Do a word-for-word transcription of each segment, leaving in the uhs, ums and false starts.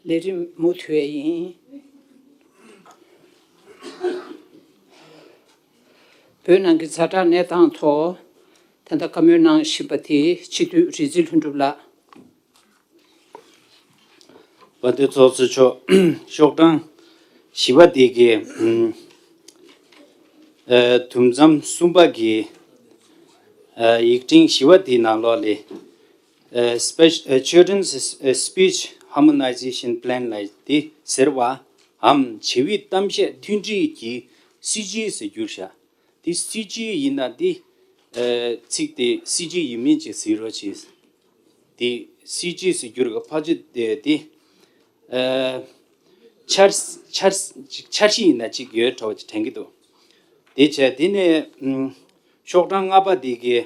ལས་རིམ་མུ་མཐུད་ཡིན། བོད་ནང་གི་ཛ་དྲག་གནས་སྟངས་ཐོག་ད་ལྟ་བཀའ་མོལ་གནང་བཞིན་པ་དེ་སྤྱི་འཐུས་རིག་འཛིན་ལྷུན་གྲུབ་ལགས། དཔལ་ལྡན་ཚོགས་གཙོ་མཆོག་ཤོག་གྲངས་བཞི་པ་དེ་གའི་དུམ་མཚམས་གསུམ་པ་གི་ཡིག་ཕྲེང་བཞི་པ་དེའི་ནང་ལོགས་ལས། Children's Speech Harmonization Plan ལ་དེ་ཟེར་བའམ་བྱིས་པའི་གཏམ་བཤད་མཐུན་སྒྲིལ་གྱི་སྲིད་ཇུས་ཟེར་བསྒྱུར་བཞག་དེ་སྲིད་ཇུས་ཡིན་ན་དེ་ཚིག་དེ་སྲིད་ཇུས་ཡིན་མིན་ཅིག་གཟིགས་རོགས་གྱིས། དེ་སྲིད་ཇུས་ཟེར་བསྒྱུར་གི་ཕལ་ཆེར་དེ་དེ་འཆར་འཆར་འཆར་གཞི་ཡིན་ན་ཅིག་ཡོད་འདྲ་བ་ཅིག་དྲན་གྱི་འདུག་དེ་བྱས་དེ་ནས་ཤོག་གྲངས་ལྔ་པ་དེ་གའི་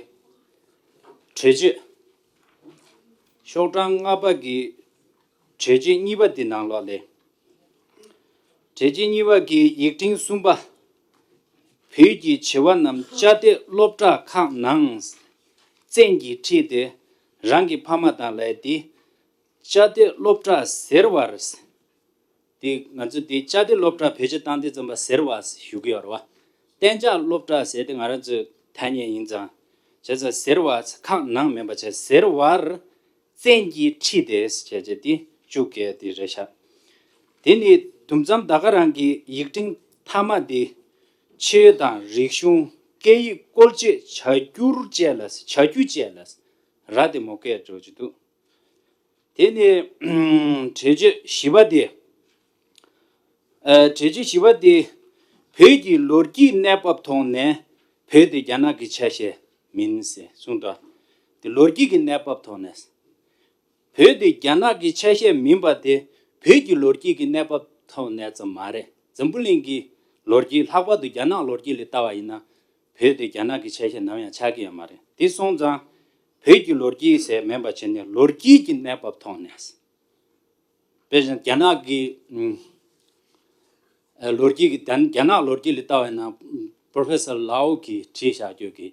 གྲོས་ཆོད། ཤོག་གྲངས་ལྔ་པ་གི་གྲོས་ཆོད་གཉིས་པ་དེ་ནང་ལོགས་ལས། གྲོས་ཆོད་གཉིས་པ་གི་ཡིག་ཕྲེང་གསུམ་པ། བོད་ཀྱི་བྱིས་པ་རྣམས་བཅའ་སྡོད་སློབ་གྲྭ་ཁག་ནང་བཙན་གྱིས་ཁྲིད་དེ་རང་གི་ཕ་མ་དང་ལས་དེ་བཅའ་སྡོད་སློབ་གྲྭ་ཟེར་བར། དེ་ང་ཚོ་དེ་བཅའ་སྡོད་སློབ་གྲྭ་བེད་སྤྱོད་བཏང་དུས་ཙམ་པ་ཟེར་བ་ཞུ་གི་ཡོད་རེད་བ། གཏན་འཇགས་སློབ་གྲྭ་ཟེར་དེ་ང་རང་ཚོའི་ཐ་སྙད་ཡིན་ཙང་། བྱས་ཙང་ཟེར་བ་ཁག་ནང་མིན་པ་བྱས་ཟེར་བར་བཙན་གྱིས་ཁྲིད་དེ་བྱས་བྱས་དེ་བཅུག་གས་དེ་རེད་ཤག་དེ་ནི་དུམ་མཚམས་ད་ག་རང་གི་ཡིག་ཕྲེང་མཐའ་མ་དེ་ཆོས་དང་རིག་གཞུང་སྐད་ཡིག་བཀོལ་སྤྱོད་བྱ་རྒྱུར་བཅས་ལ་བྱ་རྒྱུ་བཅས་ལ་ར་དེ་མོ་སྐད་འགྲོ་གི་འདུག་དེ་ནི་གྲོས་ཆོད་བཞི་པ་དེ། ཨ་གྲོས་ཆོད་བཞི་པ་དེ་བོད་ཀྱི་ལོ་རྒྱུས་གནས་བབ་ཐོག་ནས་བོད་དེ་རྒྱ་ནག་གི་ཆ་ཤས་མིན་ཟེར་གསུངས་འདུག་དེ་ལོ་རྒྱུས་ཀྱི་གནས་བབ་ཐོག་ནས་བོད་དེ་རྒྱ་ནག་གི་ཆ་ཤས་མིན་པ་དེ་བོད་ཀྱི་ལོ་རྒྱུས་ཀྱི་གནས་བབ་ཐོག་ནས་ཙམ་མ་རེད། འཛམ་བུ་གླིང་གི་ལོ་རྒྱུས་ལྷག་པར་དུ་རྒྱ་ནག་ལོ་རྒྱུས་ལ་ལྟ་བ་ཡིན་ན། བོད་དེ་རྒྱ་ནག་གི་ཆ་ཤས་ནམ་ཡང་ཆགས་ཀྱི་ཡོད་མ་རེད། དེ་སོང་ཙང་བོད་ཀྱི་ལོ་རྒྱུས་ཟེར་མིན་པ་བྱས་ནས་ལོ་རྒྱུས་ཀྱི་གནས་བབ་ཐོག་ནས། དཔེ་བཞིན་རྒྱ་ནག་གི་ཨ་ལོ་རྒྱུས་ཀྱི་རྒྱ་རྒྱ་ནག་ལོ་རྒྱུས་ལ་ལྟ་བ་ཡིན་ན་Professor Lau གིས་བྲིས་བཞག་རྒྱུ་གི་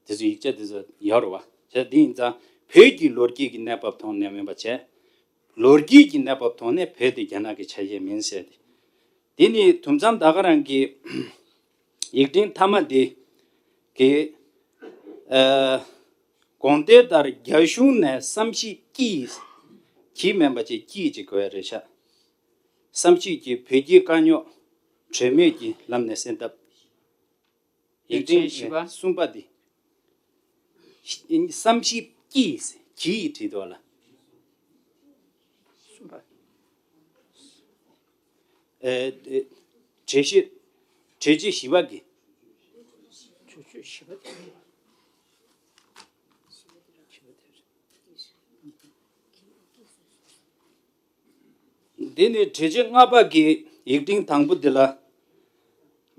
དེ་ཚོ་ཡིག་ཆ་དེ་ཚོ་ཡོད་རེད་བ། བྱས་དེ་ཡིན་ཙང་བོད་ཀྱི་ལོ་རྒྱུས་ཀྱི་གནས་བབ་ཐོག་ནས་མིན་པ་བྱས། ལོ་རྒྱུས་ཀྱི་གནས་བབ་ཐོག་ནས་བོད་དེ་རྒྱ་ནག་གི་ཆ་ཤས་མིན་ཟེར་ཏེ། དེ་ནི་དུམ་མཚམས་ད་ག་རང་གི་ཡིག་ཕྲེང་མཐའ་མ་དེ་གི་ཨ་དགོངས་དོན་ལྟར་རྒྱ་གཞུང་ནས་བསམ་གཞིག་ཀྱིས་གྱིས་མིན་པ་ཅིག་ཀྱིས་ཅིག་དགོས་ཡ་རེད་ཤག་བསམ་གཞིག་ཀྱིས་བོད་ཀྱི་དཀའ་རྙོག་གྲོས་མོལ་གྱི་ལམ་ནས་སེལ་ཐབས། ཡིག་ཕྲེང་བཞི་པ། གསུམ་པ་འདི། བསམ་གཞིག་ཀྱིས་གྱིས་བྲིས་འདུག་ལ། གསུམ་པ། ཨེ་ཨེ་གྲོས་གཞི་གྲོས་གཞི་བཞི་པ་གི། གྲོས་གཞི་བཞི་པ་དེ། འདི་ནི་གྲོས་ཆོད་ལྔ་པ་གི་ཡིག་ཕྲེང་དང་པོ་འདི་ལ།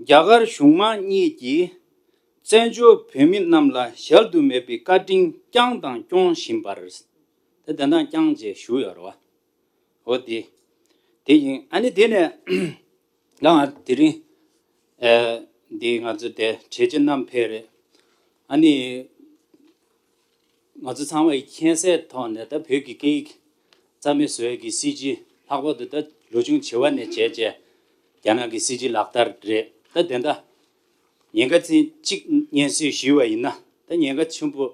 རྒྱ་གར་གཞུང་མང་གཉིས་ཀྱིས་བཙན་བྱོལ་བོད་མི་རྣམས་ལ་གཞལ་དུ་མེད་པའི་བཀའ་དྲིན་བསྐྱངས་དང་སྐྱོང་བཞིན་པར། དེ་དེ་འདྲ་བསྐྱངས་ཅེས་ཞུ་ཡོད་རེད་བ། འོ་དེ། དེ་ཡིན། ཨ་ནི་དེ་ནས་ང་དེ་རིང་ཨེ་འདི་ང་ཚོ་དེ་གྲོས་ཆོད་བསྣམས་ཕེབས་རེད། ཨ་ནི། ང་ཚོ་ཚང་མ་ཡི་མཁྱེན་གསལ་ཐོག་ནས་ད་བོད་ཀྱི་སྐད་ཡིག་རྩ་མེད་བཟོ་ཡས་ཀྱི་སྲིད་ཇུས་ལྷག་པར་དུ་ད་ལོ་ཆུང་བྱིས་པ་ནས་བྱས་བྱས་རྒྱ་ནག་གི་སྲིད་ཇུས་ལག་བསྟར་རེད། ད་དེ་འདྲ་ཉེན་ཁ་ཚན་གཅིག་སྙན་སེང་ཞུས་པ་ཡིན་ན། ད་ཉེན་ཁ་ཆེན་པོ་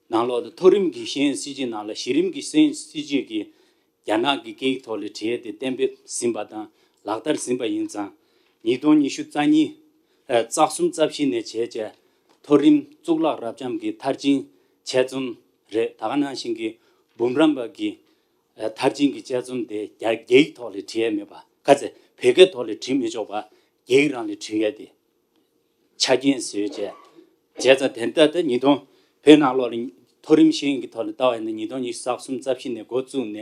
ནང་ལོགས་ད་མཐོ་རིམ་གྱི་ཤེས་ཡོན་སྲིད་ཇུས་ནང་ལ་གཞི་རིམ་གྱི་ཤེས་ཡོན་སྲིད་ཇུས་ཀྱི་རྒྱ་ནག་གི་སྐད་ཡིག་ཐོག་ལ་བྲིས་ཏེ་གཏན་འབེབས་ཟིན་པ་དང་ལག་བསྟར་ཟིན་པ་ཡིན་ཙང་། ཉིས་སྟོང་ཉི་ཤུ་རྩ་གཉིས་ཨ་རྩ་གསུམ་རྩ་བཞི་ནས་བྱས་བྱས་མཐོ་རིམ་གཙུག་ལག་རབ་འབྱམས་ཀྱི་མཐར་ཕྱིན་དཔྱད་རྩོམ་རེད། ད་ག་ནང་བཞིན་གྱི་འབུམ་རམས་པ་གི་ཨ་མཐར་ཕྱིན་གྱི་དཔྱད་རྩོམ་དེ་རྒྱ་རྒྱ་ཡིག་ཐོག་ལ་བྲིས་ཡས་མེད་པ། ག་ཚད་བོད་སྐད་ཐོག་ལ་བྲིས་མི་ཆོག་པ། རྒྱ་ཡིག་རང་ལ་བྲིས་ཡས་དེ། ཆ་རྐྱེན་བཟོས་བྱས། བྱས་ཙང་དེ་ལྟར་དེ་ཉིས་སྟོང་བོད་ནང་ལོགས་ལ་མཐོ་རིམ་ཤེས་ཡོན་གྱི་ཐོག་ལ་ལྟ་བ་ཡིན་ན་ཉིས་སྟོང་ཉི་ཤུ་རྩ་གསུམ་རྩ་བཞི་ནས་འགོ་བཙུགས་ནས།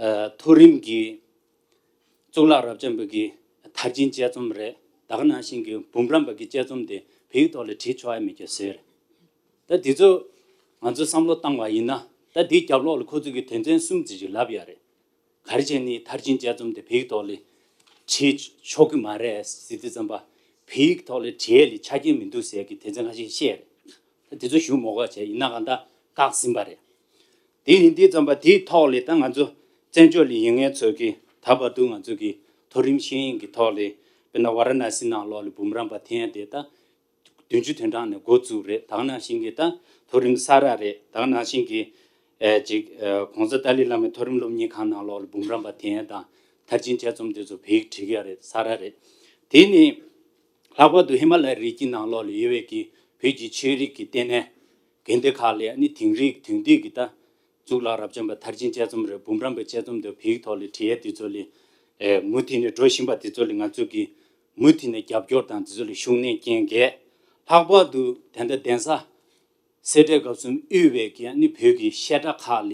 ཨ་མཐོ་རིམ་གྱི་གཙུག་ལག་རབ་འབྱམས་པ་གི་མཐར་ཕྱིན་དཔྱད་རྩོམ་རེད། ད་ག་ནང་བཞིན་གྱི་འབུམ་རམས་པ་གི་དཔྱད་རྩོམ་དེ་བོད་ཡིག་ཐོག་ལ་བྲིས་ཆོག་ཡ་མེད་ཀྱང་བཟོས་རེད། ད་འདི་ཚོ་ང་ཚོས་བསམ་བློ་བཏང་བ་ཡིན་ན། ད་འདིའི་རྒྱབ་ལོགས་ལ་ཁོ་ཚོ་གི་དོན་ཚན་གསུམ་ཙམ་ཞིག་ལབ་ཡ་རེད། ག་རེ་བྱས་ནས་མཐར་ཕྱིན་དཔྱད་རྩོམ་དེ་བོད་ཡིག་ཐོག་ལ་བྲིས་ཆོག་གི་མ་རེད་ཟེར་དུས་ཙམ་པ། བོད་ཡིག་ཐོག་ལ་བྲིས་ཡས་ལ་ཆ་རྐྱེན་མི་འདུག་ཟེར་གྱི་དོན་ཚན་ཁ་ཤས་བཤད་རེད། དེ་ཚོ་ཞུ་མ་དགོས་བྱས་ཡིན་ན་གང་ལྟར་བཀག་ཟིན་པ་རེད། དེ་ཡིན་དུས་ཙམ་པ་དེའི་ཐོག་ལ་ད་ང་ཚོ་ བཙན་བྱོལ་ལ་ཡོད་མཁན་ཚོ་གིས་ད་བར་དུ་ང་ཚོ་གི་མཐོ་རིམ་ཤེས་ཡོན་གྱི་ཐོག་ལ་དཔེར་ན་ཝཱ་ར་ཎ་སི་ནང་ལོགས་ལ་འབུམ་རམས་པ་འཐེན་ཡ་དེ་ད་བདུན་ཅུ་དོན་གྲངས་ནས་འགོ་བཙུགས་རེད། ད་ག་ནང་བཞིན་གྱི་ད་མཐོ་རིམ་ས་ར་རེད། ད་ག་ནང་བཞིན་གྱི་ཨེ་ཅིག་ཨེ་གོང་ས་ཏཱ་ལའི་བླ་མའི་མཐོ་རིམ་སློབ་གཉེར་ཁང་ནང་ལོགས་ལ་འབུམ་རམས་པ་འཐེན་ཡ་དང་མཐར་ཕྱིན་དཔྱད་རྩོམ་དེ་ཚོ་བོད་ཡིག་བྲིས་ཡ་རེད། ས་ར་རེད། དེ་ནི་ལྷག་པར་དུ་ཧི་མ་ལ་ཡའི་རི་རྒྱུད་ནང་ལོགས་ལ་ཡོད་པའི་གི་བོད་ཀྱི་ཆོས་རིག་གི་ལྟེ་གནས་དགོན་སྡེ་ཁག་ལ་ཨ་ནི་དེང་རིག་དེང་དུས་ཀྱི་ད་གཙུག་ལག་རབ་འབྱམས་པ་མཐར་ཕྱིན་དཔྱད་རྩོམ་རེད། འབུམ་རམས་པའི་དཔྱད་རྩོམ་དེ་བོད་ཡིག་ཐོག་ལ་བྲིས་ཡས་དེ་ཚོ་ལ་ཨེ་མུ་མཐུད་ནས་འགྲོ་བཞིན་པ་དེ་ཚོ་ལ་ང་ཚོ་གིས་མུ་མཐུད་ནས་རྒྱབ་སྐྱོར་དང་དེ་ཚོ་ལ་ཤུགས་སྣོན་རྐྱེན་གལ། ལྷག་པར་དུ་ད་ལྟ་གདན་ས་སེ་འབྲས་དགའ་གསུམ་དབུས་པའི་གི་ཨ་ནི་བོད་ཀྱི་བཤད་གྲྭ་ཁག་ལ་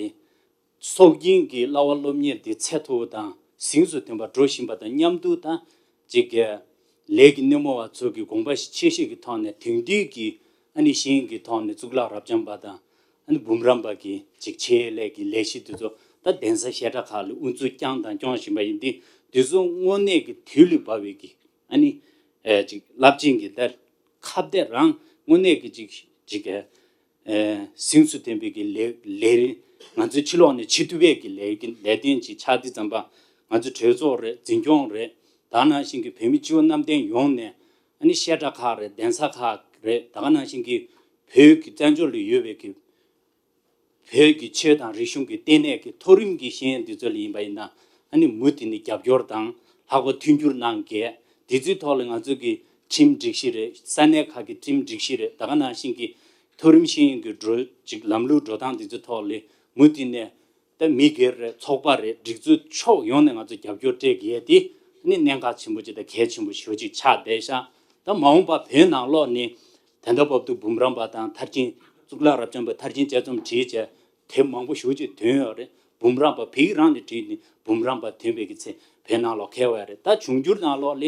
སྲོག་ཤིང་གི་བསླབ་པ་སློབ་གཉེར་དེ་ཚད་མཐོ་བོ་དང་གཟེངས་སུ་ཐོན་པ་འགྲོ་བཞིན་པ་དང་མཉམ་དུ་དང་ཅིག་གི་ལས་ཀྱི་སྣེ་མོ་བ་ཚོ་གི་དགོངས་པ་ཆེ་བཞེས་ཀྱི་ཐོག་ནས་དེང་དུས་ཀྱི་ཨ་ནི་ཤེས་ཡོན་གྱི་ཐོག་ནས་གཙུག་ལག་རབ་འབྱམས་པ་དང་ཨ་ནི་འབུམ་རམས་པ་གི་ཅིག་ཆེད་ལས་ཀྱི་ལས་གཞི་དེ་ཚོ་ད་གདན་ས་བཤད་གྲྭ་ཁག་ལ་དབུ་འཛུགས་བསྐྱངས་དང་སྐྱོང་བཞིན་པ་ཡིན་དུས་དེ་ཚོ་དངོས་གནས་ཀྱི་དུས་ལ་བབ་པའི་གི་ཨ་ནི་ཨེ་ཅིག་རླབས་ཆེན་གྱི་ད་ཁ་གཏད་རང་དངོས་གནས་ཀྱི་ཅིག་ཅིག་གི་ཨེ་གཟེངས་སུ་ཐོན་པའི་གི་ལས་ལས་རིགས་ང་ཚོའི་ཕྱི་ལོགས་ནས་བྱེད་ཐུབ་པའི་གི་ལས་ཀྱི་ལས་དོན་ཅིག་ཆགས་དུས་ཙམ་པ་ང་ཚོ་གྲོས་ཚོགས་རེད། འཛིན་སྐྱོང་རེད། ད་ནང་བཞིན་གྱི་བོད་མི་སྤྱི་བོ་གནམ་བསྟན་ཡོངས་ནས་ཨ་ནི་བཤད་གྲྭ་ཁག་རེད། གདན་ས་ཁག་རེད། ད་ག་ནང་བཞིན་གྱི་བོད་ཀྱི་བཙན་བྱོལ་ལ་ཡོད་པའི་གི་བོད་ཀྱི་ཆོས་དང་རིག་གཞུང་གི་ལྟེ་གནས་ཀྱི་མཐོ་རིམ་གྱི་ཤེས་ཡོན་འདི་ཚོ་ལ་ཡིན་པ་ཡིན་ན་ཨ་ནི་མུ་མཐུད་ནས་རྒྱབ་སྐྱོར་དང་ལྷག་པར་མཐུན་འགྱུར་གནང་གལ། དེ་ཚོའི་ཐོག་ལ་ང་ཚོ་གི་ཁྲིམས་སྒྲིག་གཞི་རེད། ས་གནས་ཁག་གི་ཁྲིམས་སྒྲིག་གཞི་རེད། ད་ག་ནང་བཞིན་གྱི་མཐོ་རིམ་ཤེས་ཡོན་གྱི་འགྲོ་ཅིག་ལམ་ལུགས་འགྲོ་སྟངས་དེ་ཚོའི་ཐོག་ལ་མུ་མཐུད་ནས་ད་མི་སྒེར་རེད། ཚོགས་པ་རེད། སྒྲིག་འཛུགས་ཕྱོགས་ཡོངས་ནས་ང་ཚོ་རྒྱབ་སྐྱོར་སྤྲད་གལ་དེ་ཨ་ནི་གནད་འགག་ཆེན་པོ་ཅིག་དང་གལ་ཆེན་པོ་ཞེ་པོ་ཅིག་ཆགས་བསྡད་ཤག་ད་མ་འོངས་པ་བོད་ནང་ལོགས་ནས་ད་ལྟ་བར་དུ་འབུམ་རམས་པ་དང་མཐར་ཕྱིན་གཙུག་ལག་རབ་འབྱམས་པའི་མཐར་ཕྱིན་དཔྱད་རྩོམ་བྲིས་བྱས་དེབ་མང་པོ་ཞེ་ཅིག་ཐོན་ཡོད་རེད། འབུམ་རམས་པ་བོད་ཡིག་རང་ནས་བྲིས་ནས་འབུམ་རམས་པ་ཐོན་པའི་གི་ཚེ་བོད་ནང་ལོགས་ཁེལ་བ་རེད། ད་འབྱུང་འགྱུར་ནང་ལོགས་ལ་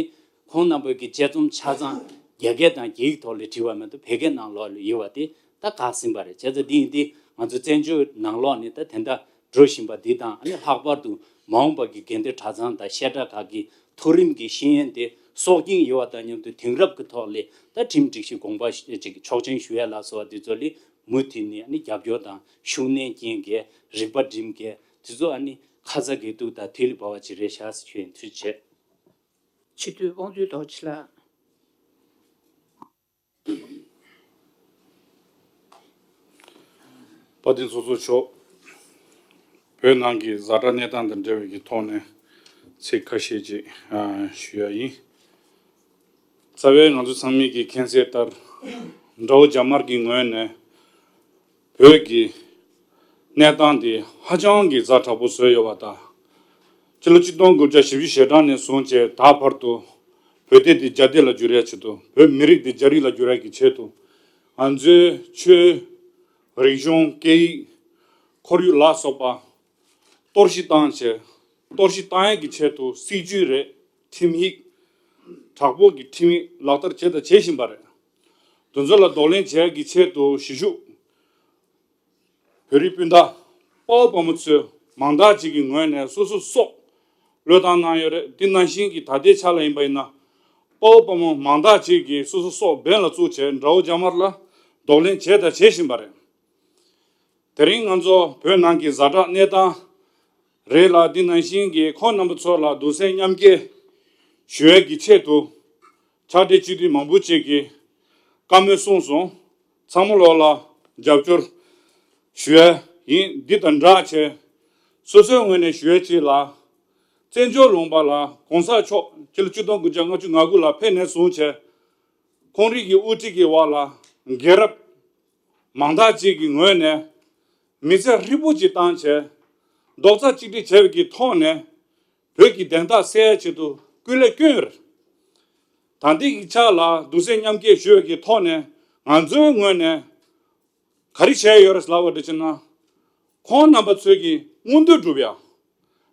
ཁོང་རྣམ་པའི་གི་དཔྱད་རྩོམ་ཆ་ཚང་རྒྱ་སྐད་དང་རྒྱ་ཡིག་ཐོག་ལ་བྲིས་པ་མ་གཏོགས་བོད་སྐད་ནང་ལོགས་ལ་ཡོད་པ་དེ་ད་འགག་ཟིན་པ་རེད། བྱས་ཙང་འདི་ཡིན་དུས་ང་ཚོ་བཙན་བྱོལ་ནང་ལོགས་ནས་ད་དེ་འདྲ་འགྲོ་བཞིན་པ་འདི་དང་ཨ་ནི་ལྷག་པར་དུ་མ་འོངས་པ་གི་དགོན་སྡེ་གྲྭ་ཚང་དང་བཤད་གྲྭ་ཁག་གི་མཐོ་རིམ་གྱི་ཤེས་ཡོན་དེ་སྲོག་ཤིང་ཡོད་པ་དང་མཉམ་དུ་དེང་རབས་ཀྱི་ཐོག་ལ་ད་ཁྲིམས་སྒྲིག་གཞི་དགོངས་པ་ཅིག་ཆོག་མཆན་ཞུ་ཡ་ལ་སོགས་པ་དེ་ཚོ་ལ་མུ་མཐུད་ནས་ཨ་ནི་རྒྱབ་སྐྱོར་དང་ཤུགས་སྣོན་རྐྱེན་གྱི་རིག་པ་སྒྲིམ་གྱི་དེ་ཚོ་ཨ་ནི་ཁ་ཚ་དགོས་གཏུགས་དང་དུས་ལ་བབ་པ་ཅིག་རེད་ཤག་ཞུ་ཡིན། ཐུགས་རྗེ་ཆེ། སྤྱི་འཐུས་དབང་འདུས་རྡོ་རྗེ་ལགས། དཔལ་ལྡན་ཚོགས་གཙོ་མཆོག་བོད་ནང་གི་ཛ་དྲག་གནས་སྟངས་དང་འབྲེལ་བའི་གི་ཐོག་ནས་ཚིག་ཁ་ཤས་ཅིག་ཨ་ཞུ་ཡ་ཡིན། རྩ་བའི་ང་ཚོ་ཚང་མས་ཀྱི་མཁྱེན་གསལ་ལྟར་དགྲ་བོ་རྒྱ་དམར་གྱི་ངོས་ནས་བོད་ཀྱི་གནས་སྟངས་དེ་ཧ་ཅང་གི་ཛ་དྲག་པོ་བཟོས་ཡོད་པ་དང་། སྤྱི་ལོ་ཆིག་སྟོང་དགུ་བརྒྱ་བཞི་བཅུ་ཞེ་གྲངས་ནས་བཟུང་བྱས་ད་བར་དུ་བོད་སྡེ་འདི་རྒྱ་སྡེ་ལ་བསྒྱུར་ཡ་ཆེད་དུ། བོད་མི་རིགས་འདི་རྒྱ་རིགས་ལ་བསྒྱུར་ཡ་གི་ཆེད་དུ། ང་ཚོའི་ཆོས་རིག་གཞུང་སྐད་ཡིག་ཁོར་ཡུག་ལ་སོགས་པ་གཏོར་བཤིག་བཏང་བྱས། གཏོར་བཤིག་བཏང་ཡ་གི་ཆེད་དུ་སྲིད་ཇུས་རེད། ཁྲིམས་ཡིག་དྲག་པོ་གི་ཁྲིམས་ཡིག་ལག་བསྟར་བྱས་དང་བྱེད་བཞིན་པ་རེད། དེ་ཚོ་ལ་གདོང་ལེན་བྱེད་ཡ་གི་ཆེད་དུ་གཞིས་བཞུགས་བོད་རིགས་སྤུན་ཟླ་དཔའ་བོ་དཔའ་མོ་ཚོས་མང་དག་ཅིག་གི་ངོས་ནས་སོ་སོ་སྲོག་བློས་བཏང་གནང་ཡོད་རེད། འདི་ནང་བཞིན་གྱི་ད་ལྟའི་ཆ་ལ་ཡིན་པ་ཡིན་ན་དཔའ་བོ་དཔའ་མོ་མང་དག་ཅིག་གིས་སོ་སོ་སྲོག་འབེན་ལ་བཙུགས་བྱས་དགྲ་བོ་རྒྱ་དམར་ལ་གདོང་ལེན་བྱས་དང་བྱེད་བཞིན་པ་རེད། དེ་རིང་ང་ཚོ་བོད་ནང་གི་ཛ་དྲག་གནས་སྟངས་རེད་ལ། འདི་ནང་བཞིན་གྱི་ཁོང་རྣམ་པ་ཚོ་ལ་གདུང་སེམས་མཉམ་སྐྱེད་ཞུ་ཡས་ཀྱི་ཆེད་དུ་ཕྱག་སྦྲེལ་སྤྱི་འཐུས་མང་པོ་ཅིག་གིས་བཀའ་མོལ་གསུངས་སོང་། ཚང་མ་ལོག་ལ་རྒྱབ་སྐྱོར་ཞུ་ཡས་ཡིན། འདི་དང་སྦྲགས་བྱས་སོ་སོའི་ངོས་ནས་ཞུ་ཡས་ཅིག་ལ། བཙན་བྱོལ་ལུང་པ་ལ་གོང་ས་མཆོག་སྤྱི་ལོ་ཆིག་སྟོང་དགུ་བརྒྱ་ལྔ་བཅུ་ང་དགུ་ལ་ཕེབས་ནས་བཟུང་བྱས་ཁོང་རིགས་ཀྱི་དབུ་ཁྲིད་ཀྱི་འོག་ལ་རྒྱལ་རབས་མང་དག་ཅིག་གི་ངོས་ནས་མི་ཚེ་ཧྲིལ་པོ་ཅིག་བཏང་བྱས་རྡོག་རྩ་གཅིག་སྒྲིལ་བྱས་པའི་གི་ཐོག་ནས་བོད་ཀྱི་བདེན་མཐའ་གསལ་ཡ་ཆེད་དུ་སྐུ་ལས་བསྐྱོན་ཡོད་རེད། ད་ལྟའི་གི་ཆ་ལ་གདུང་སེམས་མཉམ་སྐྱེད་ཞུ་བའི་གི་ཐོག་ནས་ང་ཚོའི་ངོས་ནས་ག་རེ་བྱས་ཡོད་རེད་ལབ་པ་འདྲ་བྱས་ན། ཁོང་རྣམ་པ་ཚོས་ཀྱི་མངོན་འདོད་སྒྲུབ་ཡ།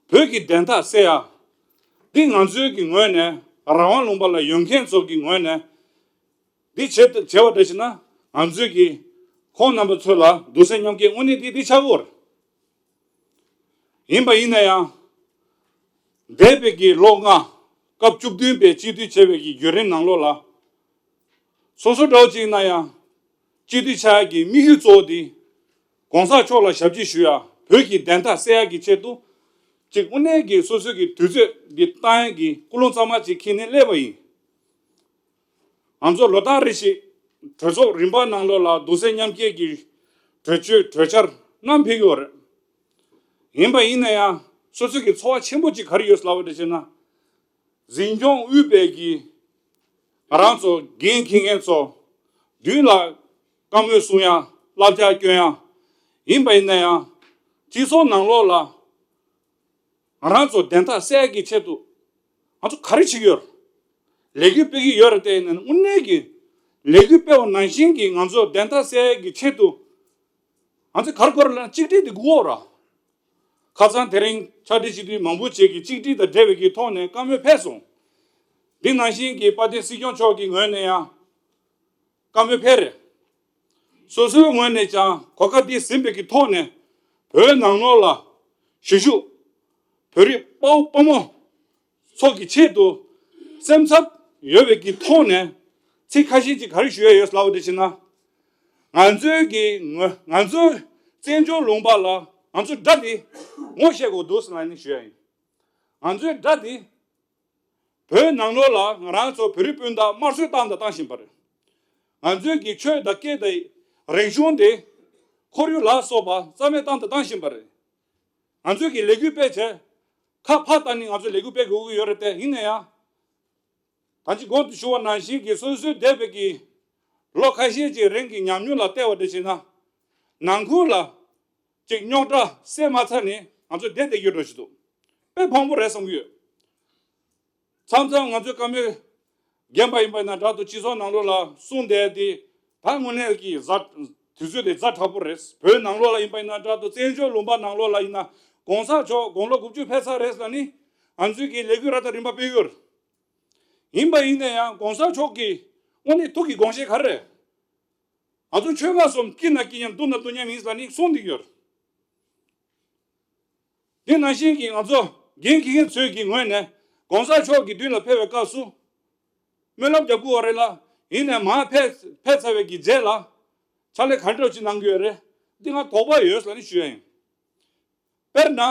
བོད་ཀྱི་བདེན་མཐའ་གསལ་ཡ། འདི་ང་ཚོའི་གི་ངོས་ནས་རང་དབང་ལུང་པ་ལ་ཡོད་མཁན་ཚོ་གི་ངོས་ནས། འདི་བྱེད་བྱས་པ་འདྲ་ཞིག་ན་ང་ཚོས་ཀྱིས་ཁོང་རྣམ་པ་ཚོ་ལ་གདུང་སེམས་མཉམ་སྐྱེད་དངོས་གནས་འདི་འདི་ཆགས་ཀྱི་ཡོད་རེད། ཡིན་པ་ཡིན་ན་ཡང་། འདས་པའི་གི་ལོ་ལྔ་སྐབས་བཅུ་བདུན་པའི་སྤྱི་འཐུས་བྱས་པའི་གི་བརྒྱུད་རིམ་ནང་ལོགས་ལ། སོ་སོ་འདྲ་བོ་ཅིག་ཡིན་ན་ཡང་སྤྱི་འཐུས་ཆགས་ཡ་གི་དམིགས་ཡུལ་གཙོ་བོ་འདི་གོང་ས་མཆོག་ལ་ཞབས་ཕྱི་ཞུ་ཡ། བོད་ཀྱི་བདེན་མཐའ་གསལ་ཡ་གི་ཆེད་དུ་ ཅིག་དངོས་གནས་ཀྱི་སོ་སོའི་གི་དུས་ཚོད་འདི་བཏང་ཡས་ཀྱི་ཀུན་སློང་གཙང་མ་ཅིག་འཁྱེར་ནས་སླེབས་པ་ཡིན། ང་ཚོ་ལོ་ལྟར་རེ་བཞིན་གྲོས་ཚོགས་རིམ་པ་ནང་ལོགས་ལ་གདུང་སེམས་མཉམ་སྐྱེད་ཀྱི་གྲོས་ཆོད་གྲོས་འཆར་བསྣམས་ཕེབས་ཀྱི་ཡོད་རེད། ཡིན་པ་ཡིན་ན་ཡང་སོ་སོའི་གི་ཚོར་བ་ཆེན་པོ་ཅིག་ག་རེ་ཡོད་ལབ་པ་དེ་བྱས་ན། འཛིན་སྐྱོང་དབུས་པའི་གི་ང་རང་ཚོ་འགན་འཁྱེར་མཁན་ཚོ་མདུན་ལ་བཀའ་མོལ་གསུང་ཡ། བསླབ་བྱ་སྐྱོན་ཡ། ཡིན་པ་ཡིན་ན་ཡང་སྤྱི་ཚོགས་ནང་ལོགས་ལ་ང་རང་ཚོ་བདེན་མཐའ་གསལ་གྱི་ཆེད་དུ་ང་ཚོ་ག་རེ་བྱེད་ཀྱི་ཡོད་རེད། ལས་འགུལ་སྤེལ་གྱི་ཡོད་རེད་དེ། ཡིན་ན་དངོས་གནས་ཀྱི་ལས་འགུལ་སྤེལ་བ་ནང་བཞིན་གྱི་ང་ཚོ་བདེན་མཐའ་གསལ་གྱི་ཆེད་དུ་ང་ཚོ་ག་རེ་དགོས་རེད་ལབ་ན་གཅིག་སྒྲིལ་དེ་དགོས་ར། ཁ་སང་དེ་རིང་ཕྱག་བྲིས་ཞུ་དུས་མང་པོ་ཅིག་གིས་གཅིག་སྒྲིལ་དང་འབྲེལ་བའི་གི་ཐོག་ནས་བཀའ་མོལ་ཕེབས་སོང་། འདི་ནང་བཞིན་གྱི་དཔལ་ལྡན་སྲིད་སྐྱོང་མཆོག་གི་ངོས་ནས་ཡང་བཀའ་མོལ་ཕེབས་རེད། སོ་སོའི་ངོས་ནས་ཀྱང་གོ་སྐབས་འདི་ཟིན་པའི་གི་ཐོག་ནས་བོད་ནང་ལོགས་ལ་གཞིས་བཞུགས་བོད་རིགས་དཔའ་བོ་དཔའ་མོ་ཚོ་གི་ཆེད་དུ་སེམས་འཚབ་ཡོད་པའི་གི་ཐོག་ནས་ཚིག་ཁ་ཤས་ཅིག་ག་རེ་ཞུ་ཡ་ཡོད་ལབ་པ་དེ་བྱས་ན། ང་ཚོའི་གི་ང་ང་ཚོའི་བཙན་བྱོལ་ལུང་པ་ལ་ང་ཚོའི་དགྲ་དེ་ངོ་ཤེས་དགོས་འདུག་ཟེར་ནས་ཞུ་ཡ་ཡིན། ང་ཚོའི་དགྲ་དེ་བོད་ནང་ལོགས་ལ་ང་རང་ཚོ་བོད་རིགས་སྤུན་ཟླ་དམར་གསོད་བཏང་དང་བཏང་བཞིན་པ་རེད། ང་ཚོའི་གི་ཆོས་དང་སྐད་དང་རིག་གཞུང་དེ་ཁོར་ཡུག་ལ་སོགས་པ་རྩ་མེད་བཏང་དང་བཏང་བཞིན་པ་རེད། ང་ཚོས་ཀྱི་ལས་འགུལ་སྤེལ་བྱས། ཁ་ཕར་བཏང་ནས་ང་ཚོས་ལས་འགུལ་སྤེལ་དགོས་ཀྱི་ཡོད་རེད་དེ། ཡིན་ན་ཡང་། ད་ཅི་གོང་དུ་ཞུ་བ་ནང་བཞིན་གྱི་སོ་སོའི་འདས་པའི་གི་ལོ་ཁ་ཤས་ཀྱི་རིང་གི་ཉམས་མྱོང་ལ་བལྟས་པ་དེ་བྱས་ན། ནང་ཁུལ་ལ་ཅིག་རྙོག་དྲ་སེལ་མ་ཚར་ནས་ང་ཚོ་བསྡད་བསྡད་ཀྱི་འགྲོ་བཞིན་འདུག་དཔེ་ཕངས་པོ་རེད་བསམ་གྱི་ཡོད། མཚམས་མཚམས་ང་ཚོའི་བཀའ་མོལ་རྒན་པ་ཡིན་པ་ཡིན་ན་འདྲ་འདུག་སྤྱི་ཚོགས་ནང་ལོགས་ལ་གསུངས་བསྡད་དེ། ད་དངོས་གནས་ཀྱི་ཛ་དུས་ཚོད་དེ་ཛ་དྲག་པོ་རེད། བོད་ནང་ལོགས་ལ་ཡིན་པ་ཡིན་ན་འདྲ་འདུག་བཙན་བྱོལ་ལུང་པ་ནང་ལོགས་ལ་ཡིན་ན་གོང་ས་མཆོག་དགུང་ལོ་དགུ་བཅུ་ཕེབས་ཚར་རེད་ལབ་ནི་ང་ཚོའི་གི་ལས་འགུལ་ར་ད་རིམ་པ་སྤེལ་ཡོད་རེད། ཡིན་པ་ཡིན་ན་ཡང་གོང་ས་མཆོག་གི་དངོས་གནས་ཐུགས་ཀྱི་དགོངས་བཞེད་ག་རེ་རེད། ང་ཚོ་ཆོལ་ཁ་གསུམ་སྐྱིད་ན་སྐྱིད་མཉམ་སྡུག་ན་སྡུག་མཉམ་ཡིན་ལབ་ནི་གསུངས་བསྡད་ཡོད་རེད། དེ་ནང་བཞིན་གྱི་ང་ཚོ་འགན་འཁྱེར་མཁན་ཚོའི་གི་ངོས་ནས་གོང་ས་མཆོག་གི་མདུན་ལ་ཕེབས་པའི་སྐབས་སུ། སྨོན་ལམ་རྒྱབ་དགོས་པ་རེད་ལ། ཡིན་ནའི་མར་ཕེབས་ཕེབས་ཚར་བའི་གི་རྗེས་ལ་ཕྱག་ལས་ག་འདྲ་ཅིག་གནང་གི་ཡོད་རེད། འདི་ང་དོགས་པ་ཡོད་ལབ་ནས་ཞུ་ཡ་ཡིན། དཔེར་ན།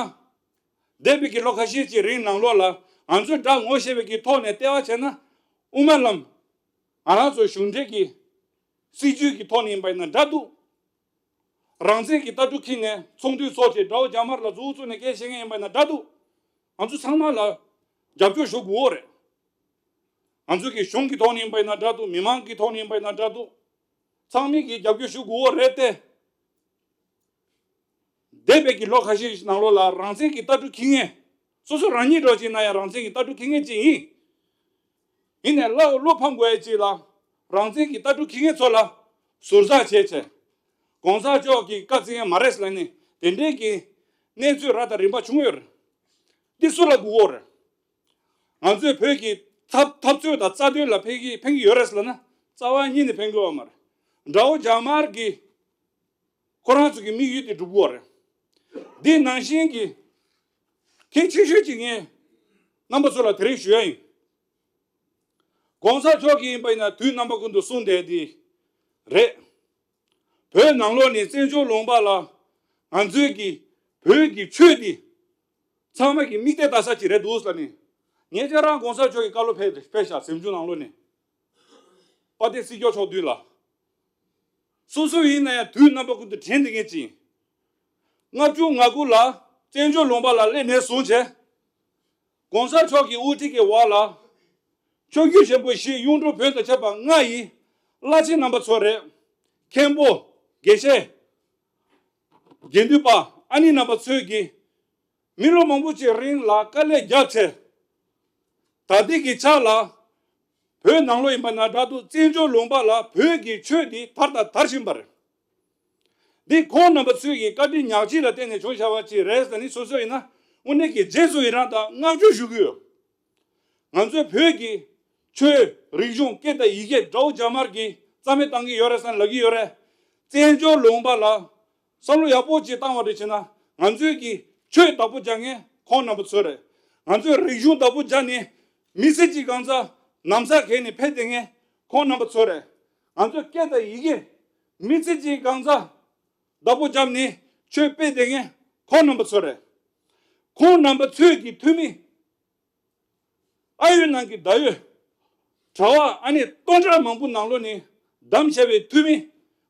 འདས་པའི་གི་ལོ་ཁ་ཤས་ཀྱི་རིང་ནང་ལོགས་ལ་ང་ཚོའི་དགྲ་ངོ་ཤེས་པའི་གི་ཐོག་ནས་ལྟ་བ་བྱས་ན། དབུ་མ་ལམ་ང་རང་ཚོའི་གཞུང་འབྲེལ་གྱི་སྲིད་ཇུས་ཀྱི་ཐོག་ནས་ཡིན་པ་ཡིན་ན་འདྲ་འདུག་རང་བཙན་གྱི་ལྟ་གྲུབ་འཁྱེར་ནས་ཚོགས་འདུ་ཚོགས་བྱས་དགྲ་བོ་རྒྱ་དམར་ལ་མཛུབ་བཙུགས་ནས་སྐད་བཤད་མཁན་ཡིན་པ་ཡིན་ན་འདྲ་འདུག་ང་ཚོ་ཚང་མ་ལ་རྒྱབ་སྐྱོར་ཞུ་དགོས་རེད། ང་ཚོ་གི་གཞུང་གི་ཐོག་ནས་ཡིན་པ་ཡིན་ན་འདྲ་འདུག་མི་མང་གི་ཐོག་ནས་ཡིན་པ་ཡིན་ན་འདྲ་འདུག་ཚང་མས་ཀྱི་རྒྱབ་སྐྱོར་ཞུ་དགོས་རེད་དེ། འདས་པའི་གི་ལོ་ཁ་ཤས་ཤིག་ནང་ལོགས་ལ་རང་བཙན་གྱི་ལྟ་གྲུབ་འཁྱེར་མཁན། སོ་སོ་རང་ཉིད་འདྲ་ཅིག་ན་ཡང་རང་བཙན་གྱི་ལྟ་གྲུབ་འཁྱེར་མཁན་ཅིག་ཡིན། ཡིན་ནའི་བློ་བློ་ཕམ་དགོས་ཡ་ཅིག་ལ། རང་བཙན་གྱི་ལྟ་གྲུབ་འཁྱེར་མཁན་ཚོ་ལ་ཟུར་ཟ་བྱས་བྱས། གོང་ས་མཆོག་གིས་བཀའ་བརྩི་མཁན་མ་རེད་ཟེར་ནས་དེ་འདྲའི་གི་གནས་ཚུལ་ར་དང་རིམ་པ་བྱུང་ཡོད་རེད། འདི་སུ་ལ་གུ་བོ་རེད། ང་ཚོའི་བོད་ཀྱི་འཐབ་འཐབ་རྩོད་དང་རྩ་དོན་ལ་ཕན་གྱི་ཕན་གྱི་ཡོད་རེད་ཟེར་ལབ་ན་རྩ་བ་ཉིད་ནས་ཕན་གྱི་ཡོད་མ་རེད། དགྲ་བོ་རྒྱ་དམར་གྱིས་ཁོ་རང་ཚོ་གི་དམིགས་ཡུལ་དེ་འགྲུབ་ཀྱི་ཡོད་རེད། འདི་ནང་བཞིན་གྱི་གལ་ཆེ་ཤོས་ཅིག་ངས་རྣམ་པ་ཚོ་ལ་དེ་རིང་ཞུ་ཡ་ཡིན། གོང་ས་མཆོག་གིས་ཡིན་པ་ཡིན་ན་དུས་རྣམ་པ་ཀུན་ཏུ་གསུངས་བསྡད་དེ་རེད། བོད་ནང་ལོགས་ནས་བཙན་བྱོལ་ལུང་པ་ལ་ང་ཚོའི་གི་བོད་ཀྱི་ཆོས་འདི་ཚང་མ་གི་དམིགས་གཏད་ལྟ་ས་ཅིག་རེད་འདུག་ཟེར་ནས། ངས་ཁྱེད་རང་གོང་ས་མཆོག་གི་བཀའ་སློབ་ཕེབས་ཕེབས་ཤག་གཟིམ་ཆུང་ནང་ལོགས་ནས། དཔལ་ལྡན་སྲིད་སྐྱོང་མཆོག་མདུན་ལ། སོ་སོ་ཡིན་ན་ཡང་དུས་རྣམ་པ་ཀུན་ཏུ་དྲན་བསྡད་མཁན་ཅིག་ཡིན། ལྔ་བཅུ་ང་དགུ་ལ་བཙན་བྱོལ་ལུང་པ་ལ་སླེབས་ནས་བཟུང་བྱས། གོང་ས་མཆོག་གི་དབུ་ཁྲིད་ཀྱི་འོག་ལ། ཆོས་བརྒྱུད་ཆེན་པོ་བཞི་གཡུང་དྲུང་བོན་དང་བཅས་པ་ལྔ་ཡི་བླ་ཆེན་རྣམ་པ་ཚོ་རེད། མཁན་པོ། དགེ་བཤེས། དགེ་འདུན་པ། ཨ་ནི་རྣམ་པ་ཚོས་ཀྱིས། མི་ལོ་མང་པོ་ཅིག་རིང་ལ་དཀའ་ལས་བརྒྱབ་བྱས། ད་ལྟའི་གི་ཆ་ལ། བོད་ནང་ལོགས་ཡིན་པ་ན་འདྲ་འདུག་བཙན་བྱོལ་ལུང་པ་ལ་བོད་ཀྱི་ཆོས་འདི་དར་དང་དར་བཞིན་པ་རེད། འདི་ཁོང་རྣམ་པ་ཚོས་ཀྱི་བཀའ་དྲིན་ཉག་གཅིག་ལ་བརྟེན་ནས་བྱུང་བཞག་པ་ཅིག་རེད་ཟེར་ནི་སོ་སོ་ཡིན་ན་དངོས་གནས་ཀྱི་རྗེས་སུ་ཡི་རང་དང་བསྔགས་བརྗོད་ཞུ་གི་ཡོད། ང་ཚོའི་བོད་ཀྱི་ཆོས་རིག་གཞུང་སྐད་དང་ཡི་གེ་དགྲ་བོ་རྒྱ་དམར་གྱིས་རྩ་མེད་བཏང་གི་ཡོད་རེད་ཟེར་ལབ་ཀྱི་ཡོད་རེད། བཙན་བྱོལ་ལུང་པ་ལ་བསམ་བློ་ཡག་པོ་ཅིག་བཏང་བ་རེད་བྱས་ན་ང་ཚོའི་གི་ཆོས་བདག་པོ་རྒྱག་མཁན་ཁོང་རྣམ་པ་ཚོ་རེད། ང་ཚོའི་རིག་གཞུང་བདག་པོ་རྒྱག་ནས་མི་ཚེ་གཅིག་གང་ཚ་ན་ཚ་གས་ནས་ཕེབས་བསྡད་མཁན་ཁོང་རྣམ་པ་ཚོ་རེད། ང་ཚོའི་སྐད་དང་ཡི་གེ་མི་ཚེ་གཅིག་གང་ཚ་བདག་པོ་བརྒྱབ་ནས་ཆོས་སྤེལ་བསྡད་མཁན་ཁོང་རྣམ་པ་ཚོ་རེད། ཁོང་རྣམ་པ་ཚོས་ཀྱི་འཐུས་མི། ཨ་ཡོད་ནང་གི་ད་ཡོད། གྲྭ་བ་ཨ་ནི་སྟོང་ཕྲག་མང་པོ་ནང་ལོགས་ནས་བདམས་བྱས་པའི་འཐུས་མི།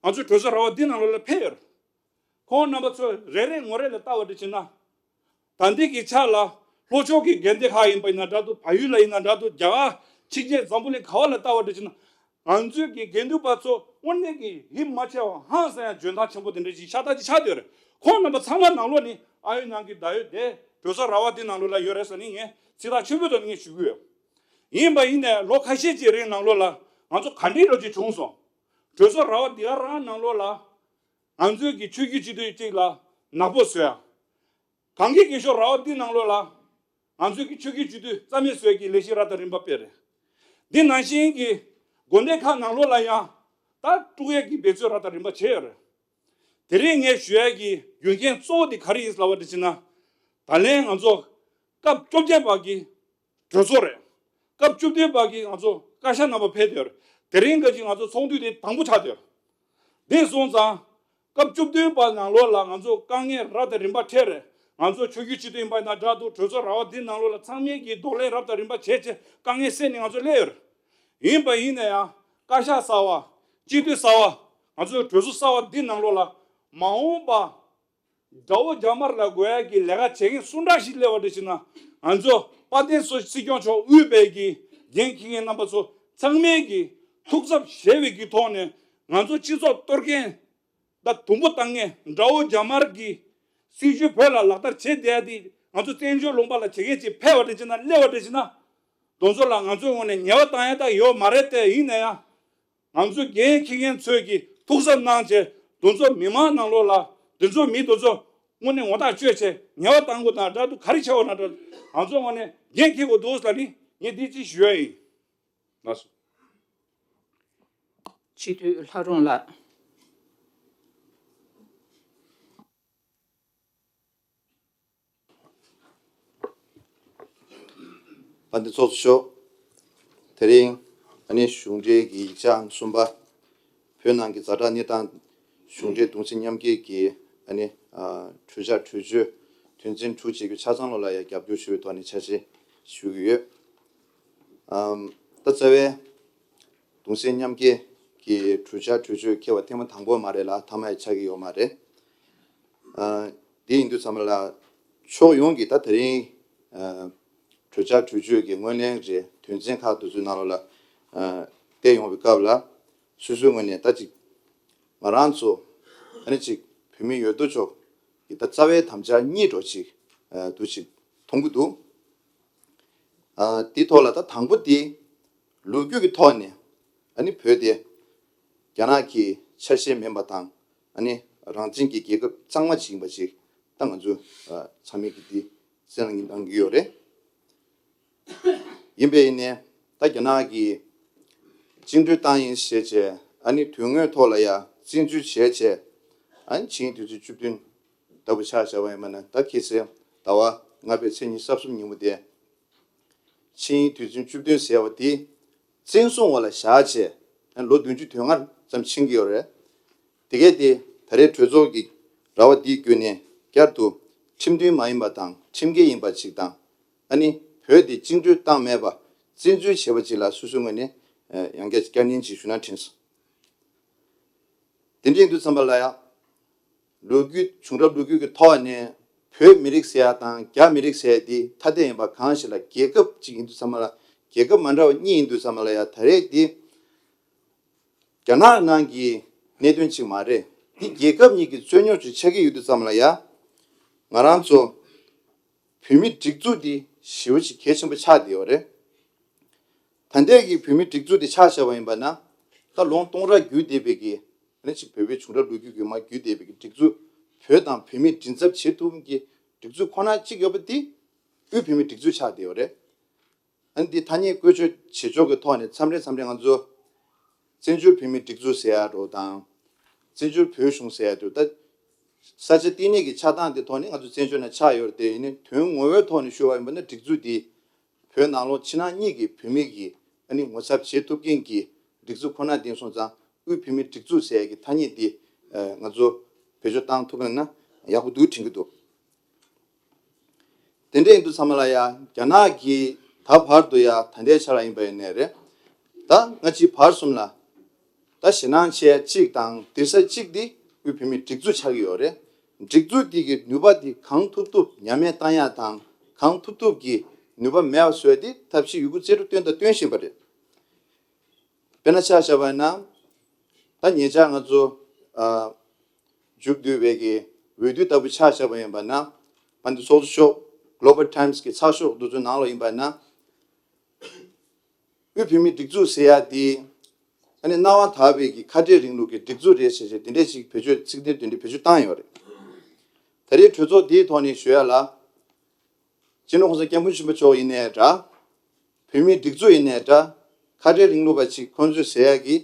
ང་ཚོ་གྲོས་ཚོགས་ར་བ་འདི་ནང་ལོགས་ལ་ཕེབས་ཡོད་རེད། ཁོང་རྣམ་པ་ཚོ་རེ་རེ་ངོ་རེ་ལ་ལྟ་བ་འདྲ་བྱས་ན། ད་ལྟའི་གི་ཆ་ལ་ལྷོ་ཕྱོགས་ཀྱི་དགོན་སྡེ་ཁག་ཡིན་པ་ཡིན་ན་འདྲ་འདུག་བལ་ཡུལ་ལ་ཡིན་ན་འདྲ་འདུག་རྒྱ་གར་ཕྱི་རྒྱལ་འཛམ་བུ་གླིང་ག་བ་ལ་ལྟ་བ་འདྲ་བྱས་ན། ང་ཚོའི་གི་དགེ་འདུན་པ་ཚོ་དངོས་གནས་ཀྱི་ཡིད་མ་ཆེས་པ་ཧང་སང་ཡང་འཇོན་ཐང་ཆེན་པོ་དེ་འདྲ་ཞིག་ཤ་སྟག་ཅིག་ཆགས་བསྡད་ཡོད་རེད། ཁོང་རྣམ་པ་ཚང་མ་ནང་ལོགས་ནི་ཨ་ཡོད་ནང་གི་ད་ཡོད་དེ་གྲོས་ཚོགས་ར་བ་དེ་ནང་ལོགས་ལ་ཡོད་རེད་ཟེར་ནས་ངས་ཚིག་ཐག་ཆོད་པོའི་ཐོག་ནས་ངས་ཞུ་གི་ཡོད། ཡིན་པ་ཡིན་ནའི་ལོ་ཁ་ཤས་ཀྱི་རིང་ནང་ལོགས་ལ་ང་ཚོ་ག་འདྲའི་ལོ་ཅིག་བྱུང་སོང་། གྲོས་ཚོགས་ར་བ་དེ་ག་རང་ནང་ལོགས་ལ་ང་ཚོའི་གི་ཆོས་བརྒྱུད་སྤྱི་འཐུས་གཅིག་ལ་ནག་པོ་བཟོས་ཡ། གངས་སྐྱིད་རྒྱན་ཤོག་ར་བ་འདི་ནང་ལོགས་ལ་ང་ཚོའི་གི་ཆོས་བརྒྱུད་སྤྱི་འཐུས་རྩ་མེད་བཟོ་ཡ་གི་ལས་གཞི་རབ་དང་རིམ་པ་སྤེལ་རེད། འདི་ནང་བཞིན་གྱི་དགོན་སྡེ་ཁག་ནང་ལོགས་ལ་ཡང་ད་དཀྲུག་ཡ་གི་འབད་རྩོལ་རབ་དང་རིམ་པ་བྱས་ཡོད་རེད། དེ་རིང་ངས་ཞུ་ཡ་གི་རྒྱུ་རྐྱེན་གཙོ་བོ་དེ་ག་རེ་ཡིན་ལབ་པ་འདྲ་བྱས་ན། ད་ལན་ང་ཚོ་སྐབས་བཅོ་བརྒྱད་པ་གི་གྲོས་ཚོགས་རེད། སྐབས་བཅུ་བདུན་པ་གི་ང་ཚོ་བཀའ་ཤག་རྣམ་པ་ཕེབས་དེར་དེ་རིང་ག་ཅིག་ང་ཚོ་ཚོགས་འདུ་དེ་དང་པོ་ཆགས་དེར། དེ་སོང་ཙང་། སྐབས་བཅུ་བདུན་པ་ནང་ལོགས་ལ་ང་ཚོ་དཀའ་ངལ་རབ་དང་རིམ་པ་འཕྲད་རེད། ང་ཚོ་ཆོས་བརྒྱུད་སྤྱི་འཐུས་ཡིན་པ་ཡིན་ན་འདྲ་འདུག་གྲོས་ཚོགས་ར་བ་འདི་ནང་ལོགས་ལ་ཚང་མས་ཀྱི་གདོང་ལེན་རབ་དང་རིམ་པ་བྱས་བྱས་དཀའ་ངལ་སེལ་ནས་ང་ཚོ་སླེབས་ཡོད་རེད། ཡིན་པ་ཡིན་ན་ཡང་བཀའ་ཤག་གསར་བ། སྤྱི་འཐུས་གསར་བ། ང་ཚོའི་གྲོས་ཚོགས་གསར་བ་འདི་ནང་ལོགས་ལ་མ་འོངས་པ། དགྲ་བོ་རྒྱ་དམར་ལ་རྒོལ་ཡ་གི་ལས་ཀ་བྱེད་མཁན་སུ་འདྲ་ཞིག་སླེབས་པ་འདྲ་ཞིག་ན། ང་ཚོ་དཔལ་ལྡན་སོགས་སྲིད་སྐྱོང་མཆོག་དབུས་པའི་གི་འགན་འཁྱེར་མཁན་རྣམ་པ་ཚོ་ཚང་མས་ཀྱི་ཐུགས་འཚབ་བཞེས་པའི་གི་ཐོག་ནས་ང་ཚོ་སྤྱི་ཚོགས་གཏོར་མཁན། ད་དུམ་བུ་བཏང་མཁན་དགྲ་བོ་རྒྱ་དམར་གྱི་སྲིད་བྱུས་བོད་ལ་ལག་བསྟར་བྱེད་བསྡད་དེ་ང་ཚོ་བཙན་བྱོལ་ལུང་པ་ལ་བྱེད་མཁན་ཅིག་ཕེབས་པ་འདྲ་ཞིག་ན་སླེབས་པ་འདྲ་ཞིག་ན། དེ་ཚོ་ལ་ང་ཚོའི་ངོས་ནས་ཉེས་པ་བཏང་ཡ་ད་ཡོད་མ་རེད་དེ། ཡིན་ན་ཡང་། ང་ཚོ་འགན་འཁྱེར་མཁན་ཚོས་ཀྱིས་ཐུགས་གཟབ་གནང་བྱས་དེ་ཚོ་མི་མང་ནང་ལོགས་ལ་དེ་ཚོ་མི་དེ་ཚོ་དངོས་གནས་ངོ་ཐག་ཆོད་བྱས་ཉེས་པ་བཏང་དགོས་དང་འདྲ་འདུག་ག་རེ་བྱས་པ་ན་འདྲ་ང་ཚོ་ངོས་ནས་འགན་འཁྱེར་དགོས་འདུག་ཟེར་ནི་ངས་འདི་ཅིག་ཞུ་ཡ་ཡིན། ལགས་སོ། སྤྱི་འཐུས་ལྷ་རུང་ལགས། དཔལ་ལྡན་ཚོགས་གཙོ་མཆོག་དེ་རིང་ཨ་ནི་གཞུང་འབྲེལ་གྱི་ཡིག་ཆ་གསུམ་པ། བོད་ནང་གི་ཛ་དྲག་གནས་སྟངས། གཞུང་འབྲེལ་གདུང་སེམས་མཉམ་སྐྱེད་ཀྱི་ཨ་ནི་ཨ་གྲོས་འཆར་གྲོས་ཆོད་དོན་ཚན་དྲུག་ཅུ་གི་ཆ་ཚང་ལོ་ལ་ཡང་རྒྱབ་སྐྱོར་ཞུ་བའི་ཐོག་ནས་ཕྱག་བཞེས་ཞུ་གི་ཡོད། ཨམ། ད་རྩ་བའི་གདུང་སེམས་མཉམ་སྐྱེད་ཀྱི་གྲོས་འཆར་གྲོས་ཆོད་འཁྱེར་བ་ཐེངས་མ་དང་པོ་མ་རེད་ལ་མཐའ་མ་ཡང་ཆགས་ཀྱི་ཡོད་མ་རེད། ཨ། དེ་ཡིན་དུས་ཙམ་པ་ལ་ཕྱོགས་ཡོངས་ཀྱི་ད་དེ་རིང་ཨ་གྲོས་འཆར་གྲོས་ཆོད་ཀྱི་ངོས་ལེན་རེད། དོན་ཚན་ཁག་དེ་ཚོའི་ནང་ལོགས་ལ་ཨ་བལྟས་ཡོང་བའི་སྐབས་ལ་སོ་སོའི་ངོས་ནས་ད་ཅིག་ང་རང་ཚོ་ཨ་ནི་ཅིག་བོད་མི་ཡོད་དོ་ཅོག་གི་ད་རྩ་བའི་དམ་བཅའ་གཉིས་འགྲོ་ཅིག་ཨ་འདུག་ཅིག་མཐོང་གི་འདུག་ཨ་དེའི་ཐོག་ལ་ད་དང་པོ་དེ་ལོ་རྒྱུས་ཀྱི་ཐོག་ནས་ཨ་ནི་བོད་དེ་རྒྱ་ནག་གི་ཆ་ཤས་མིན་པ་དང་ཨ་ནི་རང་བཙན་གྱི་རྒྱལ་ཁབ་གཙང་མ་ཅིག་ཡིན་པ་ཅིག་ད་ང་ཚོ་ཨ་ཚང་མས་ཀྱི་དེ་སེམས་ལ་ངེས་གཏོང་གི་ཡོད་རེད། ཡིན་པས་ཡིན་ནའི་ད་རྒྱ་ནག་གིས་བཅིངས་འགྲོལ་བཏང་ཡིན་ཞེས་བྱས་ཨ་ནི་དོན་དངོས་ཐོག་ལ་ཡ་བཙན་འཛུལ་བྱས་བྱས་ཨ་ནི་ཕྱི་ཟླ་བཅུ་བདུན་ལྟ་བུ་ཆ་བཞག་པ་ཡིན་པ་ན་ད་ཁ་སང་ཟླ་བ་ལྔ་པའི་ཚེས་ཉི་ཤུ་རྩ་གསུམ་ཉིན་མོ་དེ། ཕྱི་ཟླ་བཅུ་བདུན་ཟེར་བ་དེ་བཙན་བཟུང་འོག་ལ་བཞག་བྱས་ལོ་བདུན་ཅུ་དོན་ལྔ་ཙམ་ཕྱིན་གྱི་ཡོད་རེད། དེ་གས་དེ་ད་རེས་གྲོས་ཚོགས་ཀྱི་ར་བ་འདིའི་བརྒྱུད་ནས་བསྐྱར་དུ་ཁྲིམས་མཐུན་མ་ཡིན་པ་དང་ཁྲིམས་འགལ་ཡིན་པ་ཅིག་དང་ཨ་ནི་བོད་དེ་བཅིངས་འགྲོལ་བཏང་མེད་པ་བཙན་འཛུལ་བྱས་པ་ཅིག་ལ་སོ་སོའི་ངོས་ནས་ཡང་བསྐྱར་བསྐྱར་ནན་ཅིག་ཞུ་ན་དྲན་སོང་། དེ་འདྲ་ཡིན་དུས་ཙམ་པ་ལ་ཡང་། ལོ་རྒྱུས་བྱུང་རབས་ལོ་རྒྱུས་ཀྱི་ཐོག་ནས་བོད་མི་རིགས་ཟེར་ཡ་དང་རྒྱ་མི་རིགས་ཟེར་ཡ་དེ་ཐ་དད་ཡིན་པ་གང་ཞིག་ལ་རྒྱལ་ཁབ་ཅིག་ཡིན་དུས་ཙམ་པ་ལ་རྒྱལ་ཁབ་མ་འདྲ་བ་གཉིས་ཡིན་དུས་ཙམ་པ་ལ་ཡང་ད་རེས་དེ་རྒྱ་ནག་ནང་གི་གནད་དོན་ཅིག་མ་རེད། དེ་རྒྱལ་ཁབ་གཉིས་ཀྱི་རྩོད་རྙོག་ཅིག་ཆགས་ཀྱི་ཡོད་དུས་ཙམ་པ་ལ་ཡང་ང་རང་ཚོ་བོད་མི་སྒྲིག་འཛུགས་དེ་ཞེ་པོ་ཅིག་གལ་ཆེན་པོ་ཆགས་བསྡད་ཡོད་རེད། ད་ལྟའི་གི་བོད་མིའི་སྒྲིག་འཛུགས་དེ་ཆ་བཞག་པ་ཡིན་པ་ན། ད་ལོ་སྟོང་ཕྲག་བརྒྱུད་བསྡད་པའི་གི་ཨ་ནི་ཅིག་བོད་པའི་བྱུང་རབས་ལོ་རྒྱུས་ཀྱི་མར་བརྒྱུད་བསྡད་པའི་གི་སྒྲིག་འཛུགས། བོད་དང་བོད་མིའི་མགྲིན་ཚབ་བྱེད་ཐུབ་མཁན་གྱི་སྒྲིག་འཛུགས་ཁོ་ན་གཅིག་ཡོད་པ་དེ་དབུས་བོད་མིའི་སྒྲིག་འཛུགས་ཆགས་བསྡད་ཡོད་རེད། ཨ་ནི་འདི་ཐ་སྙད་བཀོལ་སྤྱོད་བྱེད་ཕྱོགས་ཀྱི་ཐོག་ནས་མཚམས་རེ་མཚམས་རེ་ང་ཚོ་བཙན་བྱོལ་བོད་མིའི་སྒྲིག་འཛུགས་ཟེར་ཡ་འདྲ་བོ་དང་། བཙན་བྱོལ་བོད་གཞུང་ཟེར་ཡ་འདྲ་བོ་ད། ས་ཆ་བསྟི་གནས་ཀྱི་ཆགས་སྟངས་དེ་ཐོག་ནས་ང་ཚོ་བཙན་བྱོལ་ནང་ཆགས་ཡོད་རེད་དེ། ཡིན་ནའི་དོན་ངོ་བོའི་ཐོག་ནས་ཞུ་བ་ཡིན་པ་ན་སྒྲིག་འཛུགས་འདི། བོད་ནང་ལོགས་ཕྱི་ནང་གཉིས་ཀྱི་བོད་མི་གིས་ཨ་ནི་ངོ་ཚབ་བྱེད་ཐུབ་མཁན་གྱི་སྒྲིག་འཛུགས་ཁོ་ན་དེ་སོང་ཙང་དབུས་བོད་མིའི་སྒྲིག་འཛུགས་ཟེར་ཡ་གི་ཐ་སྙད་དེ་ང་ཚོ་བེད་སྤྱོད་བཏང་ཐུབ་པ་ན་ཡག་པོ་འདུག་དྲན་གྱི་འདུག་དེ་འདྲ་ཡིན་དུས་ཚང་མ་ལ་ཡ་རྒྱ་ནག་གིས་ད་བར་དུ་ཡ་ད་ལྟའི་ཆ་ལ་ཡིན་པ་ཡིན་ནའི་རེད། ད་སྔ་ཕྱི་བར་གསུམ་ལ་ད་ཞེད་སྣང་བྱེད་ཡ་གཅིག་དང་སྡིགས་ས་གཅིག་འདི་དབུས་བོད་མིའི་སྒྲིག་འཛུགས་ཆགས་ཀྱི་ཡོད་རེད། སྒྲིག་འཛུགས་འདི་གི་ནུས་པ་འདི་གང་ཐུབ་ཐུབ་ཉམས་མེད་བཏང་ཡ་དང་གང་ཐུབ་ཐུབ་ཀྱི་ནུས་པ་མེད་པ་བཟོ་ཡ་འདི་ཐབས་ཤེས་ཡོད་རྒུ་རྩལ་སྤྲུགས་བཏོན་དང་བཏོན་བཞིན་པ་རེད། དཔེར་ན་ཆ་བཞག་པ་ཡིན་ན། ད་ཉེ་ཆར་ང་ཚོ་ཨ་མཇུག་བསྡུས་པའི་གི་འོས་བསྡུ་ལྟ་བུ་ཆ་བཞག་པ་ཡིན་པ་ན། ཕན་ཚུན་ཚོགས་གཙོ་མཆོག Global Times གི་ཚགས་ཤོག་འདི་ཚོའི་ནང་ལ་ཡིན་པ་ན། དབུས་བོད་མིའི་སྒྲིག་འཛུགས་ཟེར་ཡ་དེ་ཨ་ནི་སྣང་བ་དག་པའི་གི་ཁ་བྲལ་རིང་ལུགས་ཀྱི་སྒྲིག་འཛུགས་རེད་ཟེར་ཟེར་དེ་འདྲས་ཅིག་བེད་སྤྱོད་ཚིག་དོན་དེ་འདྲས་བེད་སྤྱོད་བཏང་ཡོད་རེད། ད་རེས་གྲོས་ཚོགས་འདིའི་ཐོག་ནས་ཞུ་ཡ་ལ། སྤྱི་ནོར་༸གོང་ས་༸སྐྱབས་མགོན་ཆེན་པོ་མཆོག་ཡིན་ནའི་འདྲ། བོད་མིའི་སྒྲིག་འཛུགས་ཡིན་ནའི་འདྲ། ཁ་བྲལ་རིང་ལུགས་པ་ཅིག་ཁོང་ཚོས་ཟེར་ཡ་གི་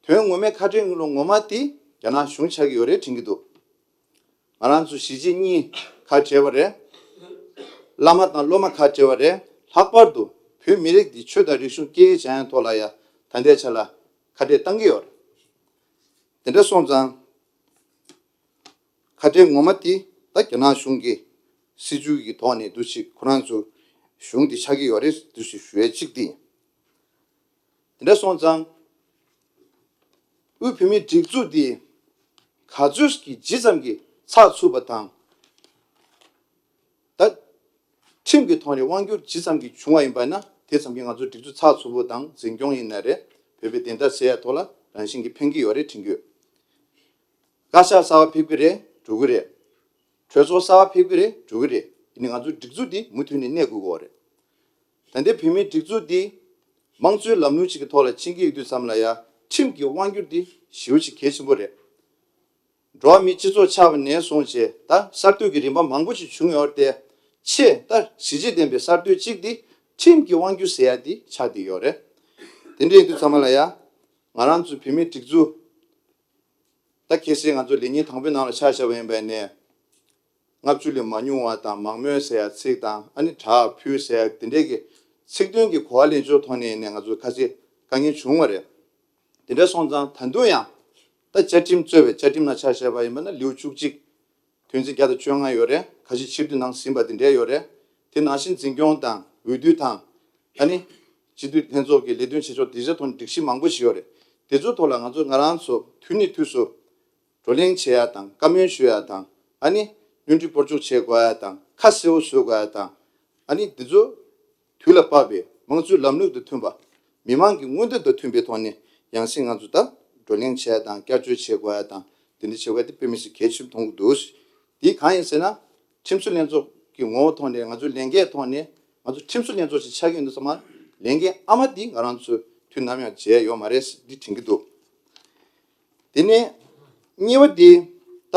དོན་ངོ་མའི་ཁ་བྲལ་རིང་ལུགས་ངོ་མ་དེ་རྒྱ་ནག་གཞུང་ཆགས་ཀྱི་ཡོད་རེད་དྲན་གྱི་འདུག་ང་རང་ཚོ་གཞིས་བྱེས་གཉིས་ཁ་བྲལ་བ་རེད། བླ་མ་དང་སློབ་མ་ཁ་བྲལ་བ་རེད། ལྷག་པར་དུ་བོད་མི་རིགས་འདི་ཆོས་དང་རིག་གཞུང་སྐད་ཡིག་སྦྱང་ཡ་ཐོག་ལ་ཡ་ད་ལྟའི་ཆ་ལ་ཁ་བྲལ་བཏང་གི་ཡོད་རེད། དེ་འདྲ་སོང་ཙང་། ཁ་བྲལ་ངོ་མ་དེ་ད་རྒྱ་ནག་གཞུང་གི་སྲིད་བྱུས་ཀྱི་ཐོག་ནས་འདུ་ཞིག་ཁོ་རང་ཚོ་གཞུང་དེ་ཆགས་ཀྱི་ཡོད་རེད་འདུ་ཞིག་ཞུ་ཡ་གཅིག་དེ་ཡིན། དེ་འདྲ་སོང་ཙང་། དབུས་བོད་མིའི་སྒྲིག་འཛུགས་དེ་ག་ཚོད་ཀྱི་ཇི་ཙམ་གྱི་ཚགས་ཚུད་པ་དང་། ད། ཁྲིམས་ཀྱི་ཐོག་ནས་དབང་སྒྱུར་ཇི་ཙམ་གྱིས་བྱུང་བ་ཡིན་པ་ན་དེ་ཙམ་གྱིས་ང་ཚོ་སྒྲིག་འཛུགས་ཚགས་ཚུད་པོ་དང་འཛིན་སྐྱོང་ཡིན་ན་རེད། བོད་པའི་བདེན་མཐའ་གསལ་ཡ་ཐོག་ལ་རང་བཞིན་གྱིས་ཕན་གྱི་ཡོད་རེད་དྲན་གྱི་ཡོད། བཀའ་ཤག་གསར་པ་ཕེབས་ཀྱི་རེད་འགྲོ་གི་རེད། གྲོས་ཚོགས་གསར་པ་ཕེབས་ཀྱི་རེད་འགྲོ་གི་རེད། ཡིན་ནའི་ང་ཚོའི་སྒྲིག་འཛུགས་འདི་མུ་མཐུད་ནས་གནས་དགོས་ཀྱི་ཡོད་རེད། ད་ལྟའི་བོད་མིའི་སྒྲིག་འཛུགས་འདི་དམངས་གཙོའི་ལམ་ལུགས་ཅིག་གི་ཐོག་ལ་ཕྱིན་གྱི་ཡོད་དུས་ཙམ་ལ་ཡ་ཁྲིམས་ཀྱི་དབང་སྒྱུར་འདི་ཞེ་པོ་ཅིག་གལ་ཆེན་པོ་རེད། འགྲོ་བ་མིའི་སྤྱི་ཚོགས་ཆགས་པ་ནས་བཟུང་བྱས་ད་གསར་གཏོད་ཀྱི་རིམ་པ་མང་པོ་ཞིག་བྱུང་ཡོད་རེད་དེ། ཆེས་ད་གཞི་བྱེས་ལྡན་པའི་གསར་གཏོད་ཅིག་འདི་ཁྲིམས་ཀྱི་དབང་སྒྱུར་ཟེར་ཡ་འདི་ཆགས་བསྡད་ཡོད་རེད། དེ་འདྲ་ཡིན་དུས་ཚང་མ་ལ་ཡ་ང་རང་ཚོའི་བོད་མིའི་སྒྲིག་འཛུགས་ད་གལ་སྲིད་ང་ཚོ་ལེགས་ཉེས་དང་པོའི་ནང་ལ་ཆ་བཞག་པ་ཡིན་པ་ནས་ལྔ་བཅུ་ལས་མ་ཉུང་བ་དང་མང་མོས་ཟེར་ཡ་ཚིག་དང་ཨ་ནི་དྲག་ཕུལ་ཟེར་ཡ་དེ་འདྲའི་གི་ཚིག་དོན་གྱི་གོ་བ་ལེན་ཕྱོགས་ཐོག་ནས་ནས་ང་ཚོ་ཁ་ཤས་དཀའ་ངལ་བྱུང་བ་རེད། དེ་འདྲ་སོང་ཙང་ད་དུང་ཡང་ད་བཅའ་ཁྲིམས་གཙོས་པའི་བཅའ་ཁྲིམས་ནང་ཆ་བཞག་པ་ཡིན་པ་ན་ལེའུ་བཅུ་གཅིག་དོན་ཚན་བརྒྱ་དང་བཅོ་ལྔ་ཡོད་རེད། ཁ་ཤས་ཕྱིར་བསྡུ་གནང་ཟིན་པ་དེ་འདྲ་ཡོད་རེད། དེ་ནང་བཞིན་འཛིན་སྐྱོང་དང་འོས་བསྡུ་དང་ཨ་ནི་སྤྱི་འཐུས་ལྷན་ཚོགས་ཀྱི་ལས་དོན་བྱེད་ཕྱོགས་དེ་ཚོའི་ཐོག་ནས་སྒྲིག་གཞི་མང་པོ་ཞིག་ཡོད་རེད། དེ་ཚོའི་ཐོག་ལ་ང་ཚོ་ང་རང་ཚོ་དུས་ནས་དུས་སུ་བགྲོ་གླེང་བྱེད་ཡ་དང་བཀའ་མོལ་ཞུ་ཡ་དང་ཨ་ནི་བསྟུན་གྲོས་སྤོར་གཅོག་བྱེད་དགོས་ཡ་དང་ཁ་གསལ་པོ་བཟོ་དགོས་ཡ་དང་ཨ་ནི་དེ་ཚོ་དུས་ལ་བབ་པའི་དམངས་གཙོའི་ལམ་ལུགས་དང་མཐུན་པ། མི་མང་གི་མངོན་འདོད་དང་མཐུན་པའི་ཐོག་ནས་ཡང་སྲིད་ང་ཚོ་ད་བགྲོ་གླེང་བྱས་དང་བསྐྱར་བཅོས་བྱེད་དགོས་ཡ་དང་དེ་འདྲ་བྱེད་དགོས་ཡ་དེ་དཔེ་མི་སྲིད་གལ་ཆེན་པོ་མཐོང་གི་འདུག་འདི་གང་ཡིན་ཟེར་ན་ཁྲིམས་བཟོ་ལྷན་ཚོགས་ཀྱི་ངོ་བོ་ཐོག་ནས་ང་ཚོའི་ལས་འགན་ཐོག་ནས་ང་ཚོ་ཁྲིམས་བཟོ་ལྷན་ཚོགས་ཤིག་ཆགས་ཀྱི་ཡོད་འདུག་ཙམ་ལས་འགན་ཨ་མ་འདི་ང་རང་ཚོས་དུས་ནམ་ཡང་བརྗེད་ཡ་ཡོད་མ་རེད་འདི་དྲན་གྱི་འདུག་དེ་ནས་གཉིས་པ་འདི་ད་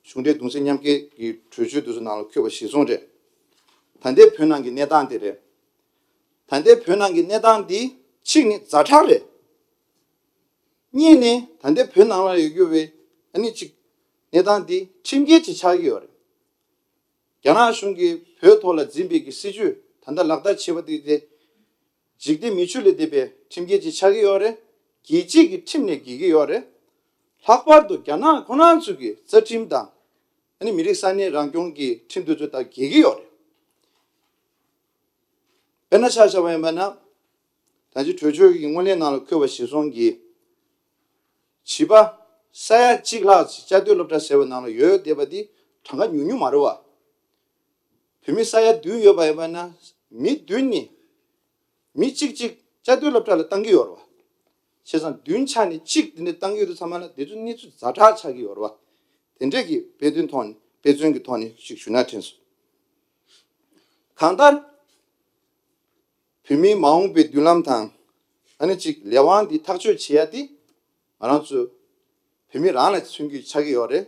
གཞུང་འབྲེལ་གདུང་སེམས་མཉམ་སྐྱེད་ཀྱི་གྲོས་ཆོད་འདི་ཚོ་ནང་ལ་འཁོད་པ་གཞིར་བཟུང་རེད། ད་ལྟའི་བོད་ནང་གི་གནས་སྟངས་དེ་རེད། ད་ལྟའི་བོད་ནང་གི་གནས་སྟངས་འདི་གཅིག་ནི་ཛ་དྲག་རེད། གཉིས་ནི་ད་ལྟའི་བོད་ནང་ལ་ཡོད་རྒྱུ་བའི་ཨ་ནི་གཅིག་གནས་སྟངས་འདི་ཁྲིམས་འགལ་ཅིག་ཆགས་ཀྱི་ཡོད་རེད། རྒྱ་ནག་གཞུང་གིས་བོད་ཐོག་ལ་འཛིན་པའི་གི་སྲིད་བྱུས་ད་ལྟ་ལག་བསྟར་བྱེད་པ་དེ་དེ་འཇིག་རྟེན་མི་ཆོས་ལས་འདས་པའི་ཁྲིམས་འགལ་ཅིག་ཆགས་ཀྱི་ཡོད་རེད། རྒྱལ་སྤྱི་གི་ཁྲིམས་ནས་འགལ་གྱི་ཡོད་རེད། ལྷག་པར་དུ་རྒྱ་ནག་ཁོ་རང་ཚོ་གི་རྩ་ཁྲིམས་དང་ཨ་ནི་མི་རིགས་ས་གནས་རང་སྐྱོང་གི་ཁྲིམས་དེ་ཚོ་དང་འགལ་གྱི་ཡོད་རེད། དཔེར་ན་ཆ་བཞག་པ་ཡིན་པ་ན། ད་ཅི་གྲོས་ཆོད་ཀྱི་སྔོན་གླེང་ནང་ལ་འཁོད་པ་གཞིར་བཟུང་གིས། བྱིས་པ་ས་ཡ་གཅིག་ལྷག་ཅིག་བཅའ་སྡོད་སློབ་གྲྭ་ཟེར་བའི་ནང་ལ་ཡོད་བསྡད་པ་འདི་གྲངས་ཀ་ཉུང་ཉུང་མ་རེད་བ། བོད་མི་ས་ཡ་བདུན་ཡོད་པ་ཡིན་པ་ན་མི་བདུན་ནི་མི་གཅིག་གཅིག་བཅའ་སྡོད་སློབ་གྲྭ་ལ་བཏང་གི་ཡོད་རེད་བ། བྱས་ཙང་བདུན་ཆ་ནས་གཅིག་དེ་འདྲ་བཏང་གི་ཡོད་དུས་ཚང་མ་ལ་དེ་ཚོ་གནས་ཚུལ་ཛ་དྲག་ཆགས་ཀྱི་ཡོད་རེད་བ། དེ་འདྲས་ཀྱི་དཔེ་སྟོན་ཐོག་ནས་དཔེ་མཚོན་གྱི་ཐོག་ནས་ཞིག་ཞུ་ན་དྲན་སོང་། གང་ལྟར། བོད་མིའི་མ་འོངས་པའི་མདུན་ལམ་དང་། ཨ་ནི་གཅིག་ལས་དབང་འདི་ཐག་གཅོད་བྱེད་ཡ་དེ་ང་རང་ཚོ་བོད་མི་རང་ལ་མཚོན་རྒྱུ་ཆགས་ཀྱི་ཡོད་རེད།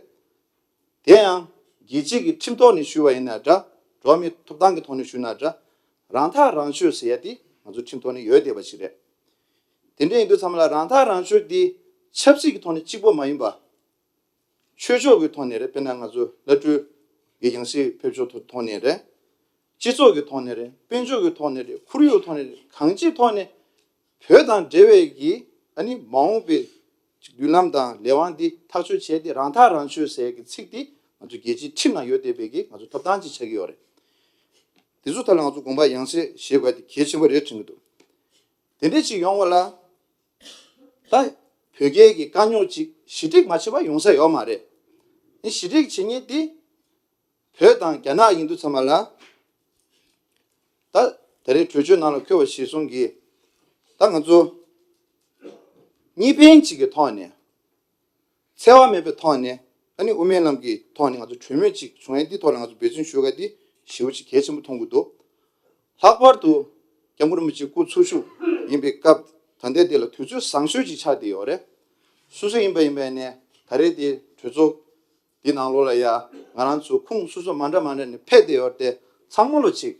དེ་ཡང་རྒྱལ་སྤྱི་གི་ཁྲིམས་ཐོག་ནས་ཞུས་པ་ཡིན་ན་འདྲ། འགྲོ་བ་མིའི་ཐོབ་ཐང་གི་ཐོག་ནས་ཞུས་ན་འདྲ། རང་ཐག་རང་གཅོད་ཟེར་ཡ་དེ་ང་ཚོ་ཁྲིམས་ཐོག་ནས་ཡོད་བསྡད་པ་ཞིག་རེད། དེ་འདྲ་ཡིན་དུས་ཚང་མ་ལ་རང་ཐག་རང་གཅོད་དེ་ཆབ་སྲིད་ཀྱི་ཐོག་ནས་གཅིག་པོ་མ་ཡིན་པ། ཆོས་ཕྱོགས་ཀྱི་ཐོག་ནས་རེད། དཔེར་ན་ང་ཚོ་བླ་སྤྲུལ་གྱི་ཡང་སྲིད་ཕེབས་ཕྱོགས་ཐོག་ནས་རེད། སྤྱི་ཚོགས་ཀྱི་ཐོག་ནས་རེད། དཔལ་འབྱོར་གྱི་ཐོག་ནས་རེད། ཁོར་ཡུག་ཐོག་ནས་རེད། གང་ཅིའི་ཐོག་ནས་བོད་དང་འབྲེལ་བའི་གི་ཨ་ནི་མ་འོངས་པའི་མདུན་ལམ་དང་ལས་དབང་འདི་ཐག་གཅོད་བྱས་ཏེ་རང་ཐག་རང་གཅོད་ཟེར་གྱི་ཚིག་འདི་ང་ཚོ་རྒྱལ་སྤྱིའི་ཁྲིམས་ནང་ཡོད་བསྡད་པའི་གི་ང་ཚོ་ཐོབ་ཐང་ཅིག་ཆགས་ཀྱི་ཡོད་རེད། དེ་ཚོ་ཐད་ལ་ང་ཚོ་དགོངས་པ་ཡང་སེ་བཞེས་དགོས་དེ་གལ་ཆེན་པོ་རེད་དྲན་གྱི་འདུག་དེ་འདྲས་ཅིག་ཡོང་བ་ལ། ད་བོད་རྒྱའི་གི་དཀའ་རྙོག་ཅིག་ཞི་འགྲིག་མ་བྱས་པ་ཡོང་ས་ཡོད་མ་རེད། ཨེ་ཞི་འགྲིག་བྱེད་མཁན་དེ་བོད་དང་རྒྱ་ནག་ཡིན་དུས་ཚང་མ་ལ། ད་ད་རེས་གྲོས་ཆོད་ནང་ལ་འཁོད་པ་གཞིར་བཟུང་གིས་ད་ང་ཚོ་གཉིས་ཕན་ཅིག་གི་ཐོག་ནས། འཚེ་བ་མེད་པའི་ཐོག་ནས་ཨ་ནི་དབུ་མའི་ལམ་གྱི་ཐོག་ནས་ང་ཚོ་གྲོས་མོལ་ཅིག་བྱུང་ཡ་འདི་ཐོག་ལ་ང་ཚོ་འབད་བརྩོན་ཞུ་ག་འདི་ཞེ་པོ་ཅིག་གལ་ཆེན་པོ་མཐོང་གི་འདུག་ལྷག་པར་དུ་སྐྱབས་མགོན་རིན་པོ་ཆེ་སྐུ་འཚོ་བཞུགས་ཡིན་པའི་སྐབས་ད་ལྟའི་འདི་ལ་དུས་ཚོད་བཟང་ཤོས་ཅིག་ཆགས་བསྡད་ཡོད་རེད། སོ་སོ་ཡིན་པ་ཡིན་པ་ནས་ད་རེས་དེ་གྲོས་ཚོགས་འདི་ནང་ལོགས་ལ་ཡ་ང་རང་ཚོ་ཁུངས་སོ་སོ་མ་འདྲ་མ་འདྲ་ནས་ཕེབས་བསྡད་ཡོད་དེ་ཚང་མ་ལོ་ཅིག་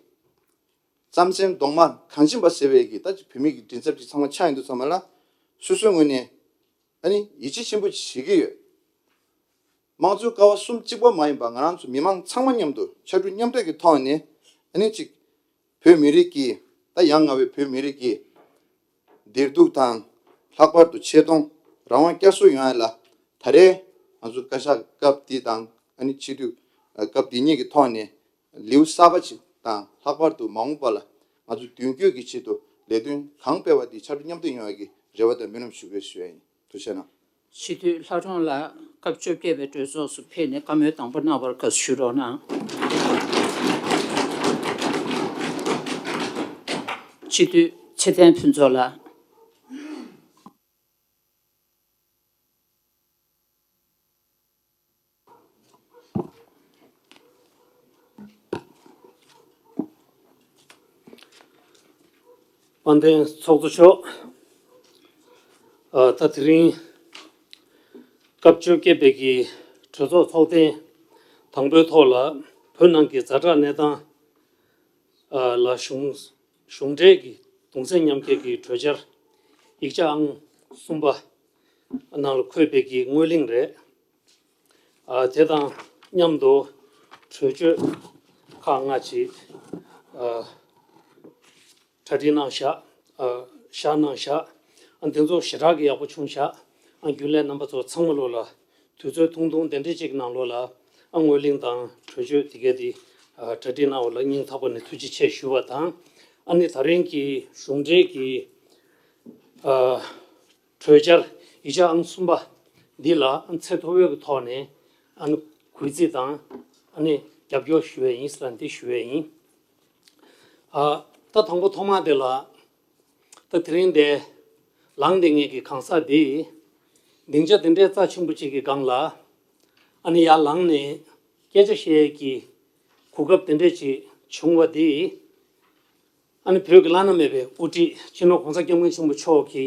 རྩམ་ཟན་གདོང་དམར་གངས་ཅན་པ་ཟེར་བའི་གི་ད་ཅིག་བོད་མི་གི་མགྲིན་ཚབ་ཅིག་ཚང་མ་ཆགས་ཡིན་དུས་ཚང་མ་ལ་སོ་སོའི་ངོས་ནས་ཨ་ནི་ཡིད་ཆེས་ཆེན་པོ་ཅིག་བྱེད་ཀྱི་ཡོད། དམངས་གཙོའི་ཀ་བ་གསུམ་གཅིག་པ་མ་ཡིན་པ་ང་རང་ཚོ་མི་མང་ཚང་མ་མཉམ་དུ་ཕྱར་གྲུ་མཉམ་འདེགས་ཀྱི་ཐོག་ནས་ཨ་ནི་ཅིག་བོད་མི་རིགས་ཀྱི་ད་ཡ་ང་བའི་བོད་མི་རིགས་ཀྱི་བདེ་སྡུག་དང་ལྷག་པར་དུ་ཆེ་མཐོང་རང་དབང་བསྐྱར་གསོ་ཡོང་ཡ་ལ་ད་རེས་ང་ཚོ་བཀའ་ཤག་སྐབས་འདི་དང་ཨ་ནི་སྤྱི་འཐུས་སྐབས་འདི་གཉིས་ཀྱི་ཐོག་ནས་ལེའུ་གསར་པ་ཅིག་དང་ལྷག་པར་དུ་མ་འོངས་པ་ལ་ང་ཚོ་མདུན་སྐྱོད་ཀྱི་ཆེད་དུ་ལས་དོན་གང་སྤེལ་བ་འདི་ཕྱར་གྲུ་མཉམ་འདེགས་ཡོང་ཡ་གི་རེ་བ་དང་སྨོན་ལམ་ཞུ་དགོས་ཞུ་ཡ་ཡིན། ཐུགས་རྗེ་གནང་། སྤྱི་འཐུས་ལྷ་སྒྲོན་ལགས་སྐབས་བཅོ་བརྒྱད་པའི་གྲོས་ཚོགས་སུ་ཕེབས་ནས་བཀའ་མོལ་དང་པོ་གནང་བར་དགའ་བསུ་ཞུ་རོགས་གནང་། སྤྱི་འཐུས་ཚེ་བརྟན་ཕུན་ཚོགས་ལགས། དཔལ་ལྡན་ཚོགས་གཙོ་མཆོག་ཨ། ད་དེ་རིང་སྐབས་བཅོ་བརྒྱད་པའི་གི་གྲོས་ཚོགས་ཚོགས་ཐེངས་དང་པོའི་ཐོག་ལ་བོད་ནང་གི་ཛ་དྲག་གནས་སྟངས་ཨ། ལ་གཞུང་གཞུང་འབྲེལ་གྱི་གདུང་སེམས་མཉམ་སྐྱེད་ཀྱི་གྲོས་འཆར་ཡིག་ཆ་ཨང་གསུམ་པ་ནང་ལ་འཁོད་པའི་གི་སྔོན་གླེང་རེད། ཨ། དེ་དང་མཉམ་དུ་གྲོས་ཆོད་ཁག་ལྔ་ཅིག་ཨ། གྲ་སྒྲིག་གནང་བཞག་ཨ། བཞག་གནང་བཞག་ཨ། འདི་ཚོ་ཞེ་དྲག་གི་ཡག་པོ་བྱུང་བཞག་ཨ། རྒྱུན་ལས་རྣམ་པ་ཚོ་ཚང་མ་ལོ་ལ་དུས་ཚོད་ཐུང་ཐུང་དེ་འདྲ་ཅིག་ནང་ལོ་ལ་ཨ། སྔོན་གླེང་དང་གྲོས་ཆོད་དེ་གས་དེ་ཨ། གྲ་སྒྲིག་གནང་བ་ལ་སྙིང་ཐག་པ་ནས་ཐུགས་རྗེ་ཆེ་ཞུ་བ་དང་། ཨ་ནི་ད་རིང་གི་གཞུང་འབྲེལ་གྱི་ཨ། གྲོས་འཆར་ཡིག་ཆ་ཨང་གསུམ་པ་འདི་ལ་ཨ། ཚད་མཐོ་པོའི་གི་ཐོག་ནས་ཨ་ནི་གུས་བརྩི་དང་ཨ་ནི་རྒྱབ་སྐྱོར་ཞུ་བ་ཡིན་ཟེར་ལ་འདི་ཞུ་བ་ཡིན། ཨ། ད་དང་པོ་ཐོག་མ་དེ་ལ་ད་དེ་རིང་འདི་ལངས་བསྡད་མཁན་གྱི་གང་ཟག་འདི་སྡིངས་ཆ་དེ་འདྲའི་རྩ་ཆེན་པོ་ཅིག་གི་སྒང་ལ་ཨ་ནི་ཡར་ལངས་ནས་སྐད་ཆ་བཤད་ཡས་ཀྱི་གོ་སྐབས་དེ་འདྲས་ཅིག་བྱུང་བ་འདི། ཨ་ནི་བོད་ཀྱི་བླ་ན་མེད་པའི་དབུ་ཁྲིད་སྤྱི་ནོར་༸གོང་ས་༸སྐྱབས་མགོན་ཆེན་པོ་མཆོག་གི་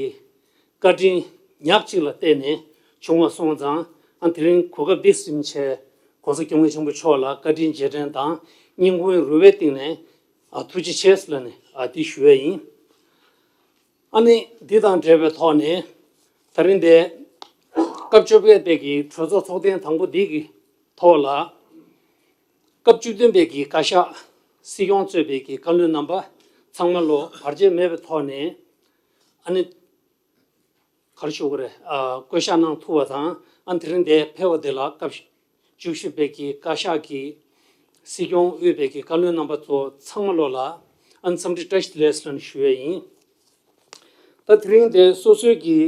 བཀའ་དྲིན་ཉག་གཅིག་ལ་བརྟེན་ནས་བྱུང་བ་སོང་ཙང་། ཨ། དེ་རིང་གོ་སྐབས་འདི་ཟིན་བྱས་༸གོང་ས་༸སྐྱབས་མགོན་ཆེན་པོ་མཆོག་ལ་བཀའ་དྲིན་རྗེས་དྲན་དང་སྙིང་ཁུང་རུས་པའི་གཏིང་ནས་ཨ། ཐུགས་རྗེ་ཆེ་ཟེར་ལབ་ནས་ཨ། འདི་ཞུ་ཡས་ཡིན། ཨ་ནི་འདི་དང་འབྲེལ་བའི་ཐོག་ནས་ད་རིང་འདི་སྐབས་བཅོ་བརྒྱད་པའི་གི་གྲོས་ཚོགས་ཚོགས་ཐེངས་དང་པོ་འདི་གི་ཐོག་ལ། སྐབས་བཅུ་བདུན་པའི་གི་བཀའ་ཤག་སྲིད་སྐྱོང་གཙོས་པའི་གི་བཀའ་བློན་རྣམ་པ་ཚང་མ་ལོ་བར་ཆད་མེད་པའི་ཐོག་ནས་ཨ་ནི་ག་རེ་ཞུ་དགོས་རེད། ཨ། བསྐོ་བཞག་གནང་ཐུབ་པ་དང་། ཨ། དེ་རིང་འདིར་ཕེབས་པ་དེ་ལ་སྐབས་བཅུ་བཞི་པའི་གི་བཀའ་ཤག་གི་སྲིད་སྐྱོང་དབུས་པའི་གི་བཀའ་བློན་རྣམ་པ་ཚོ་ཚང་མ་ལོ་ལ་ཨ་ནི་འཚམས་འདྲི་བཀྲ་ཤིས་བདེ་ལེགས་ཟེར་ནས་ཞུ་ཡས་ཡིན། ད་དེ་རིང་འདིར་སོ་སོའི་གི་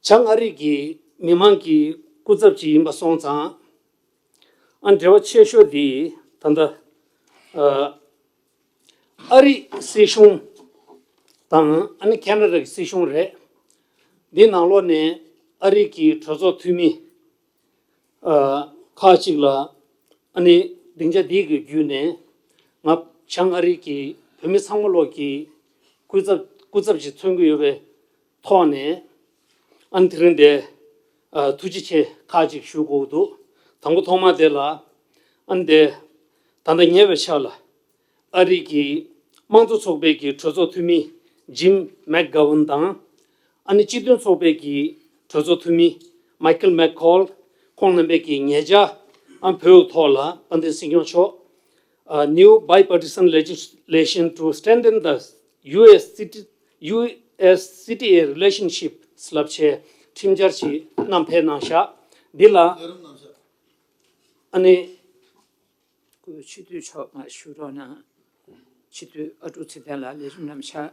བྱང་ཨ་རི་གི་མི་མང་གི་སྐུ་ཚབ་ཅིག་ཡིན་པ་སོང་ཙང་། ཨ། འབྲེལ་བ་ཆེ་ཤོས་འདི་ད་ལྟ་ཨ། ཨ་རི་སྲིད་གཞུང་དང་ཨ་ནི་ཁེ་ན་ཌ་གི་སྲིད་གཞུང་རེད། འདི་ནང་ལོགས་ནས་ཨ་རི་གི་གྲོས་ཚོགས་འཐུས་མི་ཨ། ཁག་ཅིག་ལ་ཨ་ནི་སྡིངས་ཆ་འདི་གི་བརྒྱུད་ནས་ང་བྱང་ཨ་རི་གི་བོད་མི་ཚང་མ་ལོག་གི་སྐུ་ཚབ་སྐུ་ཚབ་ཅིག་མཚོན་གྱི་ཡོད་པའི་ཐོག་ནས་ཨ་ནི་དེ་རིང་འདིར་ཨ། ཐུགས་རྗེ་ཆེ་ཁག་ཅིག་ཞུ་དགོས་འདུག་དང་པོ་ཐོག་མ་དེ་ལ་ཨ་ནི་འདིར་ད་ལྟ་ཉེ་བའི་ཆར་ལ་ཨ་རི་གི་དམངས་གཙོ་ཚོགས་པའི་གི་གྲོས་ཚོགས་འཐུས་མི་ཇིམ་མེག་གྷ་ཝན་དང་། ཨ་ནི་སྤྱི་མཐུན་ཚོགས་པའི་གི་གྲོས་ཚོགས་འཐུས་མི་མའི་ཁལ་མེག་ཁོལ། ཁོང་རྣམ་པས་གི་ཉེ་ཆར་ཨ་བོད་ཐོག་ལ་དཔལ་ལྡན་སྲིད་སྐྱོང་མཆོག་ཨ། New Bipartisan Legislation to Strengthen the U S Citi- U S Citi Relationship ལབ་བྱས་ཁྲིམས་འཆར་ཞིག་བསྣམས་ཕེབས་གནང་བཞག་འདི་ལ་ཨ་ནི་སྐུ་སྤྱི་འཐུས་མཆོག་མར་བཞུགས་རོགས་གནང་། སྤྱི་འཐུས་ཨ་ཀྲུག་ཚེ་བརྟན་ལགས་ལས་རིམ་གནང་ཤག་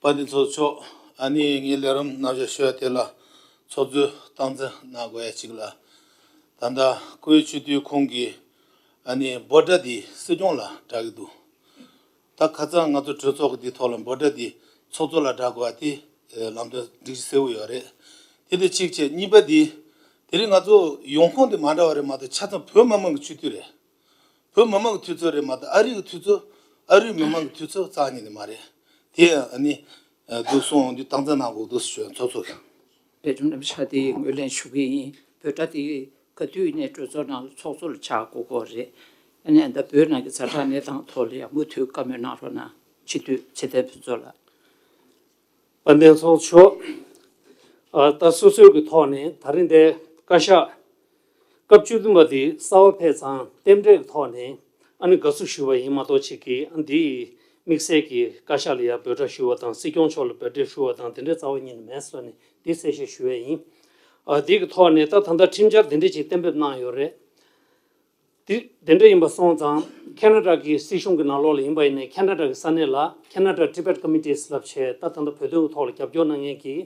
དཔལ་ལྡན་ཚོགས་གཙོ་མཆོག་ཨ་ནི་ངའི་ལས་རིམ་གནང་བཞག་ཞུ་ཡ་དེ་ལ་ཚོགས་གཙོས་སྟངས་འཛིན་གནང་དགོས་ཡ་གཅིག་ལ། ད་ལྟ་ཁུལ་སྤྱི་འཐུས་ཁོང་གིས་ཨ་ནི་འབོད་སྒྲ་འདི་སྲིད་སྐྱོང་ལ་སྒྲ་གི་འདུག་ད་ཁ་སང་ང་ཚོ་གྲོས་ཚོགས་ཀྱི་འདི་ཐོག་ལ་འབོད་སྒྲ་འདི་ཚོགས་གཙོ་ལ་སྒྲ་དགོས་པ་དེ་ལམ་སྟོན་སྒྲིག་གཞི་གསལ་བོ་ཡོད་རེད། དེ་དེ་གཅིག་བྱས། གཉིས་པ་འདི་དེ་རིང་ང་ཚོ་ཡོང་ཁུངས་དེ་མ་འདྲ་བ་རེད་མ་གཏོགས་ཆ་ཚང་བོད་མི་མང་གི་སྤྱི་འཐུས་རེད། བོད་མི་མང་གི་འཐུས་ཚོགས་རེད་མ་གཏོགས་ཨ་རི་གི་འཐུས་ཚོགས། ཨ་རིའི་མི་མང་གི་འཐུས་ཚོགས་རྩ་ཉིད་ནས་མ་རེད། དེ་ཨ་ནི་འདུག་སོང་འདི་སྟངས་འཛིན་གནང་དགོས་འདུག་ཞུ་ཚོགས་གཙོ་གི་ལས་རིམ་རྣམ་གཞག་དེ་ངོས་ལེན་ཞུ་གི་ཡིན། འབོད་སྒྲ་དེ་ག་དུས་ཡིན་ནའི་གྲོས་ཚོགས་ནང་ལ་ཚོགས་གཙོ་ལ་བཅར་དགོས་ཀྱི་རེད། ཨ་ནི་ད་བོད་ནང་གི་ཛ་དྲག་གནས་སྟངས་ཐོག་ལ་ཡང་མུ་མཐུད་བཀའ་མོལ་གནང་རོགས་གནང་། སྤྱི་འཐུས་ཚེ་བརྟན་ཕུན་ཚོགས་ལགས། དཔལ་ལྡན་ཚོགས་གཙོ་མཆོག་ཨ། ད་སོ་སོའི་གི་ཐོག་ནས་ད་རིང་འདི་བཀའ་ཤག་སྐབས་བཅུ་བདུན་པ་འདི་གསར་པ་ཕེབས་ཙང་རྟེན་འབྲེལ་གྱི་ཐོག་ནས་ཨ་ནི་དགའ་བསུ་ཞུ་བ་ཡིན་མ་གཏོགས་ཅིག་གིས་ཨ་འདི་དམིགས་བསལ་གྱི་བཀའ་ཤག་ལ་ཡང་འབོད་སྒྲ་ཞུ་བ་དང་སྲིད་སྐྱོང་མཆོག་ལ་འབོད་སྒྲ་ཞུ་བ་དང་དེ་འདྲའི་རྩ་བ་ཉིད་ནས་མེད་ཟེར་ནས་འདི་གསལ་བཤད་ཞུ་བ་ཡིན། ཨ། འདི་གི་ཐོག་ནས་ད་ད་ལྟ་ཁྲིམས་འཆར་དེ་འདྲ་ཅིག་གཏན་འབེབས་གནང་ཡོད་རེད། དེ་དེ་འདྲ་ཡིན་པ་སོང་ཙང་ཁེ་ན་ཌ་གི་སྲིད་གཞུང་གི་ནང་ལོགས་ལ་ཡིན་པ་ཡིན་ནའི་ཁེ་ན་ཌ་གི་ས་གནས་ལ་Canada Tibet Committees ལབ་བྱས་ད་ད་ལྟ་བོད་དོན་གྱི་ཐོག་ལ་རྒྱབ་སྐྱོར་གནང་མཁན་གྱི་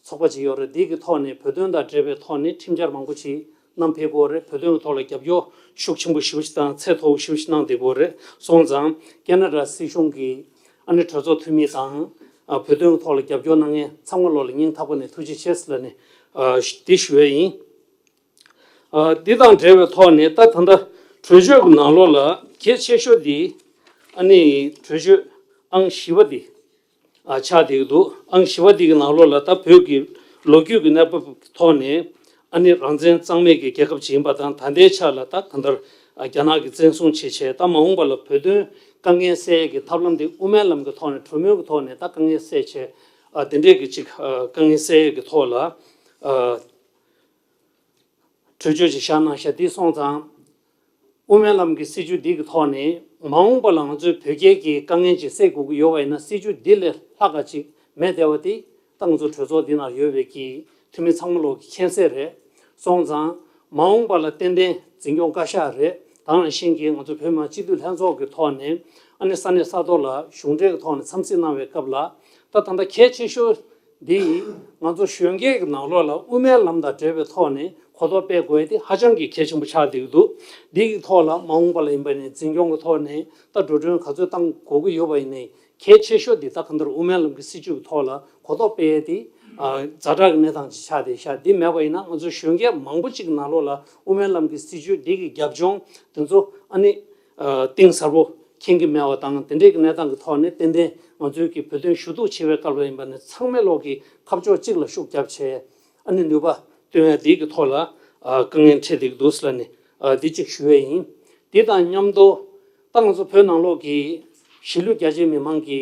ཚོགས་པ་ཅིག་ཡོད་རེད། འདི་གི་ཐོག་ནས་བོད་དོན་དང་འབྲེལ་བའི་ཐོག་ནས་ཁྲིམས་འཆར་མང་པོ་ཅིག་བསྣམས་ཕེབས་ཀྱི་ཡོད་རེད། བོད་དོན་གྱི་ཐོག་ལ་རྒྱབ་སྐྱོར་ཤུགས་ཆེན་པོ་ཞེ་པོ་ཅིག་དང་ཚད་མཐོ་པོ་ཞེ་པོ་ཅིག་གནང་བསྡད་ཀྱི་ཡོད་རེད། སོང་ཙང་ཁེ་ན་ཌ་སྲིད་གཞུང་གི་ཨ་ནི་གྲོས་ཚོགས་འཐུས་མི་དང་ཨ་བོད་དོན་གྱི་ཐོག་ལ་རྒྱབ་སྐྱོར་གནང་མཁན་ཚང་མ་ལོག་ལ་སྙིང་ཐག་པ་ནས་ཐུགས་རྗེ་ཆེ་ཟེར་ལབ་ནས་ཨ་འདི་ཞུ་ཡས་ཡིན། ཨ། འདི་དང་འབྲེལ་བའི་ཐོག་ནས་ད་ད་ལྟ་གྲོས་ཆོད་ཀྱི་ནང་ལོགས་ལ་གལ་ཆེ་ཤོས་འདི་ཨ་ནི་གྲོས་ཆོད་ཨང་བཞི་པ་འདི་ཨ་ཆགས་བསྡད་ཀྱི་འདུག་ཨང་བཞི་པ་འདི་གི་ནང་ལོགས་ལ་ད་བོད་ཀྱི་ལོ་རྒྱུས་ཀྱི་གནས་བབ་ཀྱི་ཐོག་ནས་ཨ་ནི་རང་བཙན་གཙང་མའི་གི་རྒྱལ་ཁབ་ཅིག་ཡིན་པ་དང་ད་ལྟའི་ཆ་ལ་ད་གང་ལྟར་ཨ་རྒྱ་ནག་གིས་བཙན་བཟུང་བྱས་བྱས་ད་མ་འོངས་པ་ལ་བོད་དོན་དཀའ་ངལ་སེལ་ཡས་ཀྱི་ཐབས་ལམ་འདི་དབུ་མའི་ལམ་གྱི་ཐོག་ནས་གྲོས་མོལ་གྱི་ཐོག་ནས་ད་དཀའ་ངལ་སེལ་བྱས་ཨ་དེ་འདྲས་ཀྱི་ཅིག་ཨ་དཀའ་ངལ་སེལ་ཡས་ཀྱི་ཐོག་ལ་ཨ། གྲོས་ཆོད་ཅིག་བཞག་གནང་ཤག་འདི་སོང་ཙང་། དབུ་མའི་ལམ་གྱི་སྲིད་བྱུས་འདི་གི་ཐོག་ནས་མ་འོངས་པ་ལ་ང་ཚོའི་བོད་རྒྱའི་གི་དཀའ་ངལ་ཅིག་སེལ་དགོས་ཀྱི་ཡོད་པ་ཡིན་ན་སྲིད་བྱུས་འདི་ལས་ལྷག་ག་ཅིག་མེད་བསྡད་པ་དེ་ད་ང་ཚོ་གྲོས་ཚོགས་འདི་ནང་ཡོད་པའི་གི་འཐུས་མི་ཚང་མ་ལོག་གི་མཁྱེན་གསལ་རེད། སོང་ཙང་མ་འོངས་པ་ལ་ཏན་ཏན་འཛིན་སྐྱོང་བཀའ་ཤག་རེད། དེ་ནང་བཞིན་གྱི་ང་ཚོ་བོད་མི་མང་སྤྱི་འཐུས་ལྷན་ཚོགས་ཀྱི་ཐོག་ནས་ཨ་ནི་ས་གནས་ས་ཐོག་ལ་གཞུང་འབྲེལ་གྱི་ཐོག་ནས་འཚམས་གཟིགས་གནང་བའི་སྐབས་ལ་ད་ད་ལྟ་གལ་ཆེ་ཤོས། འདི་ཡིས་ང་ཚོ་གཞོན་སྐྱེས་ཀྱི་ནང་ལོགས་ལ་དབུ་མའི་ལམ་དང་འབྲེལ་བའི་ཐོག་ནས་གོ་རྟོགས་སྤེལ་དགོས་ཡ་དེ་ཧ་ཅང་གི་གལ་ཆེན་པོ་ཆགས་བསྡད་ཀྱི་འདུག་འདི་གི་ཐོག་ལ་མ་འོངས་པ་ལ་ཡིན་པ་ནས་འཛིན་སྐྱོང་གི་ཐོག་ནས་ད་འགྲོ་གྲོན་ག་ཚོད་བཏང་དགོས་ཀྱི་ཡོད་པ་ཡིན་ནའི་གལ་ཆེ་ཤོས་འདི་ད་གང་ལྟར་དབུ་མའི་ལམ་གྱི་སྲིད་བྱུས་ཀྱི་ཐོག་ལ་གོ་རྟོགས་སྤེལ་ཡ་དེ་ཛ་དྲག་གི་གནས་སྟངས་ཅིག་ཆགས་བསྡད་ཤག་འདི་མེད་པ་ཡིན་ན་ང་ཚོ་གཞོན་སྐྱེས་མང་པོ་ཅིག་གི་ནང་ལོགས་ལ་དབུ་མའི་ལམ་གྱི་སྲིད་བྱུས་འདི་གི་རྒྱབ་ལྗོངས་དེ་ཚོ་ཨ་ནི། གཏིང་ཟབ་པོ་མཁྱེན་གྱི་མེད་པ་དང་དེ་འདྲའི་གི་གནས་སྟངས་ཀྱི་ཐོག་ནས་ཏན་ཏན་ང་ཚོའི་གི་བོད་དོན་ཞུ་གཏུག་བྱེད་པའི་སྐབས་ལ་ཡིན་པ་ནི་ཚང་མས་ལོག་གི་ཁ་ཕྱོགས་གཅིག་ལ་ཤུགས་རྒྱབ་བྱས་ཨ་ནི་ནུས་པ་བཏོན་ཡ་དེའི་གི་ཐོག་ལ་དཀའ་ངལ་འཕྲད་བསྡད་ཀྱི་འདུག་ཟེར་ལབ་ནས་འདི་གཅིག་ཞུ་ཡས་ཡིན། འདི་དང་མཉམ་དུ་ད་ང་ཚོ་བོད་ནང་ལོགས་ཀྱི་གཞིས་ལུས་རྒྱ་ཆེའི་མི་མང་གི་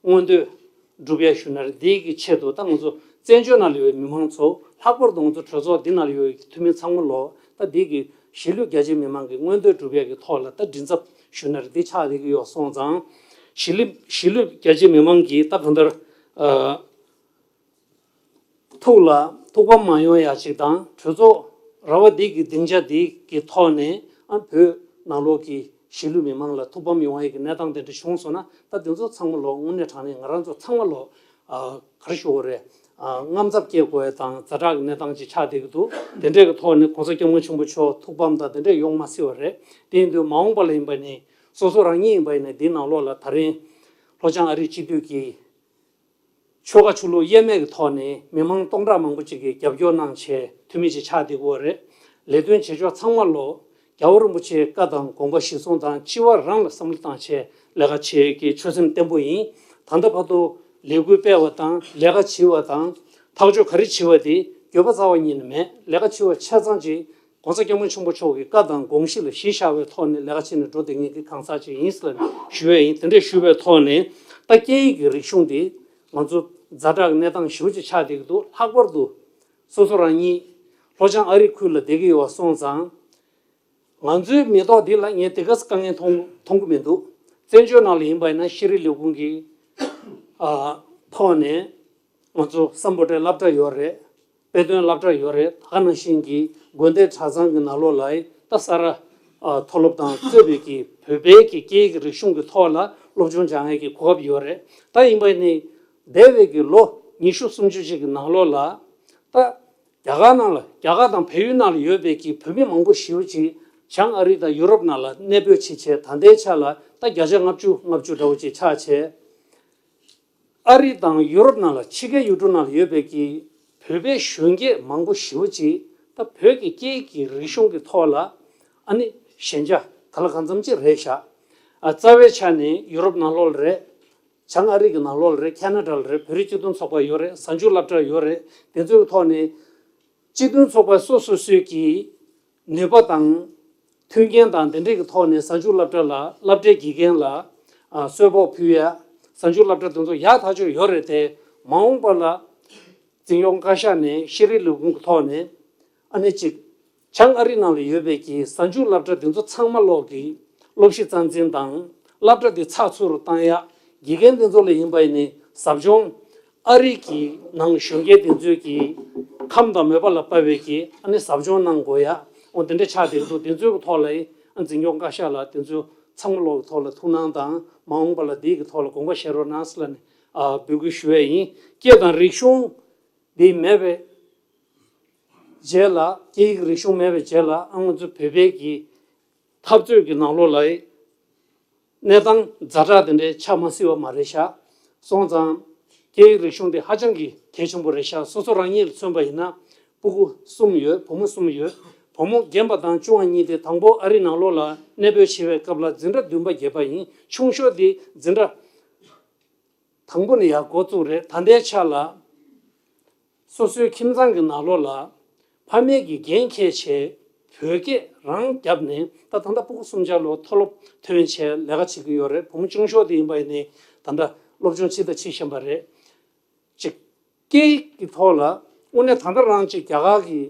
མངོན་འདོད་སྒྲུབ་ཡ་ཞུ་ན་རེད། འདི་གི་ཆེད་དུ་ད་ང་ཚོ་བཙན་བྱོལ་ནང་ལ་ཡོད་པའི་མི་མང་ཚོ་ལྷག་པར་དུ་ང་ཚོ་གྲོས་ཚོགས་འདི་ནང་ལ་ཡོད་པའི་འཐུས་མི་ཚང་མ་ལོ་ད་འདི་གི་གཞིས་ལུས་རྒྱ་ཆེའི་མི་མང་གི་མངོན་འདོད་སྒྲུབ་ཡ་གི་ཐོག་ལ་ད་མགྲིན་ཚབ་ཞུ་ན་རེད། འདི་ཆགས་བསྡད་ཀྱི་ཡོད་སོང་ཙང་གཞིས་ལུས་གཞིས་ལུས་རྒྱ་ཆེའི་མི་མང་གིས་ད་གང་ལྟར་ཨ། ཐུགས་ལ་ཐུགས་ཕམ་མ་ཡོང་ཡ་ཅིག་དང་གྲོས་ཚོགས་ར་བ་འདི་གི་སྡིངས་ཆ་འདི་གི་ཐོག་ནས་ཨ་བོད་ནང་ལོགས་ཀྱི་གཞིས་ལུས་མི་མང་ལ་ཐུགས་ཕམ་ཡོང་ཡ་གི་གནས་སྟངས་དེ་འདྲ་བྱུང་སོང་ན་ད་དེ་ཚོ་ཚང་མ་ལོ་དངོས་གནས་དྲང་གནས་ང་རང་ཚོ་ཚང་མ་ལོ་ཨ་ག་རེ་ཞུ་དགོས་རེད། ཨ་དངངས་འཚབ་སྐྱེ་དགོས་ཡ་དང་ཛ་དྲག་གི་གནས་སྟངས་ཅིག་ཆགས་བསྡད་ཀྱི་འདུག་དེ་འདྲས་ཀྱི་ཐོག་ནས་༸གོང་ས་༸སྐྱབས་མགོན་ཆེན་པོ་མཆོག་ཐུགས་ཕམ་དང་དེ་འདྲས་ཡོང་མ་སྲིད་པ་རེད། དེ་ཡིན་དུས་མ་འོངས་པ་ལ་ཡིན་པ་ནི་སོ་སོ་རང་ཉིད་ཡིན་པ་ཡིན་ན་འདིའི་ནང་ལོགས་ལ་ད་རིང་ལྷོ་བྱང་ཨ་རིའི་སྤྱི་འཐུས་ཀྱི་ཆོལ་ཁ་ཆོས་ལུགས་དབྱེར་མེད་ཀྱི་ཐོག་ནས་མི་མང་སྟོང་ཕྲག་མང་པོ་ཅིག་གིས་རྒྱབ་སྐྱོར་གནང་བྱས་འཐུས་མི་ཅིག་ཆགས་བསྡད་ཀྱི་ཡོད་རེད། ལས་དོན་བྱེད་ཕྱོགས་ཚང་མ་ལོ་རྒྱལ་བ་རིན་པོ་ཆེའི་བཀའ་དང་དགོངས་པ་གཞིར་བཟུང་དང་སྤྱི་བོ་རང་ལ་བསམ་བློ་བཏང་བྱས་ལས་ཀ་བྱེད་ཀྱི་ཆོད་སེམས་བརྟན་པོ་ཡིན། ད་ལྟ་བར་དུ་ལས་འགུལ་སྤེལ་བ་དང་ལས་ཀ་བྱེད་པ་དང་ཐག་གཅོད་ག་རེ་བྱེད་པ་དེ་འགྱོད་པ་རྩ་བ་ཉིད་ནས་མེད། ལས་ཀ་བྱེད་པ་ཆ་ཚང་ཅིག་༸གོང་ས་༸སྐྱབས་མགོན་ཆེན་པོ་མཆོག་གི་བཀའ་དང་དགོངས་གཞི་ལ་གཞི་བཞག་པའི་ཐོག་ནས་ལས་ཀ་བྱས་ནས་འགྲོ་བསྡད་མཁན་གྱི་གང་ཟག་ཅིག་ཡིན་ཟེར་ཞུ་ཡས་ཡིན། དེ་འདྲས་ཞུ་བའི་ཐོག་ནས་ད་སྐད་ཡིག་གི་རིག་གཞུང་དེ་ང་ཚོ་ཛ་དྲག་གནས་སྟངས་ཞེ་པོ་ཅིག་ཆགས་བསྡད་ཀྱི་འདུག་ལྷག་པར་དུ་སོ་སོ་རང་ཉིད་ལྷོ་བྱང་ཨ་རི་ཁུལ་ལ་བསྡད་ཀྱི་ཡོད་པ་སོང་ཙང་། ང་ཚོའི་མི་ཐོག་འདི་ལ་ངས་དེ་ག་ཙམ་དཀའ་ངལ་མཐོང་མཐོང་གི་མི་འདུག་བཙན་བྱོལ་ནང་ལ་ཡིན་པ་ཡིན་ན་ཤེས་རིག་ལས་ཁུངས་ཀྱི་ཨ་ཐོག་ནས་ང་ཚོ་སམ་བྷོ་ཊའི་སློབ་གྲྭ་ཡོད་རེད། དཔེ་སྟོན་སློབ་གྲྭ་ཡོད་རེད། ད་ག་ནང་བཞིན་གྱི་དགོན་སྡེ་གྲྭ་ཚང་གི་ནང་ལོགས་ལ་ད་ས་ར་ མཐོ་སློབ་དང་གཙོས་པའི་གི་བོད་པའི་གི་སྐད་ཡིག་རིག་གཞུང་གི་ཐོག་ལ་སློབ་སྦྱོང་སྦྱང་ཡས་ཀྱི་གོ་སྐབས་ཡོད་རེད། ད་ཡིན་པ་ནི་འདས་པའི་གི་ལོ་ཉི་ཤུ་སུམ་ཅུ་ཅིག་གི་ནང་ལོགས་ལ་ད་རྒྱ་གར་ནང་ལ་རྒྱ་གར་དང་བལ་ཡུལ་ནང་ལ་ཡོད་པའི་གི་བོད་མི་མང་པོ་ཞེ་པོ་ཅིག་བྱང་ཨ་རི་དང་ཡུ་རོབ་ནང་ལ་གནས་སྤོས་བྱེད་བྱས། ད་ལྟའི་ཆ་ལ་ད་བརྒྱ་ཆ་ལྔ་བཅུ་ལྔ་བཅུ་འདྲ་བོ་ཅིག་ཆགས་བྱས། ཨ་རི་དང་ཡུ་རོབ་ནང་ལ་ཕྱི་རྒྱལ་ཡུལ་གྲུ་ནང་ལ་ཡོད་པའི་གི་བོད་པའི་གཞོན་སྐྱེས་མང་པོ་ཞེ་པོ་ཅིག་ད་བོད་ཀྱི་སྐད་ཡིག་གི་རིག་གཞུང་གི་ཐོག་ལ་ཨ་ནི་ཞན་ཆ་ག་ལ་གང་འཚམ་ཅིག་རེད་ཤག་ཨ་རྩ་བའི་ཆ་ནས་ཡུ་རོབ་ནང་ལོགས་ལ་རེད། བྱང་ཨ་རི་གི་ནང་ལོགས་ལ་རེད། ཁ་ན་ཌ་ལ་རེད། བོད་རིགས་སྤྱི་མཐུན་ཚོགས་པ་ཡོད་རེད། གཟའ་མཇུག་སློབ་གྲྭ་ཡོད་རེད། དེ་ཚོའི་ཐོག་ནས་སྤྱི་མཐུན་ཚོགས་པ་སོ་སོ་སོའི་གི་ནུས་པ་དང་མཐུན་རྐྱེན་དང་དེ་འདྲས་ཀྱི་ཐོག་ནས་གཟའ་མཇུག་སློབ་གྲྭ་ལ་སློབ་གྲྭའི་དགེ་རྒན་ལ་ཨ་གསོལ་ཕོགས་ཕུལ་ཡ། གཟའ་མཇུག་སློབ་གྲྭ་དེ་ཚོ་ཡག་ཐག་ཆོད་ཡོད་རེད་དེ། མ་འོངས་པ་ལ་འཛིན་སྐྱོང་བཀའ་ཤག་ནས་ཤེས་རིག་ལས་ཁུངས་ཀྱི་ཐོག་ནས་ཨ་ནི་གཅིག་བྱང་ཨ་རི་ནང་ལ་ཡོད་པའི་གི་གཟའ་མཇུག་སློབ་གྲྭ་དེ་ཚོ་ཚང་མ་ལོག་གི་སློབ་གཞི་རྩ་འཛིན་དང་སློབ་གྲྭ་དེ་ཚགས་ཚུད་རུ་བཏང་ཡ། དགེ་རྒན་དེ་ཚོ་ལ་ཡིན་པ་ཡིན་ནའི་ཟབ་སྦྱོང་ཨ་རི་གི་ནང་གཞོན་སྐྱེས་དེ་ཚོས་ཀྱི་ཁམས་དང་མོས་པ་ལ་དཔག་པའི་གི་ཨ་ནི་ཟབ་སྦྱོང་གནང་དགོས་ཡ། འོ་དེ་འདྲ་ཆགས་བསྡད་འདུག་དེ་ཚོའི་ཐོག་ལ་ཨ་འཛིན་སྐྱོང་བཀའ་ཤག་ལ་དེ་ཚོ་ཚང་མ་ལོག་གི་ཐོག་ལ་ཐུགས་སྣང་དང་མ་འོངས་པ་ལ་དེའི་གི་ཐོག་ལ་དགོངས་པ་བཞེས་རོགས་གནང་ཟེར་ལབ་ནས་ཨ་འབོད་སྐུལ་ཞུ་ཡས་ཡིན། སྐད་དང་རིག་གཞུང་འདི་མེད་པའི་རྗེས་ལ། སྐད་ཡིག་རིག་གཞུང་མེད་པའི་རྗེས་ལ་ཨ་ང་ཚོ་བོད་པའི་གི་འཐབ་རྩོད་ཀྱི་ནང་ལོགས་ལ་གནས་སྟངས་ཛ་དྲག་དེ་འདྲའི་ཆགས་མ་སྲིད་པ་མ་རེད་ཤག་སོང་ཙང་སྐད་ཡིག་རིག་གཞུང་དེ་ཧ་ཅང་གི་གལ་ཆེན་པོ་རེད་ཤག་སོ་སོ་རང་ཉིད་ལ་མཚོན་པ་ཡིན་ན་སྤུ་གུ་གསུམ་ཡོད། བུ་མོ་གསུམ་ཡོད། བུ་མོ་རྒན་པ་དང་ཆུང་བ་གཉིས་དེ་དང་པོ་ཨ་རི་ནང་ལོགས་ལ་གནས་སྤོས་བྱེད་པའི་སྐབས་ལ་འཛིན་གྲྭ་བདུན་པ་བརྒྱད་པ་ཡིན། ཆུང་ཤོས་དེ་འཛིན་གྲྭ་དང་པོ་ནས་ཡར་འགོ་བཙུགས་རེད། ད་ལྟའི་ཆ་ལ་སོ་སོའི་ཁྱིམ་ཚང་གི་ནང་ལོགས་ལ་ཕ་མས་ཀྱི་འགན་འཁྱེར་བྱས་བོད་སྐད་རང་བརྒྱབ་ནས། ད་ད་ལྟ་སྤུ་གུ་གསུམ་ཆ་ལོ་མཐོ་སློབ་ཐོན་བྱས་ལས་ཀ་བྱེད་ཀྱི་ཡོད་རེད། བུ་མོ་ཆུང་ཤོས་དེ་ཡིན་པ་ཡིན་ནའི་ད་ལྟ་སློབ་སྦྱོང་བྱེད་དང་བྱེད་བཞིན་པ་རེད། ཅིག་སྐད་ཡིག་གི་ཐོག་ལ་དངོས་གནས་ད་ལྟ་རང་ཅིག་རྒྱ་གར་གྱི་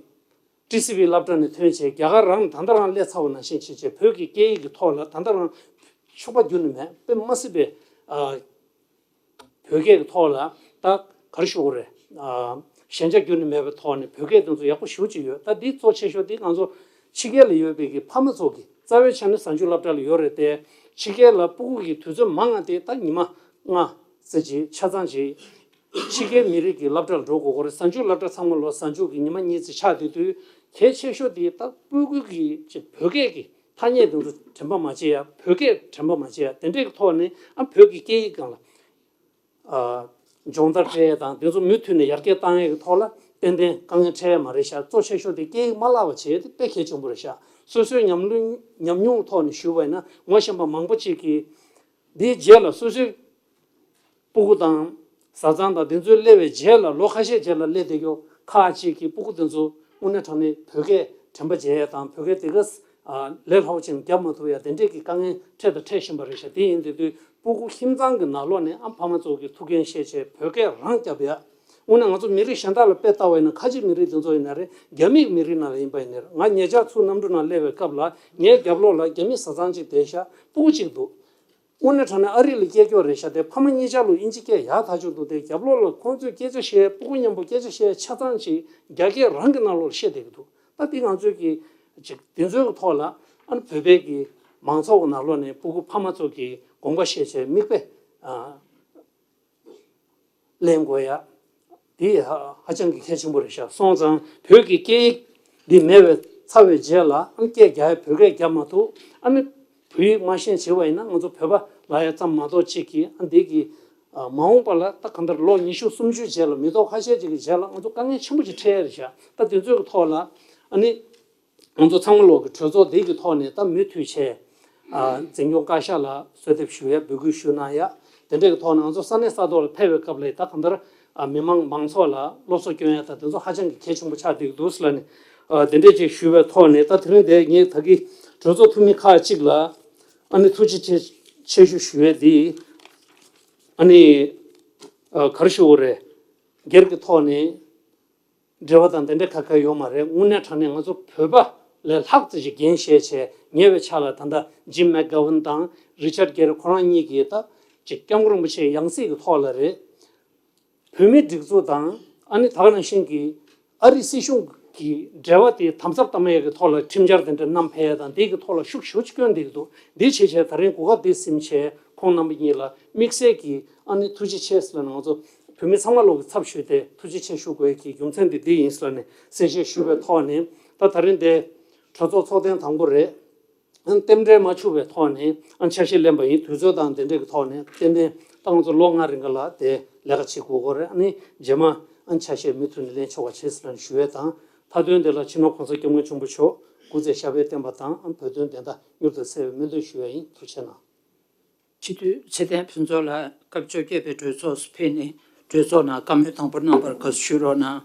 ཊི་སི་ཝི་སློབ་གྲྭ་ནས་ཐོན་བྱས་རྒྱ་གར་རང་ད་ལྟ་རང་སླེབས་ཚར་བ་ནང་བཞིན་བྱས་བྱས་བོད་ཀྱི་སྐད་ཡིག་གི་ཐོག་ལ་ད་ལྟ་རང་ཕྱུག་པ་ཁྱོན་ནས་མེད། དཔེ་མ་སྲིད་པའི་ཨ་བོད་སྐད་ཀྱི་ཐོག་ལ་ད་ག་རེ་ཞུ་དགོས་རེད། ཨ་ཞན་ཆ་ཁྱོན་ནས་མེད་པའི་ཐོག་ནས་བོད་སྐད་དེ་ཚོ་ཡག་པོ་ཞེ་པོ་ཅིག་ཡོད། ད་འདི་གཙོ་ཆེ་ཤོས་དེ་ང་ཚོ་ཕྱི་རྒྱལ་ལ་ཡོད་པའི་གི་ཕ་མ་ཚོ་གི་རྩ་བའི་ཆ་ནས་གཟའ་མཇུག་སློབ་གྲྭ་ལ་ཡོད་རེད་དེ། ཕྱི་རྒྱལ་ལ་སྤུ་གུ་གི་དུས་ཚོད་མང་ང་དེ་ད་ཉི་མ་ལྔ་ཙམ་ཅིག་ཆ་ཚང་ཅིག་ཕྱི་རྒྱལ་མི་རིགས་ཀྱི་སློབ་གྲྭ་ལ་འགྲོ་དགོས་ཀྱི་རེད། གཟའ་མཇུག་སློབ་གྲྭ་ཚང་མ་ལོ་གཟའ་མཇུག་གི་ཉི་མ་གཉིས་ཙམ་ཆགས་བསྡད་དུས་གལ་ཆེ་ཤོས་དེ་ད་སྤུ་གུ་གི་ཅིག་བོད་སྐད་ཀྱི་ཐ་སྙད་དེ་ཚོ་དྲན་པ་མ་བརྗེད་ཡ། བོད་སྐད་དྲན་པ་མ་བརྗེད་ཡ། དེ་འདྲའི་ཐོག་ནས་ཨ་བོད་ཀྱི་སྐད་ཡིག་སྒང་ལ་ཨ་སྦྱོང་བརྡར་སྤྲད་ཡ་དང་དེ་ཚོ་མུ་མཐུད་ནས་ཡར་རྒྱས་བཏང་ཡ་གི་ཐོག་ལ་ཏན་ཏན་དཀའ་ངལ་འཕྲད་ཡ་མ་རེད་ཤག་གཙོ་ཆེ་ཤོས་དེ་སྐད་ཡིག་མ་བརླག་པ་བྱེད་ཡ་དེ་དཔེ་གལ་ཆེན་པོ་རེད་ཤག་སོ་སོའི་ཉམས་མྱོང་ཉམས་མྱོང་ཐོག་ནས་ཞུས་པ་ཡིན་ན་ངོ་ཤེས་པ་མང་པོ་ཅིག་གིས་འདིའི་རྗེས་ལ་སོ་སོའི་སྤུ་གུ་དང་བཟའ་ཚང་དང་དེ་ཚོའི་སླེབས་པའི་རྗེས་ལ་ལོ་ཁ་ཤས་རྗེས་ལ་སླེབས་བསྡད་རྒྱུ་ཁག་ཅིག་གི་སྤུ་གུ་དེ་ཚོ་དངོས་གནས་དྲང་གནས་བོད་སྐད་དྲན་པ་བརྗེད་ཡ་དང་བོད་སྐད་དེ་ག་ལས་སླ་པོ་ཅིག་བརྒྱབ་མ་ཐུབ་ཡ་དེ་འདྲས་ཀྱི་དཀའ་ངལ་འཕྲད་དང་འཕྲད་བཞིན་པ་རེད་ཤག་དེ་ཡིན་དུས་དུས་སྤུ་གུ་ཁྱིམ་ཚང་གི་ནང་ལོགས་ནས་ཨ་ཕ་མ་ཚོ་གི་ཐུགས་འགན་བཞེས་བྱས་བོད་སྐད་རང་བརྒྱབ་ཡ། དངོས་གནས་ང་ཚོ་མི་རིགས་གཞན་དག་ལ་དཔེ་ལྟ་བ་ཡིན་ན་ཁ་ཆེ་མི་རིགས་དེ་ཚོ་ཡིན་ན་རེད། རྒྱ་མིའི་མི་རིགས་ནང་ལ་ཡིན་པ་ཡིན་ན་རེད། ང་ཉེ་ཆར་ཚུར་གནམ་གྲུ་ནང་སླེབས་པའི་སྐབས་ལ་ངའི་རྒྱབ་ལོགས་ལ་རྒྱ་མི་བཟའ་ཚང་གཅིག་བསྡད་ཤག་སྤུ་གུ་གཅིག་འདུག་དངོས་གནས་དྲང་གནས་ཨ་རི་ལ་སྐྱེས་ཀྱོག་རེད་ཤག་དེ་ཕ་མ་གཉིས་ཆ་ལོ་དབྱིན་ཇི་སྐད་ཡག་ཐག་ཆོད་འདུག་དེ་རྒྱབ་ལོགས་ལ་ཁོང་ཚོས་སྐད་ཆ་བཤད། སྤུ་གུ་མཉམ་པོ་སྐད་ཆ་བཤད་ཆ་ཚང་ཅིག་རྒྱ་སྐད་རང་གི་ནང་ལོགས་ལ་བཤད་བསྡད་ཀྱི་འདུག་ད་དེ་ང་ཚོས་ཀྱི་ཅིག་དེ་ཚོའི་ཐོག་ལ་ཨ་ནི་བོད་པའི་གི་མང་ཚོགས་ཀྱི་ནང་ལོགས་ནས་སྤུ་གུ་ཕ་མ་ཚོ་གི་དགོངས་པ་བཞེས་བྱས་མིག་དཔེ་ཨ་ལེན་དགོས་ཡ། དེ་ཧ་ཧ་ཅང་གི་གལ་ཆེན་པོ་རེད་ཤག་སོང་ཙང་བོད་ཀྱི་སྐད་ཡིག་འདི་མེད་པའི་ཚར་བའི་རྗེས་ལ་ཨ་ནི་སྐད་རྒྱག་ཡ་བོད་སྐད་རྒྱག་མ་ཐུབ། ཨ་ནི་བོད་ཡིག་མ་ཤེས་བྱས་པ་ཡིན་ན་ང་ཚོ་བོད་པ་ལབ་ཡ་ཙམ་མ་གཏོགས་ཅིག་གིས་ཨ་འདི་གི་ཨ་མ་འོངས་པ་ལ་ད་གང་ལྟར་ལོ་ཉི་ཤུ་སུམ་ཅུ་རྗེས་ལ་མི་ཐོག་ཁ་ཤས་ཅིག་གི་རྗེས་ལ་ང་ཚོ་དཀའ་ངལ་ཆེན་པོ་ཅིག་འཕྲད་ཡ་རེད་ཤག་ད་དེ་ཚོའི་གི་ཐོག་ལ་ཨ་ནི། ང་ཚོ་ཚང་མ་ལོག་གི་གྲོས་ཚོགས་འདི་གི་ཐོག་ནས་ད་མུ་མཐུད་བྱས། ཨ་འཛིན་སྐྱོང་བཀའ་ཤག་ལ་གསོལ་འདེབས་ཞུ་ཡ་འབོད་སྐུལ་ཞུ་གནང་ཡ། དེ་འདྲའི་གི་ཐོག་ནས་ང་ཚོ་ས་གནས་ས་ཐོག་ལ་ཕེབས་པའི་སྐབས་ལ་ད་གང་ལྟར་ཨ་མི་མང་མང་ཚོགས་ལ་སློབ་གསོ་སྐྱོན་ཡ་ད་དེ་ཚོ་ཧ་ཅང་གི་གལ་ཆེན་པོ་ཆགས་བསྡད་ཀྱི་འདུག་ཟེར་ལབ་ནས་ཨ་དེ་འདྲས་ཅིག་ཞུས་པའི་ཐོག་ནས། ད་དེ་རིང་དེ་ངས་ད་གི་གྲོས་ཚོགས་འཐུས་མི་ཁག་ཅིག་ལ་ཨ་ནི་ཐུགས་རྗེ་ཆེ་ཆེ་ཞུ་ཞུ་ཡ་འདི་ཨ་ནི་ཨ་ག་རེ་ཞུ་དགོས་རེད། སྒེར་གྱི་ཐོག་ནས། འབྲེལ་བ་དང་དེ་འདྲ་ག་ག་ཡོད་མ་རེད། དངོས་གནས་དྲང་གནས་ང་ཚོ་བོད་པ་ལས་ལྷག་ཙམ་ཞིག་འགན་བཞེས་བྱས། ཉེ་བའི་ཆར་ལ་ད་ལྟ་ཇིམ་མེག་གྷ་ཝན་དང་རི་ཅར་གྷེ་རི་ཁོ་རང་གཉིས་ཀྱིས་ད་ཅིག་སྐྱབས་མགོན་རིན་པོ་ཆེའི་ཡང་སྲིད་ཀྱི་ཐོག་ལ་རེད། བོད་མིའི་སྒྲིག་འཛུགས་དང་ཨ་ནི་ད་ག་ནང་བཞིན་གྱི་ཨ་རི་སྲིད་གཞུང་ གི་འབྲེལ་བ་དེ་དམ་ཟབ་གཏོང་ཡས་ཀྱི་ཐོག་ལ་ཁྲིམས་འཆར་དེ་འདྲ་བསྣམས་ཕེབས་ཡས་དང་དེ་གི་ཐོག་ལ་ཤུགས་ཞེ་པོ་ཅིག་བསྐྱོན་བསྡད་ཀྱི་འདུག་འདི་བྱས་བྱས་ད་རིང་གོ་སྐབས་འདི་ཟིན་བྱས་ཁོང་རྣམ་པ་གཉིས་ལ་དམིགས་བསལ་གྱི་ཨ་ནི་ཐུགས་རྗེ་ཆེ་ཟེར་ལབ་ནས་ང་ཚོ་བོད་མི་ཚང་མ་ལོག་གི་ཚབ་ཞུས་ཏེ་ཐུགས་རྗེ་ཆེ་ཞུ་དགོས་ཀྱི་རྒྱུ་མཚན་དེ་འདི་ཡིན་ཟེར་ལབ་ནས་གསལ་བཤད་ཞུས་པའི་ཐོག་ནས་ད་ད་རིང་འདི་གྲོས་ཚོགས་ཚོགས་ཐེངས་དང་པོ་རེད། རྟེན་འབྲེལ་མ་འཆུག་པའི་ཐོག་ནས་ཨ་ཆ་ཤས་ལེན་པ་ཡིན། དུས་ཚོད་དང་དེ་འདྲས་ཀྱི་ཐོག་ནས་ཏན་ཏན་ཏང་ཚོ་ལོ་ལྔ་རིང་ག་ལ་དེ་ལས་ཀ་བྱེད་དགོས་ཀྱི་རེད། ཨ་ནི་རྗེས་མ་ཨ་ཆ་ཤས་མུ་མཐུད་ནས་ལེན་ཆོག་པ་བྱེད་ཟེར་ནས་ཞུ་ཡས་དང་། མཐའ་དོན་དེ་ལ་སྤྱི་ནོར་༸གོང་ས་༸སྐྱབས་མགོན་ཆེན་པོ་མཆོག་སྐུ་ཚེ་ཞབས་པད་བརྟན་པ་དང་བོད་དོན་བདེན་མཐའ་མྱུར་དུ་གསལ་བའི་སྨོན་འདུན་ཞུ་ཡས་ཡིན། ཐུགས་རྗེ་གནང་། སྤྱི་འཐུས་ཚེ་བརྟན་ཕུན་ཚོགས་ལགས་སྐབས་བཅོ་བརྒྱད་པའི་གྲོས་ཚོགས་སུ་ཕེབས་ནས་གྲོས་ཚོགས་ནང་བཀའ་མོལ་དང་པོ་གནང་བར་དགའ་བསུ་ཞུ་རོགས་གནང་།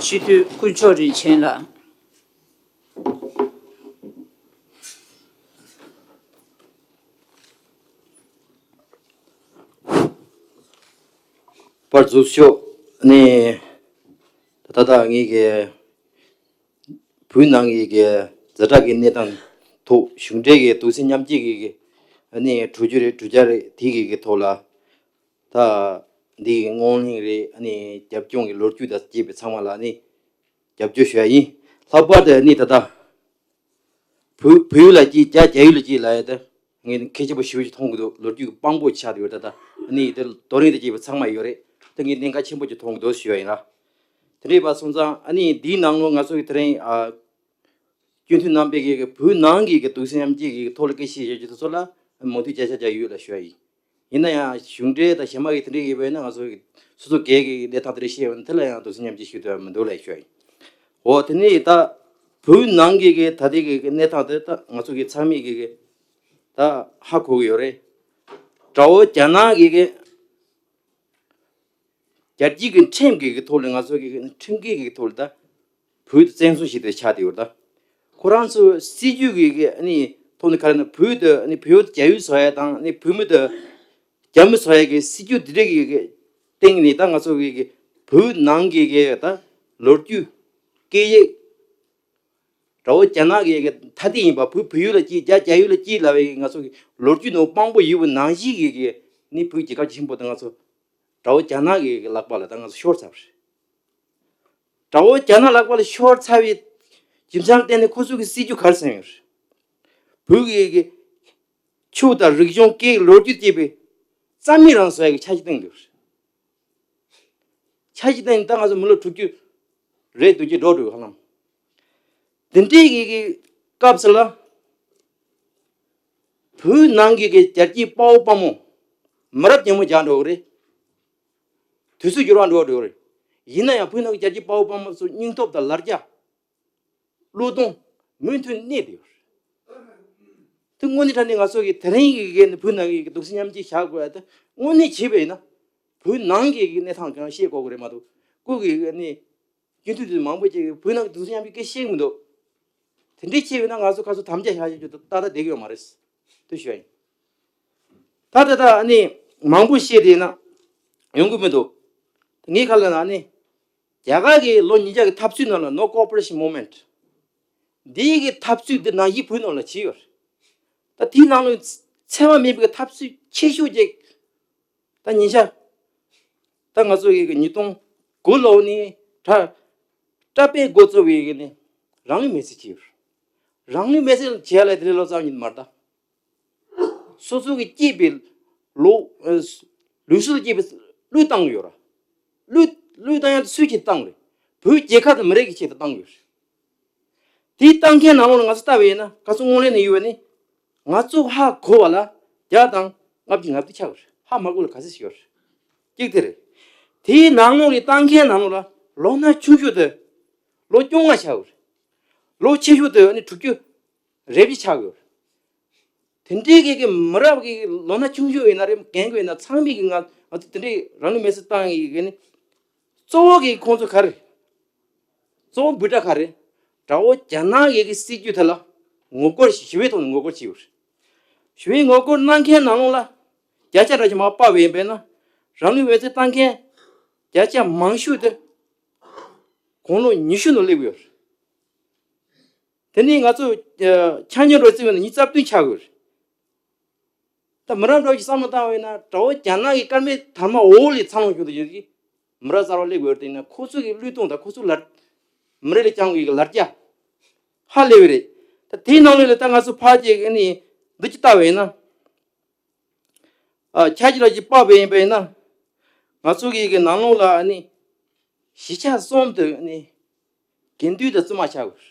སྤྱི་འཐུས་དཀོན་མཆོག་རིན་ཆེན་ལགས། པར་འཛུགས་ཤོག་ནས། ད་ལྟ་ངེད་ཀྱི་བོད་ནང་གི་གི་ཛ་དྲག་གི་གནས་སྟངས་ཐོག་གཞུང་འབྲེལ་གྱི་གདུང་སེམས་མཉམ་སྐྱེད་ཀྱི་གི་ནས་གྲོས་ཆོད་རེད་གྲོས་འཆར་རེད་དེ་གི་གི་ཐོག་ལ། ད་འདི་གི་སྔོན་གླེང་རེད། ཨ་ནི་རྒྱབ་ལྗོངས་ཀྱི་ལོ་རྒྱུས་དང་བཅས་པའི་ཚང་མ་ལ་ནི་རྒྱབ་སྐྱོར་ཞུ་ཡ་ཡིན། ལྷག་པར་དུ་ནི་ད་ལྟ་བོད་བོད་ཡུལ་ལ་སྐྱིད་རྒྱ་རྒྱ་ཡུལ་ལ་སྐྱིད་ལབ་ཡ་ད་ངས་ནི་གལ་ཆེན་པོ་ཞེ་པོ་ཞིག་མཐོང་གི་འདུག་ལོ་རྒྱུས་ཀྱི་དཔང་པོ་ཆགས་བསྡད་ཡོད། ད་ལྟ་ནི་དེ་རྡོ་རིང་དང་བཅས་པ་ཚང་མ་ཡོད་རེད། ད་ངས་གནད་འགག་ཆེན་པོ་ཞིག་མཐོང་གི་འདུག་ཞུ་ཡ་ཡིན་ལ། དེ་འདྲ་ཡིན་པ་སོང་ཙང་ཨ་ནི་འདིའི་ནང་ལོགས་ང་ཚོ་གི་དེ་རིང་ཨ། སྤྱི་འཐུས་རྣམ་པས་ཀྱི་བོད་ནང་གི་གི་གདུང་སེམས་མཉམ་སྐྱེད་ཀྱི་ཐོག་ལ་སྐད་ཆ་བཤད་རྒྱུ་དེ་ཚོ་ལ་མོས་མཐུན་བརྒྱ་ཆ་བརྒྱ་ཡོད་ལ་ཞུ་ཡ་ཡིན། ཡིན་ན་ཡང་གཞུང་འབྲེལ་དང་གཞན་མ་གི་དེ་འདྲའི་ཡོད་པ་ཡིན་ན་ང་ཚོ་གི་སོ་སོ་སྒེར་གྱི་གནས་སྟངས་དེ་འདྲ་བཤད་ཡོད་ན་དེ་ལ་ཡང་གདུང་སེམས་མཉམ་སྐྱེད་ཞུ་འདོད་མི་འདུག་ལ་ཞུ་ཡ་ཡིན། འོ་དེ་ནས་ད་བོད་ནང་གི་གི་ད་ལྟའི་གི་གནས་སྟངས་དེ་ད་ང་ཚོ་གི་ཚང་མས་གི་གི་ད་ཧ་གོ་གི་ཡོད་རེད། དགྲ་བོ་རྒྱ་ནག་གི་གི་རྒྱལ་སྤྱི་གི་ཁྲིམས་ཀྱི་གི་ཐོག་ལ་ང་ཚོ་གི་ཁྲིམས་འགལ་གྱི་ཐོག་ལ་ད་བོད་དུ་བཙན་བཟུང་བྱས་ཏེ་ཆགས་བསྡད་ཡོད་ད། ཁོ་རང་ཚོ་སྲིད་ཇུས་ཀྱི་གི་ཨ་ནི་ཐོག་ནས་ག་རེ་ན་བོད་དུ་ཨ་ནི་བོད་རྒྱ་ཡུལ་བཟོ་ཡ་དང་ཨ་ནི་བོད་མི་དུ་རྒྱ་མི་བཟོ་ཡ་གི་སྲིད་ཇུས་འདི་འདྲ་གི་གི་སྟེང་ནས་ད་ང་ཚོ་གི་གི་བོད་ནང་གི་གི་ད་ལོ་རྒྱུས་སྐད་ཡིག་དགྲ་བོ་རྒྱ་ནག་གི་གི་ཐ་དད་ཡིན་པ་བོད་བོད་ཡུལ་ལ་སྐྱིད་རྒྱ་རྒྱ་ཡུལ་ལ་སྐྱིད་ལབ་པའི་ང་ཚོ་གི་ལོ་རྒྱུས་ནང་དཔང་པོ་ཡོད་པ་ནང་བཞིན་གི་གི་ནི་བོད་རྒྱལ་ཁབ་ཆེན་པོ་དང་ང་ཚོ། དགྲ་བོ་རྒྱ་ནག་གི་ལག་པ་ལ་ད་ང་ཚོ་ཤོར་ཚར་བ་རེད། དགྲ་བོ་རྒྱ་ནག་ལག་པ་ལ་ཤོར་ཚར་བའི་རྒྱུ་མཚན་བརྟེན་ནས་ཁོ་ཚོ་གི་སྲིད་ཇུས་ག་རེ་བཟུང་ཡོད་རེད། བོད་ཀྱི་གི་ཆོས་དང་རིག་གཞུང་སྐད་ལོ་རྒྱུས་བཅས་པའི་རྩ་མེད་རང་བཟོ་ཡ་གི་འཆར་གཞི་བཏིང་ཡོད་རེད། འཆར་གཞི་བཏིང་ནས་ད་ང་ཚོ་མི་ལོ་དྲུག་ཅུ་རེད་བདུན་ཅུ་འགྲོ་འགྲོ་ཧ་ལམ། དེ་འདྲའི་གི་གི་སྐབས་སུ་ལ། བོད་ནང་གི་གི་རྒྱལ་གཅེས་དཔའ་བོ་དཔའ་མོ་མི་རབས་རྒན་མོ་རྒྱག་འགྲོ་གི་རེད། དུས་ཚོད་འགྱུར་བ་འགྲོ་འགྲོ་གི་རེད། ཡིན་ན་ཡང་བོད་ནང་གི་རྒྱལ་གཅེས་དཔའ་བོ་དཔའ་མོ་ཚོ་སྙིང་སྟོབས་དང་ལར་རྒྱ། བློས་གཏོང་མུ་མཐུད་གནས་བསྡད་ཡོད་རེད། དེ་དངོས་གནས་དྲང་གནས་ང་ཚོ་གི་དེ་རིང་གི་གི་བོད་ནང་གི་གདུང་སེམས་མཉམ་སྐྱེད་བཞག་དགོས་ཡ་དེ་དངོས་གནས་བྱས་པ་ཡིན་ན། བོད་ནང་གི་གི་གནས་སྟངས་གང་བཤད་དགོས་གི་རེད་མ་གཏོགས་སྐུ་གི་གནས། སྤྱི་འཐུས་དེ་མང་པོ་ཅིག་བོད་ནང་གི་གདུང་སེམས་མཉམ་སྐྱེད་སྐད་བཤད་གི་མི་འདུག་དེ་འདྲའི་བྱས་ཡོད་ན་ང་ཚོ་ཁ་ཚོ་དམ་བཅའ་བཞག་བཞག་རྒྱུ་དེ་ཏག་ཏག་བསྡད་གི་ཡོད་མ་རེད། དེ་ཞུ་ཡ་ཡིན། ད་ད་ད་ཨ་ནི་མང་པོ་བཤད་དེ་ན་ཡོང་གི་མི་འདུག་ངའི་ཁ་ལ་ན་ཨ་ནི་རྒྱ་གར་གི་ལོ་ཉིས་བརྒྱ་གི་འཐབ་རྩོད་ནང་ལ་No Cooperation Movement། འདི་གི་འཐབ་རྩོད་འདི་ནང་བཞིན་བོད་ནང་ལ་བྱས་ཡོད་རེད། ད་དེའི་ནང་ལ་འཚེ་བ་མེད་པའི་འཐབ་རྩོད་ཆེ་ཤོས་ཅིག་ད་ཉིན་ཞག་ད་ང་ཚོ་ཡི་གི་ཉིས་སྟོང་དགུ་ལོ་ནས་གྲྭ་གྲྭ་པའི་འགོ་གཙོ་བའི་གི་ནི་རང་ལུས་མེར་སྲེག་བྱས་ཡོད། རང་ལུས་མེར་སྲེག་བྱས་ལ་དེ་ལོ་ཙམ་ཡིན་མ་རེད་ད། སོ་སོ་གི་སྐྱེས་པའི་ལོ་ལུས་སྲོག་སྐྱེས་པའི་བློས་བཏང་ཡོད་ར། བློས་བློས་བཏང་ཡང་སུས་ཀྱིས་བཏང་རེད། བོད་རྒྱལ་ཁབ་དང་མི་རིགས་ཀྱི་ཆེད་དུ་བཏང་ཡོད་རེད། དེའི་བཏང་མཁན་ནང་ལོགས་ལ་ང་ཚོ་ལྟ་བས་ན་ག་ཚོད་སྔོན་ལས་ནས་ཡོད་པ་ནི། ང་ཚོ་ཧ་གོ་བ་ལ་བརྒྱ་དང་ལྔ་བཅུ་ང་བདུན་ཆགས་པ་རེད། ཧ་མ་གོ་ལ་ག་ཚོད་ཞིག་ཡོད་རེད། གཅིག་དེ་རེད། དེའི་ནང་ལོགས་ལ་བཏང་མཁན་ནང་ལོགས་ལ་ལོ་ན་ཆུང་ཤོས་དེ་ལོ་བཅོ་ལྔ་ཆགས་པ་རེད། ལོ་ཆེ་ཤོས་དེ་ནི་དྲུག་ཅུ་རེ་བཞི་ཆགས་ཡོད་རེད། དེ་འདྲའི་གི་གི་མི་རབས་ཀྱི་ལོ་ན་ཆུང་ཤོས་ཡིན་ན་རེད། རྒན་རྒོན་ཡིན་ན་ཚང་མས་ཀྱི་ང་ང་ཚོ་དེ་འདྲའི་རང་ལུས་མེར་སྲེག་བཏང་ཡི་གི་ནི་གཙོ་བོ་གི་ཁོང་ཚོ་ག་རེ། གཙོ་བོ་འབོད་སྒྲ་ག་རེ། དགྲ་བོ་རྒྱ་ནག་གི་གི་སྲིད་ཇུས་དེ་ལ་ངོ་རྒོལ་ཞི་བའི་ཐོག་ནས་ངོ་རྒོལ་བྱས་ཡོད་རེད། ཞི་བའི་ངོ་རྒོལ་གནང་མཁན་ནང་ལོགས་ལ་བརྒྱ་ཆ་འདྲ་ཞིག་མར་སྤར་བ་ཡིན་པས་ན་རང་ལུས་མེར་སྲེག་བཏང་མཁན་བརྒྱ་ཆ་མང་ཤོས་དེ་དགུང་ལོ་ཉི་ཤུ་ནང་སླེབས་ཡོད་རེད། དེ་ནས་ང་ཚོ་ཨ་ཆ་སྙོམས་འགྲོ་རྩིས་པ་ནི་ཉི་ཤུ་རྩ་བདུན་ཆགས་ཡོད་རེད། ད་མི་རབས་འགྲོ་ཞིག་བསམ་བློ་བཏང་བས་ན་དགྲ་བོ་རྒྱ་ནག་གི་སྐར་མའི་དར་མ་འོག་ལས་འཚར་ལོངས་བྱུང་དུ་ཡོད་ཀྱི། མི་རབས་གསར་པ་སླེབས་ཡོད་དེ་ན་ཁོ་ཚོ་གི་བློས་གཏོང་དང་ཁོ་ཚོ་ལ་མི་རེ་ལ་བཅངས་ཡོད་གི་ལར་རྒྱ་ཧ་ལས་པ་རེད། ད་དེའི་ནང་ལོགས་ལ་ད་ང་ཚོ་ཕར་ཅིག་ཨ་ནི་འདི་ཅིག་ལྟ་བས་ན། ཨ་ཆ་ཅིག་ལ་ཅིག་དཔག་པ་ཡིན་པས་ན། ང་ཚོ་གི་གི་ནང་ལོགས་ལ་ཨ་ནི་གཞིས་ཆགས་གསུམ་དུ་ཨ་ནི་དགེ་འདུན་དང་བཙུན་མ་ཆགས་དགོས།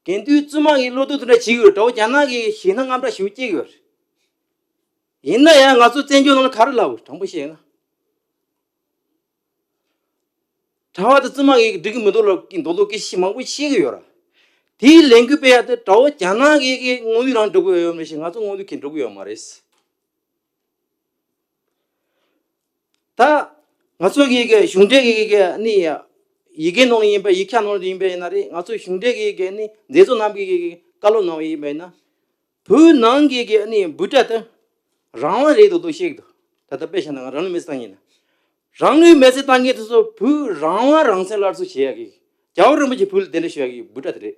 དགེ་འདུན་བཙུན་མ་གི་བློ་སྟོབས་དེ་འདྲ་བྱེད་ཀྱི་ཡོད་རེད། དགྲ་བོ་རྒྱ་ནག་གི་ཞེད་སྣང་དངངས་སྐྲག་ཞེ་པོ་སྐྱེ་གི་ཡོད་རེད། ཡིན་ན་ཡང་ང་ཚོ་བཙན་བྱོལ་ནང་ལ་ག་རེ་ལབ་དགོས་དྲང་པོ་བཤད་ན། གྲྭ་པ་དང་བཙུན་མ་གིས་འགྲིག་གི་མི་འདུག་ལབ་ཀྱི་མདོག་མདོག་སྐད་ཆ་མང་པོ་བཤད་ཀྱི་ཡོད་ར། དེའི་ལས་འགུལ་སྤེལ་ཡ་དེ་དགྲ་བོ་རྒྱ་ནག་གི་གི་དངོས་ཡོད་རང་འགྲོ་གི་ཡོད་མེད་ཞེས་ང་ཚོ་དངོས་ཡོད་ཀྱིས་འགྲོ་གི་ཡོད་མ་རེད། ད་ང་ཚོ་གི་གི་གཞུང་འབྲེལ་གི་གི་གི་ནི་ཡི་གེ་ནང་ཡིན་པ་ཡིག་ཆ་ནང་ཡིན་པ་ཡིན་ན་རེད། ང་ཚོ་གཞུང་འབྲེལ་གི་གི་ནི་མཛད་གཙོ་རྣམ་པ་གི་གི་བཀའ་སློབ་གནང་བ་ཡིན་པ་ཡིན་ན། བོད་ནང་གི་གི་ནི་འབོད་སྒྲ་དེ་རང་དབང་རེད་འདུག་འདུག་བཤད་ཀྱི་འདུག་ད་ལྟ་དཔེ་བཞག་ན་ང་རང་ལུས་མེར་སྲེག་བཏང་མཁན་ཡིན་ན། རང་ལུས་མེར་སྲེག་བཏང་མཁན་དེ་ཚོ་བོད་རང་དབང་རང་བཙན་སླར་གསོ་བྱེད་ཡ་གི་རྒྱལ་བ་རིན་པོ་ཆེ་བོད་ལ་གདན་འདྲེན་ཞུ་ཡ་གི་འབོད་སྒྲ་དེ་རེད།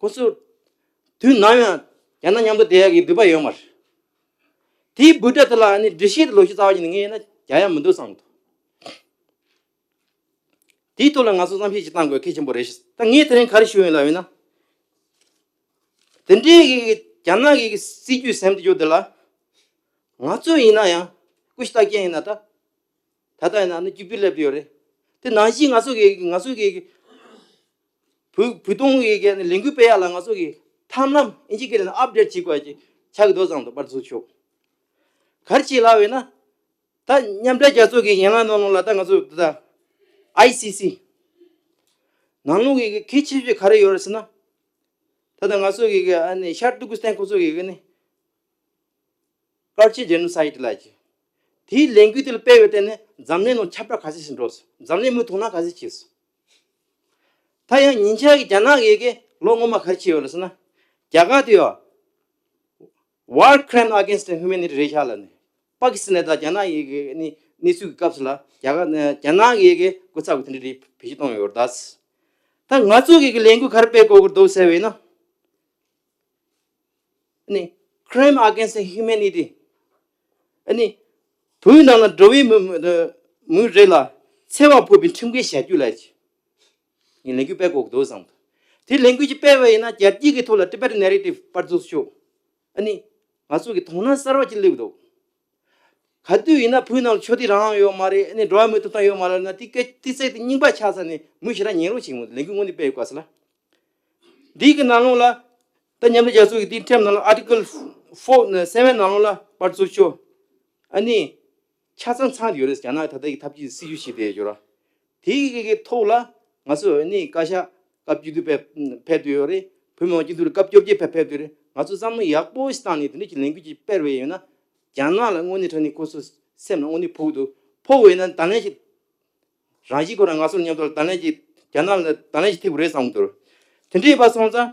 ཁོ་ཚོ་དུས་ནམ་ཡང་རྒྱ་ནག་མཉམ་དུ་བསྡད་ཡ་གི་འདོད་པ་ཡོད་མ་རེད། དེའི་འབོད་སྒྲ་དེ་ལ་ནི་འགྲེལ་བཤད་དེ་ལོ་ཤས་རྩ་བ་ཉིད་ནས་ངས་ཡིན་ན་རྒྱག་ཡ་མི་འདུག་བསམ་འདུག་དེའི་ཐོག་ལ་ང་ཚོ་བསམ་ཤེས་ཅིག་བཏང་དགོས་གལ་ཆེན་པོ་རེད། ད་ངས་དེ་རིང་ག་རེ་ཞུ་ཡིན་ལབ་ཡིན་ན། དེ་འདྲའི་གི་རྒྱ་ནག་གི་སྲིད་ཇུས་ཟེར་དེ་ཚོ་དེ་ལ་ང་ཚོ་ཡིན་ན་ཡང་སྐུ་ཞབས་ལྟ་མཁན་ཡིན་ན་ད་ད་ལྟ་ཡིན་ན་ནི་གཅིག་པུ་སླེབས་ཡོད་རེད། དེ་ནང་བཞིན་ང་ཚོ་གི་ང་ཚོ་གི་བོད་བོད་དོན་གི་གི་ལས་འགུལ་སྤེལ་ཡ་ལ་ང་ཚོ་གི་ཐབས་ལམ་ཨིན་ཇི་སྐད་ལ་ཨབ་ཌེཊ་བྱེད་དགོས་ཀྱི་ཆགས་ཀྱི་འདུག་བསམ་འདུག་པར་ཚུགས་ཆོག་ག་རེ་བྱེད་ལབ་ཡིན་ན། ད་མཉམ་འབྲེལ་རྒྱལ་ཚོགས་ཀྱི་ཡན་ལག་ནང་ལོགས་ལ་ད་ང་ཚོ་ད་ཨའི་སི་སི་ནང་ལོགས་ཀྱི་གལ་ཆེ་ཤོས་ག་རེ་ཡོད་རེད་ཟེར་ན། ད་ལྟ་ང་ཚོ་གི་གི་ཨ་ནི་ཤར་ཏུར་ཀི་སི་ཐན་ཁོ་ཚོ་གི་གི་ནི་ཀལ་ཅར་ཇེ་ནོ་སའིཌ་ལབ་ཀྱི། དེའི་ལས་འགུལ་དེ་ལ་སྤེལ་བའི་སྟེང་ནས་འཛམ་གླིང་ནང་ཁྱབ་བསྒྲགས་ག་ཚད་ཞིག་འགྲོ་སོང་། འཛམ་གླིང་མི་དོ་སྣང་ག་ཚད་བྱས་སོང་། ད་ཡང་ཉེ་ཆར་གྱི་རྒྱ་ནག་གི་གི་ལོ་སྔོན་མ་ག་རེ་བྱས་ཡོད་རེད་ཟེར་ན། རྒྱ་གར་དེ་ཡོད། War crime against humanity རེད་ཤག་ལབ་ནས། པ་ཀི་སི་ཐན་དང་རྒྱ་ནག་གི་གི་ནི་གནས་ཚུལ་གྱི་སྐབས་སུ་ལ་རྒྱ་གར་རྒྱ་ནག་གི་གི་སྐུ་ཚབ་ཀྱིས་དེ་འདྲ་རེད་བེད་སྤྱོད་གཏོང་ཡོད་རེད་ད། ད་ང་ཚོ་གི་གི་ལས་འགུལ་ག་རེ་སྤེལ་དགོས་ཀྱི་འདུག་ཟེར་བས་ན། ཨ་ནི་crime against humanity ཨ་ནི་བོད་ནང་ལ་འགྲོ་བའི་མི་མི་མི་རེ་ལ་འཚེ་བ་ཕོག་པའི་ཁྲིམས་འགལ་བྱ་སྤྱོད་ལ་ངས་ལས་འགུལ་སྤེལ་དགོས་ཀྱི་འདུག་བསམ། དེ་ལས་འགུལ་ཅིག་སྤེལ་བ་ཡིན་ན་རྒྱལ་སྤྱིའི་གི་ཐོག་ལ་Tibetan narrative པར་འཛུགས་ཤོག་ཨ་ནི་ང་ཚོ་གི་དོ་སྣང་གསར་བ་ཅིག་སླེབས་འདུག་ག་དུས་ཡིན་ན་བོད་ནང་ལ་ཆོས་དད་རང་དབང་ཡོད་མ་རེད། ཨ་ནི་འགྲོ་བ་མིའི་ཐོབ་ཐང་ཡོད་མ་རེད་ན་དེ་སྐད་དེ་ཚིག་དེ་རྙིང་པ་ཆགས་ཚར་ནས་མི་ཞེ་དྲག་ཉན་རོགས་བྱེད་ངོ་ལས་འགུལ་དངོས་གནས་སྤེལ་དགོས་ས་ལ། འདི་གི་ནང་ལོགས་ལ་ད་མཉམ་འབྲེལ་རྒྱལ་ཚོགས་ཀྱི་དེའི་ཁྲིམས་ནང་ལ་Article four seven ནང་ལོགས་ལ་པར་འཛུགས་ཆོག་ཨ་ནི་ཆ་ཚང་ཚང་ཡོད་རེད། རྒྱ་ནག་ད་ལྟ་གི་ཐབས་ཇུས་སྲིད་ཇུས་ཤིག་དེ་ཡོད་ར། དེའི་གི་གི་ཐོག་ལ་ང་ཚོ་ཨ་ནི་བཀའ་ཤག་སྐབས་བཅུ་བདུན་ཕེབས་ཕེབས་བསྡད་ཡོད་རེད། བོད་མི་མང་སྤྱི་འཐུས་ལ་སྐབས་བཅོ་བརྒྱད་ཕེབས་ཕེབས་བསྡད་ཡོད་རེད། ང་ཚོ་བསམ་བློ་ཡག་པོ་ཞིག་བཏང་ནས་དེ་འདྲ་གི་ལས་འགུལ་ཅིག་སྤེལ་བ་ཡིན་ན་རྒྱ་ནག་ལ་དངོས་གནས་དྲང་གནས་ཁོ་ཚོ་སེམས་ལ་དངོས་གནས་ཕོག་འདུག་ཕོག་འོས་ན་ད་ལན་ཞིག་རང་བཞིན་ཁོ་རང་ང་ཚོ་མཉམ་དུ་ད་ལན་ཞིག་རྒྱ་ནག་ལ་ད་ལན་ཞིག་ཐེབས་རེད་བསམ་གྱི་འདུག་དེ་འདྲ་ཡིན་པ་སོང་ཙང་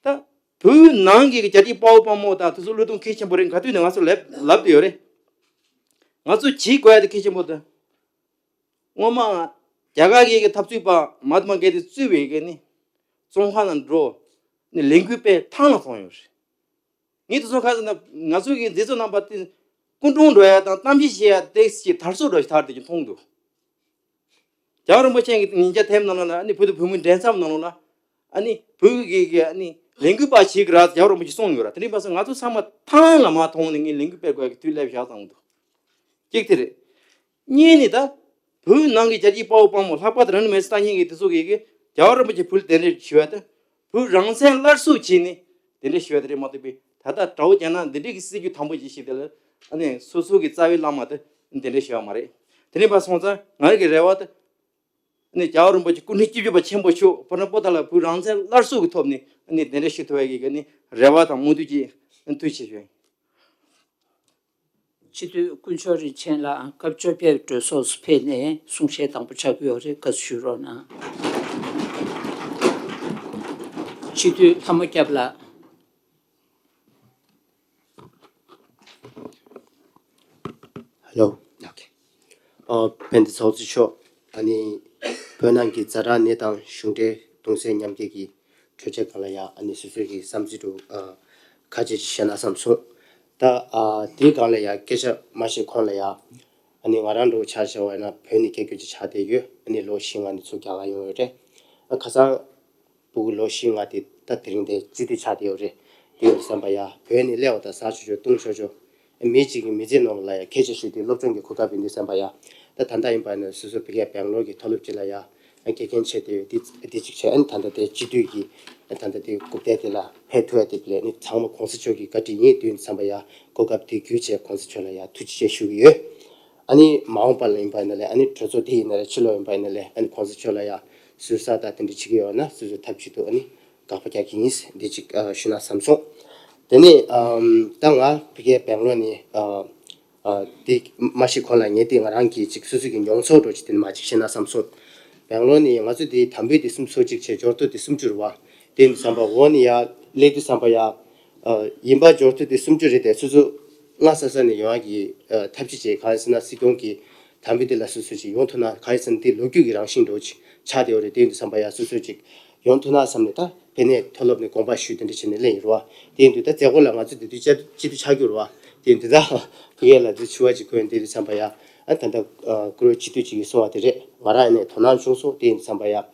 ད་བོད་ནང་གི་རྒྱལ་གཅེས་དཔའ་བོ་དཔའ་མོ་དང་དེ་ཚོ་བློས་གཏོང་གལ་ཆེན་པོ་རེད། ག་དུས་ནས་ང་ཚོ་ལབ་ལབ་བསྡད་ཡོད་རེད། ང་ཚོ་བྱེད་དགོས་ཡ་དེ་གལ་ཆེན་པོ་དེ། སྔོན་མ་རྒྱ་གར་གྱི་གི་འཐབ་རྩོད་པ་མ་ཧཱ་ཏ་མ་གྷན་དྷི་གཙོས་པའི་གི་ནི་བཙོན་ཁང་ནང་འགྲོ་ནི་ལས་འགུལ་སྤེལ་ཐང་ལ་སོང་ཡོད་རེད། ངས་དེ་ཚོ་ཁ་སང་ང་ཚོའི་གི་མཛད་གཙོ་རྣམ་པ་དེ་སྐུ་མགྲོན་འགྲོ་ཡ་དང་གཏམ་བཤད་བྱེད་ཡ་དེ་ཞིག་དར་སྲོལ་འདྲ་ཞིག་དར་བསྡད་ཀྱི་མཐོང་འདུག་རྒྱལ་བ་རིན་པོ་ཆེ་གི་ཉིན་རྒྱབ་དེབ་ནང་ལ་ཨ་ནི་བོད་དང་བོད་མིའི་འབྲེལ་མཚམས་ནང་ལ་ཨ་ནི་བོད་ཀྱི་གི་ཨ་ནི་ལས་འགུལ་པ་ཞིག་ར་རྒྱལ་བ་རིན་པོ་ཆེ་གསུངས་ཡོད་ར། དེ་འདྲ་ཡིན་པ་སོང་ང་ཚོ་ཚང་མ་ཐང་ལ་མ་ཐོན་ནས་ངས་ལས་འགུལ་སྤེལ་དགོས་ཀྱི་དུས་སླེབས་བཞག་བཏང་འདུག་གཅིག་དེ་རེད། གཉིས་ནི་ད་བོད་ནང་གི་རྒྱལ་གཅེས་དཔའ་བོ་དཔའ་མོ་ལྷག་པར་དུ་རང་ལུས་མེར་སྲེག་བཏང་མཁན་གྱི་དེ་ཚོ་གིས་གི་རྒྱལ་བ་རིན་པོ་ཆེ་བོད་ལ་གདན་འདྲེན་ཞུ་བ་དང་བོད་རང་བཙན་སླར་གསོ་བྱས་ནས་གདན་འདྲེན་ཞུ་བ་དེ་རེད་མ་གཏོགས་པའི་ད་ལྟ་དགྲ་བོ་རྒྱ་ནག་འདི་འདྲའི་གི་སྲིད་ཇུས་དམ་པོ་ཅིག་ཞིག་དེ་ལ་ཨ་ནི་སོ་སོ་གི་རྩ་བའི་བླ་མ་དེ་གདན་འདྲེན་ཞུ་བ་མ་རེད། དེ་འདྲ་ཡིན་པ་སོང་ཙང་ང་རང་གི་རེ་བ་དེ་ཨ་ནི་རྒྱལ་བ་རིན་པོ་ཆེ་སྐུ་ཕྲེང་བཅུ་བཞི་པ་ཆེན་པོ་མཆོག་བོད་རང་པོ་ཏ་ལ་བོད་རང་བཙན་སླར་གསོ་གི་ཐོག་ནས་ཨ་ནི་གདན་འདྲེན་ཞུ་ཐུབ་པའི་གི་ཨ་ནི་རེ་བ་དང་སྨོན་འདུན་གྱིས་ཐུགས་རྗེ་ཆེ་ཞུ། སྤྱི་འཐུས་དཀོན་མཆོག་རིན་ཆེན་ལགས་སྐབས་བཅོ་བརྒྱད་གྲོས་ཚོགས་སུ་ཕེབས་ནས་གསུང་བཤད་དང་པོ་ཆགས་ཀྱི་ཡོད་རེད། བཀའ་ཟུར་ཞུ་རོགས་གནང་། སྤྱི་འཐུས་ལྷ་མོ་སྐྱབས་ལགས། ཧེ་ལོ། ཨོ་ཁེ། ཨོ་ཕན་བདེ་ཚོགས་གཙོ་མཆོག་ཨ་ནི་བོད་ནང་གི་ཛ་དྲག་གནས་སྟངས་གཞུང་འབྲེལ་གདུང་སེམས་མཉམ་སྐྱེད་ཀྱི་གྲོས་ཆོད་སྒང་ལ་ཡ་ཨ་ནི་སོ་སོའི་གི་བསམ་ཚུལ་དུ་ཨ་ཁ་ཆེ་ཅིག་བཤད་ན་བསམ་སོང་། ད་ཨ་དེའི་སྒང་ལ་ཡ་སྐད་ཆ་མ་བཤད་གོང་ལ་ཡ། ཨ་ནི་ང་རང་འདྲ་བོ་ཆ་བཞག་པ་ཡིན་ན་བོད་ནས་སྐད་སྐྱོད་ཅིག་ཆགས་བསྡད་ཡོད། ཨ་ནི་ལོ་བཞི་ལྔ་ནས་ཚུར་རྒྱ་གར་ཡོང་ཡོད་རེད། ཨ་ཁ་སང་ཕྲུ་གུ་ལོ་བཞི་ལྔ་དེ་ད་དེ་རིང་དེ་རྩིས་དུས་ཆགས་བསྡད་ཡོད་རེད། དེ་ཡིན་དུས་ཙམ་པ་ཡ་བོད་ནས་སླེབས་པ་དང་ཟ་ཆོག་ཆོག་བཏུང་ཆོག་ཆོག་མི་གཅིག་གི་མི་ཚེ་ནང་ལ་ཡ་སྐད་ཆ་ཞུ་དུས་སློབ་སྦྱོང་གི་གོ་སྐབས་ཡིན་དུས་ཙམ་པ་ཡ། ད་ད་ལྟ་ཡིན་པ་ན་སོ་སོ་ཕ་གིའི་སྦེང་ལོར་གྱི་མཐོ་སློབ་ཅིག་ལ་ཡ་དགེ་རྒན་བྱས་ཏེ་ཡོད། དེ་དེ་གཅིག་བྱས། ཨ་ནི་ད་ལྟ་དེ་སྤྱི་འཐུས་ཀྱི་ཨ་ད་ལྟ་དེ་རྐུབ་སྟེགས་དེ་ལ་ཕེབས་ཐུབ་ཡ་དེ་ལས་ནི་ཚང་མ་གོང་ས་མཆོག་གི་བཀའ་དྲིན་ཡིན། དུས་ཙམ་པ་ཡ་གོ་སྐབས་དེ་བརྒྱུད་བྱས་གོང་ས་མཆོག་ལ་ཡ་ཐུགས་རྗེ་ཆེ་ཞུ་གི་ཡོད། ཨ་ནི་མ་འོངས་པ་ལ་ཡིན་པ་ན་ལས་ཨ་ནི་གྲོས་ཚོགས་དེ་ཡིན་ན་ལས་ཕྱི་ལོགས་ཡིན་པ་ཡིན་ན་ལས་ཨ་ནི་གོང་ས་མཆོག་ལ་ཡ་ཟུར་ཟ་དང་དེ་འདྲ་བྱེད་ཀྱི་ཡོད་ན་སོ་སོ་ཐབས་ཇུས་འདུག་ཨ་ནི་དགག་པ་རྒྱག་གི་ཡིན། འདི་གཅིག་ཨ་ཞུ་ན་བསམ་སོང་། དེ་ནས་ཨམ་ད་ང་ཕ་གིའི་སྦེང་ལོར་ནས་ཨ་ཨ་དེ་མ་ཤི་གོང་ལ་ངས་དེ་ང་རང་གི་ཅིག་སོ་སོ་གི་མྱོང་ཚོར་འདྲ་ཅིག་དེ་ནས་མ་ཅིག་བཤད་ན་བསམ་སོང་། སྦེང་ལོར་ནས་ང་ཚོ་དེ་དམ་འབུལ་དེ་སུམ་ཚོ་གཅིག་བྱས་འབྱོར་ཐོ་དེ་སུམ་ཅུ་རེད་བ། དེ་ཡིན་དུས་ཙམ་པ་འོ་ནི་ཡ་སླེབས་དུས་ཙམ་པ་ཡ། ཨ་ཡིན་པ་འབྱོར་ཐོ་དེ་སུམ་ཅུ་རེད་དེ་སོ་སོ་སྔ་ས་ས་ནས་ཡོང་ཡ་གི་ཨ་ཐབས་ཤེས་བྱས། གང་ཡིན་ཟེར་ན་སྲིད་སྐྱོང་གི་དམ་འབུལ་དེ་ལ་སོ་སོ་ཅིག་ཡོང་ཐུབ་ན། གང་ཡིན་ཟེར་ན་དེ་ལོ་རྒྱུས་ཀྱི་རང་བཞིན་འདྲ་ཅིག་ཆགས་བསྡད་ཡོད་རེད། དེ་ཡིན་དུས་ཙམ་པ་ཡ་སོ་སོ་ཅིག་ཡོང་ཐུབ་ན་བསམ་ནས་ད་ཕ་གིའི་མཐོ་སློབ་ནས་དགོངས་པ་ཞུས་དེ་འདྲ་བྱས་ནས་སླེབས་ཡིན་རེད་བ། དེ་ཡིན་དུས་ད་མཛད་སྒོ་ལ་ང་ཚོ་དེ་དུས་བཅར་སྤྱི་འཐུས་ཆགས་རྒྱུ་རེད་བ། དེ་ཡིན་དུས་ད་ཕ་གི་ལ་དེ་ཚོ་ཕྱུ་པ་ཅིག་གོན། དེ་དུས་ཙམ་པ་ཡ་ཨ་ད་ལྟ་ཨ་བཀུར་འོས་སྤྱི་འཐུས་ཅིག་གསུང་བ་དེ་རེད། ང་རང་ཡིན་ནའི་དོ་སྣང་བྱུང་སོང་། དེ་ཡིན་དུས་ཙམ་པ་ཡ་ཨ་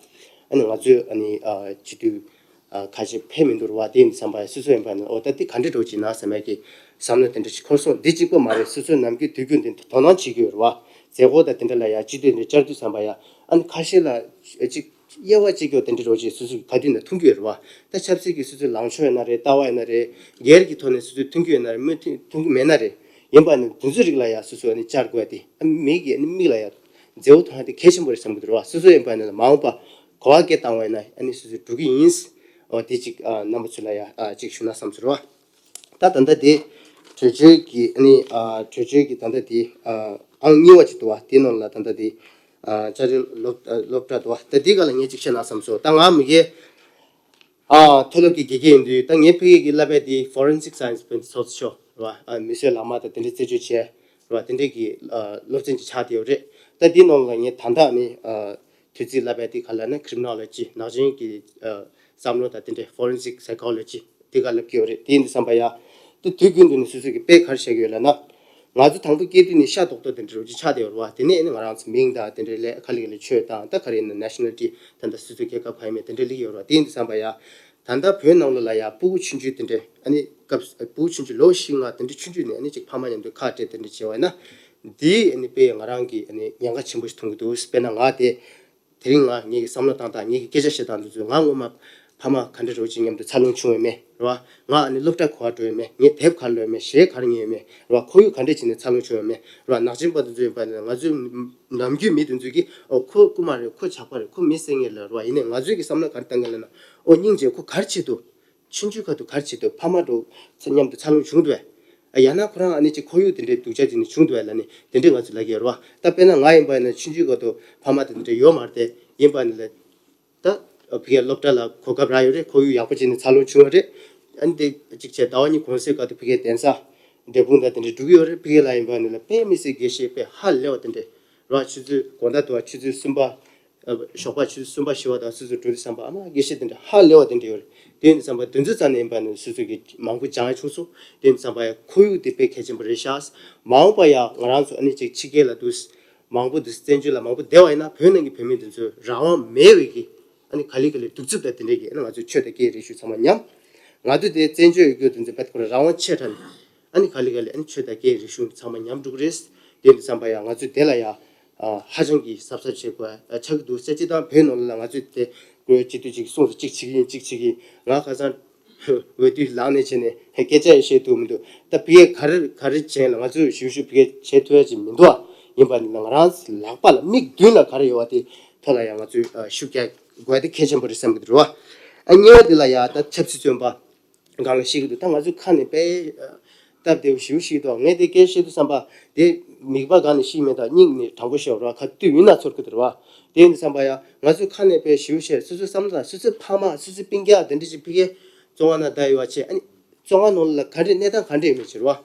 ནི་ང་ཚོས་ཨ་ནི་ཨ་སྤྱི་འཐུས་ཨ་ཁ་ཤས་ཕེབས་མི་འདུག་རེད་བ། དེ་ཡིན་དུས་ཙམ་པ་ཡ་སོ་སོ་ཡིན་པ་ནི་ཨོ་ད་དེ་ག་འདྲ་འདྲ་ཅིག་ན་བསམ་ཡ་གི་བསམ་བློ་དེ་འདྲ་ཅིག་འཁོར་སོང་། འདི་གཅིག་པོ་མ་རེད། སོ་སོའི་ནམ་རྒྱུན་དུས་རྒྱུན་དེ་དོ་སྣང་བྱེད་ཀྱི་ཡོད་རེད་བ། མཛད་སྒོ་དང་དེ་འདྲ་ལ་ཡ་སྤྱི་འཐུས་འདི་བཅར་དུས་ཙམ་པ་ཡ་ཨ་ནི་ཁ་ཤས་ལ་ཅིག་དབྱེ་བ་གཅིག་གྱོག་དེ་འདྲ་འདྲ་ཅིག་སོ་སོ་གི་ག་དུས་ན་མཐོང་གི་ཡོད་རེད་བ། ད་ཆབ་སྲིད་ཀྱི་སོ་སོའི་ལངས་ཕྱོགས་ཡིན་ན་རེད། ལྟ་བ་ཡིན་ན་རེད། སྒེར་གྱི་ཐོག་ནས་སོ་སོའི་མཐོང་གི་ཡོད་ན་རེད། མི་མཐོང་མཐོང་གི་མེད་ན་རེད། ཡིན་པ་ནི་དེ་ཚོའི་རིགས་ལ་ཡ་སོ་སོ་ཨ་ནི་བཅར་དགོས་ཡ་དེ་ཨ་མིག་གིས་ཨ་ནི་མིག་ལ་ཡ་མཛེས་པོ་མཐོང་ཡ་དེ་གལ་ཆེན་པོ་རེད་བསམ་གྱི་འདུག་རེད་བ། སོ་སོ་ཡིན་པ་ནི་མ་འོངས་པ་གོ་བ་སྐད་བཏང་བ་ཡིན་ན་ཨ་ནི་སོ་སོ་འགྲོ་གི་ཡིན། འོ་དེ་གཅིག་ཨ་རྣམ་པ་ཚོ་ལ་ཡ་ཨ་གཅིག་ཞུ་ན་བསམ་ཚུལ་རེད་བ། ད་ད་ལྟ་དེ་གྲོས་ཆོད་ཀྱི་ཨ་ནི་ཨ་གྲོས་ཆོད་ཀྱི་ད་ལྟ་དེ་ཨ་ཨང་གཉིས་པ་ཅིག་འདུག་བ། དེ་ནང་ལ་ད་ལྟ་དེ་ཨ་བཅའ་ཁྲིམས་སློབ་ཨ་སློབ་གྲྭ་འདུག་བ། ད་དེ་ག་ལ་ངས་ཅིག་བཤད་ན་བསམ་སོང་། ད་ང་མི་གའི་ཨ་མཐོ་སློབ་ཀྱི་དགེ་རྒན་ཡིན་དུས་ད་ངའི་ཕ་གི་གི་བསླབ་པ་དེ་Forensic Science བོད་ཚོགས་གཙོ་མཆོག་རེད་བ། ཨ་མི་གསོད་ལག་དམར་དང་དེ་འདྲའི་རྩད་གཅོད་བྱས་རེད་བ། དེ་འདྲའི་གི་ཨ་སློབ་ཚན་ཅིག་ཆགས་བསྡད་ཡོད་རེད། ད་དེ་ནང་ལ་ངས་ད་ལྟ་ནི་ཨ་དུས་ཚིགས་བསླབ་པ་དེ་ག་ལ་ན་Criminology ནག་ཅན་གྱི་ཨ་བསམ་བློ་དང་དེ་འདྲའི་Forensic Psychology དེ་ག་བསླབ་ཀྱི་ཡོད་རེད། དེ་ཡིན་དུས་ཙམ་པ་ཡ་དེ་དུས་རྒྱུན་དུ་ནི་སོ་སོ་གི་དཔེ་ག་རེ་བྱེད་ཀྱི་ཡོད་ལབ་ན། ང་ཚོ་དང་པོ་སྐྱེས་དུས་ནི་ཤ་རྡོག་རྡོག་དེ་འདྲ་རུ་ཅིག་ཆགས་བསྡད་ཡོད་རེད་བ། དེ་ནས་ནི་ང་རང་ཚོ་མིང་དང་དེ་འདྲའི་ལས་ཁ་ལི་ག་ལི་ཆོས་དང་ད་ག་རེ་ཡིན་ན་Nationality ད་ལྟ་སོ་སོའི་རྒྱལ་ཁབ་ག་ཡིན་མིན་དེ་འདྲ་ལི་གི་ཡོད་རེད་བ། དེ་ཡིན་དུས་ཙམ་པ་ཡ་ད་ལྟ་བོད་ནང་ལོགས་ལ་ཡ་ཕྲུ་གུ་ཆུང་ཆུང་དེ་འདྲ་ཨ་ནི་སྐབས་ཕྲུ་གུ་ཆུང་ཆུང་ལོ་བཞི་ལྔ་དེ་འདྲ་ཆུང་ཆུང་ནས་ཨ་ནི་ཅིག་ཕ་མ་མཉམ་དུ་ཁ་བྲལ་དེ་འདྲ་བྱས་པ་ཡིན་ན། འདི་ཨ་ནི་དཔེ་ང་རང་གི་ཨ་ནི་ཉེན་ཁ་ཆེན་པོ་ཞིག་མཐོང་གི་འདུག་དཔེར་ན་ང་དེ། དེ་རིང་ང་ངེད་ཀྱི་བསམ་བློ་བཏང་སྟངས། ངེད་ཀྱི་སྐད་ཆ་བཤད་སྟངས་འདི་ཚོས་ང་སྔོན་མ་ཕ་མ་ག་འདྲ་རོགས་ཅིག་མཉམ་དུ་འཚར་ལོངས་བྱུང་ཡོད་མེད་རེད་བ། ང་ཨ་ནི་སློབ་གྲྭ་ག་པར་འགྲོ་ཡོད་མེད། ངས་དེབ་ག་རེ་ཀློག་ཡོད་མེད། གཞས་ག་རེ་ཉན་ཡོད་མེད་རེད་བ། ཁོར་ཡུག་ག་འདྲ་བྱས་ནས་འཚར་ལོངས་བྱུང་ཡོད་མེད་རེད་བ། ནག་ཅན་པ་འདི་ཚོ་ཡིན་པ་ནི་ང་ཚོའི་ནམ་རྒྱུན་མི་འདི་ཚོས་ཀྱིས་ཨོ་ཁོ་རྐུན་མ་རེད། ཁོ་ཇག་པ་རེད། ཁོ་མི་བསད་མཁན་རེད་རེད་བ། ཡིན་ནའི་ང་ཚོས་ཀྱི་བསམ་བློ་ག་རེ་བཏང་གི་ལབ་ན། ཨོ་སྙིང་རྗེ། ཁོ་ག་རེ་བྱེད་འདུག་ཆུང་ཆུང་ཁ་ཐུག་ག་རེ་བྱེད་འདུག་ཕ་མ་འདྲ་བོ་མཉམ་དུ་འཚར་ལོངས་བྱུང་འདུག་གས། ཡང་ན་ཁོ་རང་ཨ་ནི་ཅིག་ཁོར་ཡུག་དེ་འདྲའི་སྡུག་ཅག་ཅིག་ནས་བྱུང་འདུག་གས་ལབ་ནས་དེ་འདྲའི་ང་ཚོ་ལབ་ཀྱི་ཡོད་རེད་བ། ད་དཔེར་ན་ང་ཡིན་པ་ཡིན་ན་ཆུང་ཆུང་སྐབས་དུ་ཕ་མ་དེ་འདྲ་ཡོད་མ་རེད་དེ། ཡིན་པ་ནི་ལ་ད་ཕ་གིའི་སློབ་གྲྭ་ལ་གོ་སྐབས་རག་ཡོད་རེད། ཁོར་ཡུག་ཡག་པོ་ཅིག་ནས་འཚར་ལོངས་བྱུང་བ་རེད། ཨ་ནི་དེ་གཅིག་བྱས་ཟླ་བ་གཉིས་གུང་སེང་སྐབས་དུ་ཕ་གིའི་གདན་ས་འབྲས་སྤུངས་དང་དེ་འདྲ་འགྲོ་གི་ཡོད་རེད། ཕ་གི་ལ་ཡིན་པ་ནི་ལ་དཔེ་མི་སྲིད་དགེ་བཤེས་དཔེ་ཧ་ལས་པ་དེ་འདྲ་རེད་བ། ཆུ་ཚོད་དགོང་དག་དུ་བ་ཆུ་ཚོད་གསུམ་པ། ཞོགས་པ་ཆུ་ཚོད་གསུམ་པ་བཞི་པ་དང་སོ་སོ་འགྲོ་དུས་ཙམ་པ་ཨ་མ་དགེ་བཤེས་དེ་འདྲ་ཧ་ལས་པ་དེ་འདྲ་ཡོད་རེད། དེ་ཡིན་དུས་ཙམ་པ་དེ་ཚོ་རྩ་ནས་ཡིན་པ་ནི་སོ་སོ་གི་མང་པོ་སྦྱང་ཡ་བྱུང་སོང་། དེ་ཡིན་དུས་ཙམ་པ་ཡ་ཁོར་ཡུག་དེ་དཔེ་གལ་ཆེན་པོ་རེད་ཤག་མ་འོངས་པ་ཡ་ང་རང་ཚོ་ཨ་ནི་ཅིག་ཕྱི་རྒྱལ་ལ་འདུག་མང་པོ་འདུག་བཙན་བྱོལ་ལ་མང་པོ་བསྡད་པ་ཡིན་ན་བོད་ནང་གི་བོད་མི་དེ་ཚོ་རང་དབང་མེད་པའི་གི་ཨ་ནི་ག་ལེ་ག་ལེ་གདུག་རྩུབ་དང་དེ་འདྲའི་གི་ཨ་ནི་ང་ཚོ་ཆོས་དང་སྐད་རིག་གཞུང་ཚང་མ་ཉམས། ང་ཚོ་དེ་བཙན་བྱོལ་ཡོད་རྒྱུ་དེ་ཚོ་བེད་ཁོ་རང་རང་དབང་ཆེ་དྲགས་ནས། ཨ་ནི་ག་ལེ་ག་ལེ་ཨ་ནི་ཆོས་དང་སྐད་རིག་གཞུང་ཚང་མ་ཉམས་འགྲོ་གི་རེད། དེ་འདི་བསམ་པ་ཡང་ང་ཚོས་དེ་ལ་ཡང་ཨ་ཧ་ཅང་གི་གཟབ་གཟབ་བྱེད་དགོས་ཨ་ཆགས་ཀྱི་འདུག་ཟེར། སྤྱིར་བཏང་བོད་ནང་ལ་ང་ཚོས་དེ་ཀོ་སྤྱི་འཐུས་ཅིག་གསུངས་སོང་། གཅིག་བྱེད་ཀྱི་ཡིན་གཅིག་བྱེད་ཀྱི་ཡིན། ང་ཁ་སང་འོས་བསྡུ་ལངས་ནས་བྱས་ནས་སྐད་ཆ་ཡང་བཤད་ཐུབ་མི་འདུག་ད་ཕ་གིར་ག་རེ་ག་རེ་བྱས་ལ་ང་ཚོས་ཞུ་ཞུ་ཕ་གིར་བྱེད་ཐུབ་ཡ་ཅིག་མི་འདུག་ཨ། ཡིན་པ་ནི་ང་རང་ལག་པ་ལ་མིག་མདུན་ལ་ག་རེ་ཡོད་པ་དེ་ཐོག་ལ་ཡང་ང་ཚོས་ཨ་ཤུགས་རྒྱག་དགོས་དེ་གལ་ཆེན་པོ་རེད་བསམ་གྱི་འདུག་རེད་བ། ཨ་གཉིས་པ་དེ་ལ་ཡང་ད་ཆབ་སྲིད་བཙོན་པ། གང་ལ་ཤེས་ཀྱི་འདུག་ད་ང་ཚོའི་ཁ་ནས་དཔེ་སྟབས་བདེ་བོ་ཞེ་པོ་ཞིག་འདུག་ངས་དེ་སྐད་བཤད་དུས་བསམ་པ་དེ་མིག་པ་གང་ནས་ཤེས་མེད་དང་སྙིང་ནས་དྲང་པོ་བཤད་རོགས། ཁ་བཏུད་མི་སྣ་ཚོར་གི་འདུག་ར་བ། དེ་ཡིན་དུས་བསམ་པ་ཡ་ང་ཚོའི་ཁ་ནས་དཔེ་ཞེ་པོ་བཤད། སོ་སོའི་བསམ་བློ་དང་སོ་སོའི་ཕ་མ་སོ་སོའི་སྤུན་ཀྱག་དེ་འདྲ་ཞིག་ཕ་གིའི་བཙོན་ཁང་ནང་བསྡད་ཡོད་པ་བྱས། ཨ་ནི་བཙོན་ཁང་ནང་ལ་ག་འདྲའི་གནས་སྟངས་ག་འདྲ་ཡོད་མེད་བྱེད་ར་བ།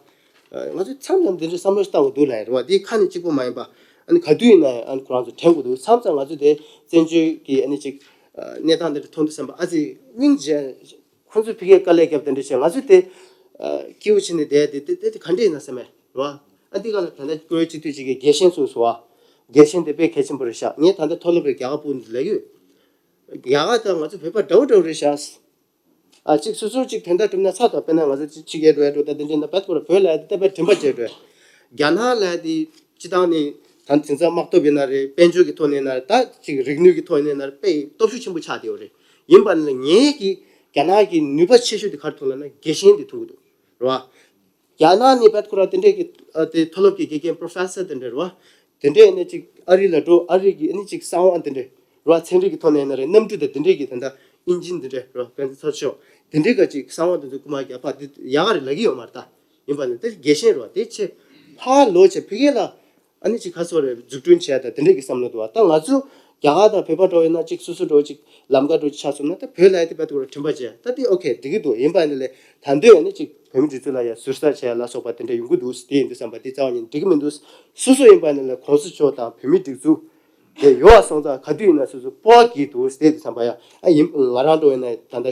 ང་ཚོས་མཚམས་མཚམས་དེ་འདྲའི་བསམ་བློ་ཞིག་བཏང་དགོས་འདུག་ལབ་ཡ་ར་བ། དེ་ཁ་ནས་གཅིག་པོ་མ་ཡིན་པ་ཨ་ནི་ག་དུས་ཡིན་ན་ཨ་ནི་ཁོ་རང་ཚོ་དྲན་དགོས་འདུག་མཚམས་མཚམས་ང་ཚོ་དེ་བཙན་བྱོལ་གྱི་ཨ་ནི་ཅིག་གནས་སྟངས་དེ་འདྲ་མཐོང་དུས་བསམ་པ་ཨ་ཙི་སྙིང་རྗེ། ཁོང་ཚོས་ཕ་གིར་དཀའ་ལས་བརྒྱབ་དེ་འདྲ་བྱས། ང་ཚོས་དེ་ སྐྱིད་པོ་བྱས་ནས་བསྡད་དེ་དེ་དེ་ག་འདྲ་ཡིན་ན་བསམ་མེད་རེད་བ། ཨ་འདི་ག་ལ་ད་ལྟ་བཀུར་འོས་སྤྱི་འཐུས་གཅིག་གིས་རྒྱལ་ཞེན་གསུངས་སོང་བ། རྒྱལ་ཞེན་དེ་དཔེ་གལ་ཆེན་པོ་རེད་ཤག་ངས་ད་ལྟ་མཐོ་སློབ་རེད་རྒྱ་གར་སྤུན་ལ་ཡོད། རྒྱ་གར་དང་ང་ཚོ་བོད་པ་འདྲ་བོ་འདྲ་བོ་རེད་ཤག་ཨ་གཅིག་སོ་སོ་གཅིག་དོན་དག་གྲུབ་ན་ཚ་ཐོག་དཔེར་ན་ང་ཚོ་གཅིག་གཅིག་ཡལ་འགྲོ་ཡལ་འགྲོ་ད་དེ་འདྲ་ན་བད་ཁོ་ར་བོད་ལ་ཡ་དེ་ལྟ་བུའི་དྲན་པ་བརྗེད་འགྲོ། རྒྱ་ནག་ལ་ཡ་དེ་སྤྱི་བཏང་ནས་ད་དེང་སང་དམག་སྟོབས་ཡིན་ན་རེད། དཔལ་འབྱོར་གྱི་ཐོག་ནས་ཡིན་ན་རེད། ད་གཅིག་རིག་ནུས་ཀྱི་ཐོག་ནས་ཡིན་ན་རེད། དཔེ་སྟོབས་ཤུགས་ཆེན་པོ་ཆགས་བསྡད་ཡོད་རེད། ཡིན་པ་ནི་ངེད་ཀྱི་རྒྱ་ནག་གི་ནུས་པ་ཆེ་ཤོས་དེ་ག་རེ་མཐོང་ལབ་ན་རྒྱལ་ཞེན་དེ་མཐོང་གི་འདུག་རེད་བ། རྒྱ་ནག་ནས་བད་ཁོ་ར་དེ་འདྲས་ཀྱི་ཨ་དེ་མཐོ་སློབ་ཀྱི་དགེ་རྒན་པོ་རོ་ཕེ་སར་དེ་འདྲས་རེད་བ། དེ་འདྲས་ནས་ཅིག་ཨ་རི་ལ་འགྲོ། ཨ་རི་གི་ཨ་ནི་ཅིག་གསང་བ་དེ་འདྲས་རེད་བ། ཚན་རིག་གི་ཐོག་ནས་ཡིན་ན་རེད། གནམ་གྲུ་དང་དེ་འདྲས་ཀྱི་ད་ལྟ་ཨིན་ཇིན་དེ་འདྲས་རེད་བ། དཔེ་མཚོན་ཚོར་ཤོག་དེ་འདྲས་ཀ་ཅིག་གསང་བ་དེ་ཚོ་རྐུ་མ་རྒྱག་ཕ་དེ་ཡག་ག་རེད་ལབ་ཀྱི་ཡོད་མ་རེད་ད། ཡིན་པ་ནི་དེ་རྒྱལ་ཞེན་རེད་བ། དེ་ཆེ་ཕར་ལོག་བྱས་ཕ་གི་ལ་ཨ་ནི་ཅིག་ཁ་སོ་རེ་འཛུགས་སྐྲུན་བྱས་ད་དེ་འདྲས་ཀྱི་བསམ་བློ་འདུག་བ། ད་ང་ཚོ་རྒྱ་གར་དང་བོད་པ་འགྲོ་ཡིན་ན་ཅིག་སོ་སོ་འགྲོ་ཅིག་ལམ་ཀ་འགྲོ་ཅིག་ཆགས་སོང་ན་ད་བོད་ལ་ཡ་དེ་བད་ཁོ་ར་དྲན་པ་བརྗེད་ད་དེ་ཨོ་ཁེ་འགྲིག་གི་འདུག་ཡིན་པ་ནི་ལས་ད་འདོད་ཡ་ནི་ཅིག་བོད་མི་སྒྲིག་འཛུགས་ལ་ཡ་ཟུར་ཟ་བྱས་ལ་སོགས་པ་དེ་འདྲ་ཡོང་གི་འདུག་དེ་ཡིན་དུས་བསམ་པ་དེ་རྩ་བ་ཉིད་འགྲིག་གི་མི་འདུག་སོ་སོ་ཡིན་པ་ནི་ལས་གོང་ས་མཆོག་དང་བོད་མི་སྒྲིག་འཛུགས་དེ་ཡོ་བ་སོང་ཙང་ག་དུས་ཡིན་ན་སོ་སོ་སྤོ་བ་གི་འདུག་དེ་དུས་བསམ་པ་ཡ་ཨ་ཡིན་ང་རང་འགྲོ་ཡིན་ན་ད་ལྟ་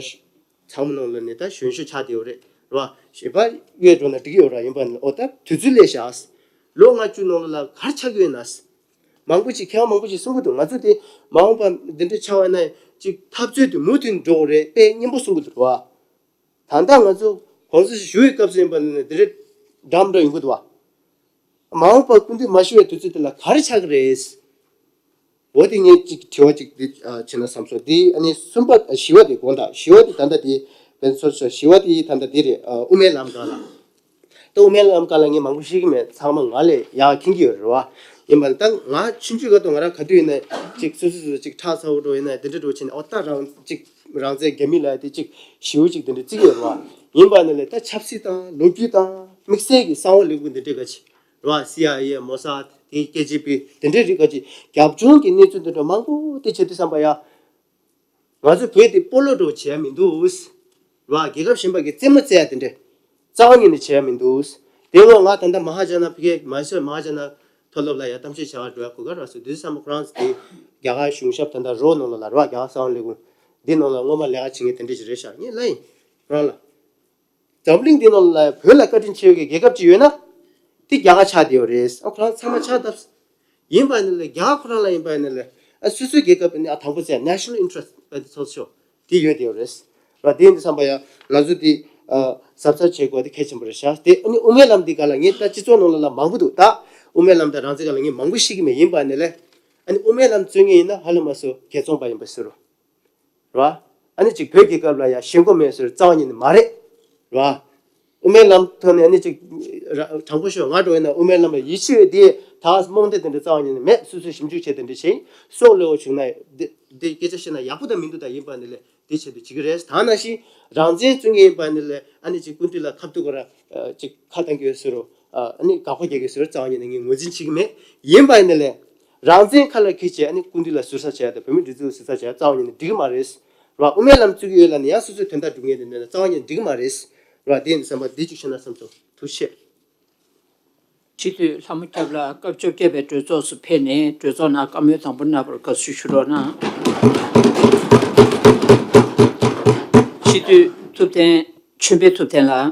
ཚང་མ་ནང་ལ་ནི་ད་གཞོན་ཤོས་ཆགས་བསྡད་ཡོད་རེད་རེད་བ། ཞེས་པ་གཡོལ་འགྲོ་ན་འགྲིག་གི་ཡོད་ར། ཡིན་པ་ནི་ཨོ་ད་དུས་ཚོད་སླེབས་ཤག་ལོ་ལྔ་བཅུ་ནང་ལ་ལ་ག་རེ་ཆགས་ཀྱི་ཡོད་ན། མང་པོ་ཅིག་མཁས་དབང་མང་པོ་ཅིག་གསུང་གི་འདུག་ང་ཚོ་དེ་མ་འོངས་པ་འདི་འདྲ་ཆགས་པ་ན་ཅིག་འཐབ་རྩོད་དེ་མུ་མཐུད་འགྲོ་དགོས་རེད་དཔེ་སྙན་པོ་གསུང་གི་འདུག་ར་བ། ད་ལྟ་ང་ཚོ་གོང་ས་ཞུ་ཡི་སྐབས་སུ་ཡིན་པ་ནི་འདི་འདྲ་འདྲ་མི་འདྲ་ཡོང་གི་འདུག་བ། མ་འོངས་པ་སྐུ་མདུན་མ་ཞུ་བའི་དུས་ཚོད་དེ་ལ་ག་རེ་ཆགས་ཀྱི་རེད། འོ་དེ་ངས་ཅིག་དྲི་བ་ཅིག་འདི་ཨ་བྱས་ན་བསམ་སོང་། འདི་ཨ་ནི་གསུམ་པ་ཨ་བཞི་བ་དེ་དགོངས་དག་བཞི་བ་དེ་ད་ལྟ་དེ་བེན་སོ་སོ་བཞི་བ་དེ་ད་ལྟ་དེ་རེད། ཨ་དབུ་མའི་ལམ་སྒང་ལ་ད་དབུ་མའི་ལམ་སྒང་ལ་ངས་མང་པོ་ཤེས་ཀྱི་མེད། ཚང་མ་ང་ལས་ཡག་མཁྱེན་གྱི་ཡོད་རེད་བ། ཡིན་པ་ད་ང་ཆུང་ཆུང་སྐབས་དུ་ང་རང་ག་དུས་ཡིན་ན་ཅིག་སོ་སོ་སོ་ཅིག་ཁྲག་ཚ་བོ་འགྲོ་ཡིན་ན་དེ་འདྲ་འགྲོ་བྱས་ནས་ཨོ་ད་རང་ཅིག་རང་བཙན་རྒྱ་མི་ལ་དེ་ཅིག་ཞེ་པོ་ཅིག་དེ་འདྲ་བརྩི་གི་ཡོད་རེད་བ། ཡིན་པ་ནི་ལས་ད་ཆབ་སྲིད་དང་ལོ་རྒྱུས་དང་དམིགས་བསལ་གྱི་གསང་བ་ལས་ཁུངས་དེ་འདྲ་ག་ཅིག་རེད་བ། སི་ཨའི་ཨེ་མོ་སཱད་དེ་ཀེ་ཇི་བི་དེ་འདྲའི་རིགས་ཀ་ཅིག་རྒྱབ་ལྗོངས་ཀྱི་གནས་ཚུལ་དེ་འདྲ་མང་པོ་དེ་བྱེད་དུས་བསམ་པ་ཡ། ང་ཚོ་བོད་དེ་སྤོ་ལོ་འགྲོ་བྱེད་ཡ་མི་འདུག་རེད་བ། རྒྱལ་ཁབ་གཞན་པ་གི་རྩེད་མོ་རྩེ་ཡ་དེ་འདྲ་རྩ་བ་ཉིད་ནས་བྱེད་ཡ་མི་འདུག་དེ་སྔོན་ང་ད་ལྟ་མ་ཧཱ་ཇ་ན་ཕ་གི་མ་སོ་མ་ཧཱ་ཇ་ན་མཐོ་སློབ་ལ་ཡ་གཏམ་བཤད་བྱ་བར་འགྲོ་ཡ་གོ་སྐབས་རག་སོང་། དུས་བསམ་པ་ཁོ་རང་ཚོ་དེ་རྒྱ་གར་གཞུང་ཞབས་ད་ལྟ་རོ་ནང་ལ་ལ་རེད་བ། རྒྱ་གར་གསང་བ་ལས་ཁུངས་འདི་ནང་ལ་སྔོན་མ་ལས་ཀ་བྱེད་མཁན་དེ་འདྲ་ཞིག་རེད་ཤག་ངས་ལབ་ཡིན་ཁོ་རང་ལ། འཛམ་གླིང་འདི་ནང་ལ་བོད་ལ་བཀའ་དྲིན་ཆེ་བའི་རྒྱལ་ཁབ་ཅིག་ཡོད་ན། དེ་རྒྱ་གར་ཆགས་བསྡད་ཡོད་རེད། ཨ་ཁོ་རང་ཚང་མ་ཆགས་བསྡད། ཡིན་པ་ནི་ལ་རྒྱ་གར་ཁོ་རང་ལ་ཡིན་པ་ནི་ལ་ཨ་སོ་སོའི་རྒྱལ་ཁབ་ནི་ཨ་དང་པོ་བཙལ་national interest་བ་དེ་ཚོགས་ཤོག་དེ་ཡོད་བསྡད་ཡོད་རེད། ར་དེ་ཡིན་དུས་བསམ་པ་ཡ་ང་ཚོ་དེ་ཨ་གཟབ་གཟབ་བྱེད་དགོས་དེ་གལ་ཆེན་པོ་རེད་ཤག་དེ་ཨ་ནི་དབུ་མའི་ལམ་འདི་ག་ལ་ངས་ད་སྤྱི་ཚོགས་ནང་ལ་ལ་མང་པོ་འདུག་ད་དབུ་མའི་ལམ་དང་རང་བཙན་ག་ལ་ངས་མང་པོ་ཤེས་ཀྱི་མེད། ཡིན་པ་ནི་ལ་ཨ་ནི་དབུ་མའི་ལམ་རྩོད་མཁན་ཡིན་ན་ཧ་ལམ་མ་སོ་རྒྱལ་ཚོང་པ་ཡིན་པ་ཟེར་རོ། རེད་བ། ཨ་ནི་ཅིག་བོད་རྒྱལ་ཁབ་ལ་ཡ་ཞེན་ཁོག་མེད་ཟེར་རྩ་བ་ཉིད་ནས་མ་རེད། རེད་བ། དབུ་མའི་ལམ་ཐོག་ནས་ཨ་ནི་ཅིག་ར་དྲང་པོ་ཤོད་ང་འགྲོ་ཡིན་ན་དབུ་མའི་ལམ་ལ་ཡིད་ཆེས་ཡོད་དེ་ད་རྨོངས་དད་དེ་འདྲ་རྩ་བ་ཉིད་ནས་མེད། སོ་སོས་ཞིབ་འཇུག་བྱས་དེ་འདྲ་བྱས་སྲོག་བློས་འོ་བྱུང་ན་འདི་འདི་སྐད་ཆ་བཤད་ན་ཡག་པོ་དང་མི་འདུག་ད་ཡིན་པ་ནི་ལས་དེ་ཆེད་དུ་བྱེད་ཀྱི་རེད། ད་ནང་བཞིན་རང་བཙན་རྩོད་མཁན་ཡིན་པ་ནི་ལས་ཨ་ནི་ཅིག་སྐུ་མདུན་ལ་ཁ་ཐུག་ག་ར་ཅིག་ཁ་བཏང་གི་ཡོད་ཟེར་རོ། ཨ་ནི་དགག་པ་རྒྱག་གི་ཟེར་རོ་རྩ་བ་ཉིད་ནས་ངས་ངོས་འཛིན་བྱེད་ཀྱི་མེད། ཡིན་པ་ཡིན་ན་ལས། རང་བཙན་ཁ་ལ་འཁྱེར་བྱས་ཨ་ནི་སྐུ་མདུན་ལ་ཟུར་ཟ་བྱས་དང་བོད་མི་སྒྲིག་འཛུགས་ཟུར་ཟ་བྱས་རྩ་བ་ཉིད་ནས་འགྲིག་གི་མ་རེད། ར་དབུ་མའི་ལམ་བཙུགས་ཀྱི་ཡོད་ལ་ནི་ཡང་སོ་སོའི་དོན་དག་སྒྲུབ་མཁན་དེ་འདྲ་ན་རྩ་བ་ཉིད་ནས་འགྲིག་གི་མ་རེད། ར་དེ་ཡིན་བསམ་པ་འདི་གཅིག་བཤད་ན་བསམ་སོང་། ཐུགས་རྗེ་ཆེ། སྤྱི་འཐུས་ལྷ་མོ་སྐྱབས་ལགས་སྐབས་བཅོ་བརྒྱད་པའི་གྲོས་ཚོགས་སུ་ཕེབས་ནས་གྲོས་ཚོགས་ནང་བཀའ་མོལ་དང་པོ་གནང་བར་དགའ་བསུ་ཞུ་རོགས་གནང་། སྤྱི་འཐུས་ཐུབ་བསྟན་ཆོས་འཕེལ་ཐུབ་བསྟན་ལགས།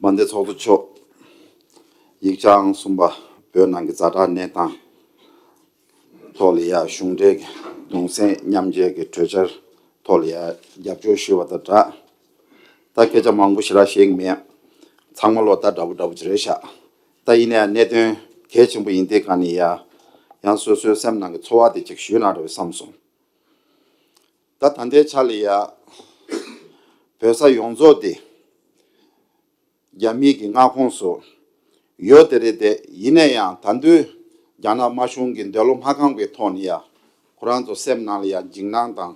མ་འདས་ཚོགས་གཙོ་མཆོག་ཡིག་བྱང་གསུམ་པ་བོད་ནང་གི་ཛ་དྲག་གནས་སྟངས་ཐོག་ལ་ཡ་གཞུང་འབྲེལ་གྱི་གདུང་སེམས་མཉམ་སྐྱེད་ཀྱི་གྲོས་འཆར་ཐོག་ལ་ཡ་རྒྱབ་སྐྱོར་ཞུས་པ་དང་སྦྲགས། ད་སྐད་ཆ་མང་པོ་ཞེ་དྲག་བཤད་ཀྱི་མེད། ཚང་མ་ལོ་ད་འདྲ་པོ་འདྲ་པོ་ཅིག་རེད་ཤག་ད་ཡིན་ནའི་གནད་དོན་གལ་ཆེན་པོ་ཡིན་དེ་ག་ནས་ཡ་ཡང་སོ་སོའི་སེམས་ནང་གི་ཚོར་བ་དེ་ཅིག་ཞུས་ན་འདྲ་བའི་བསམ་སོང་། ད་ད་ལྟའི་ཆ་ལ་ཡ་བོད་ས་ཡོངས་རྫོགས་དེ་རྒྱ་མིའི་གི་མངའ་ཁོངས་སུ་ཡོད་དེ་རེད་དེ། ཡིན་ན་ཡང་ད་དུང་རྒྱ་ནག་དམར་གཞུང་གི་འདོད་བློ་མ་ཁེངས་པའི་ཐོག་ནས་ཡ་ཁོ་རང་ཚོ་སེམས་ནང་ལ་ཡ་འཇིགས་སྣང་དང་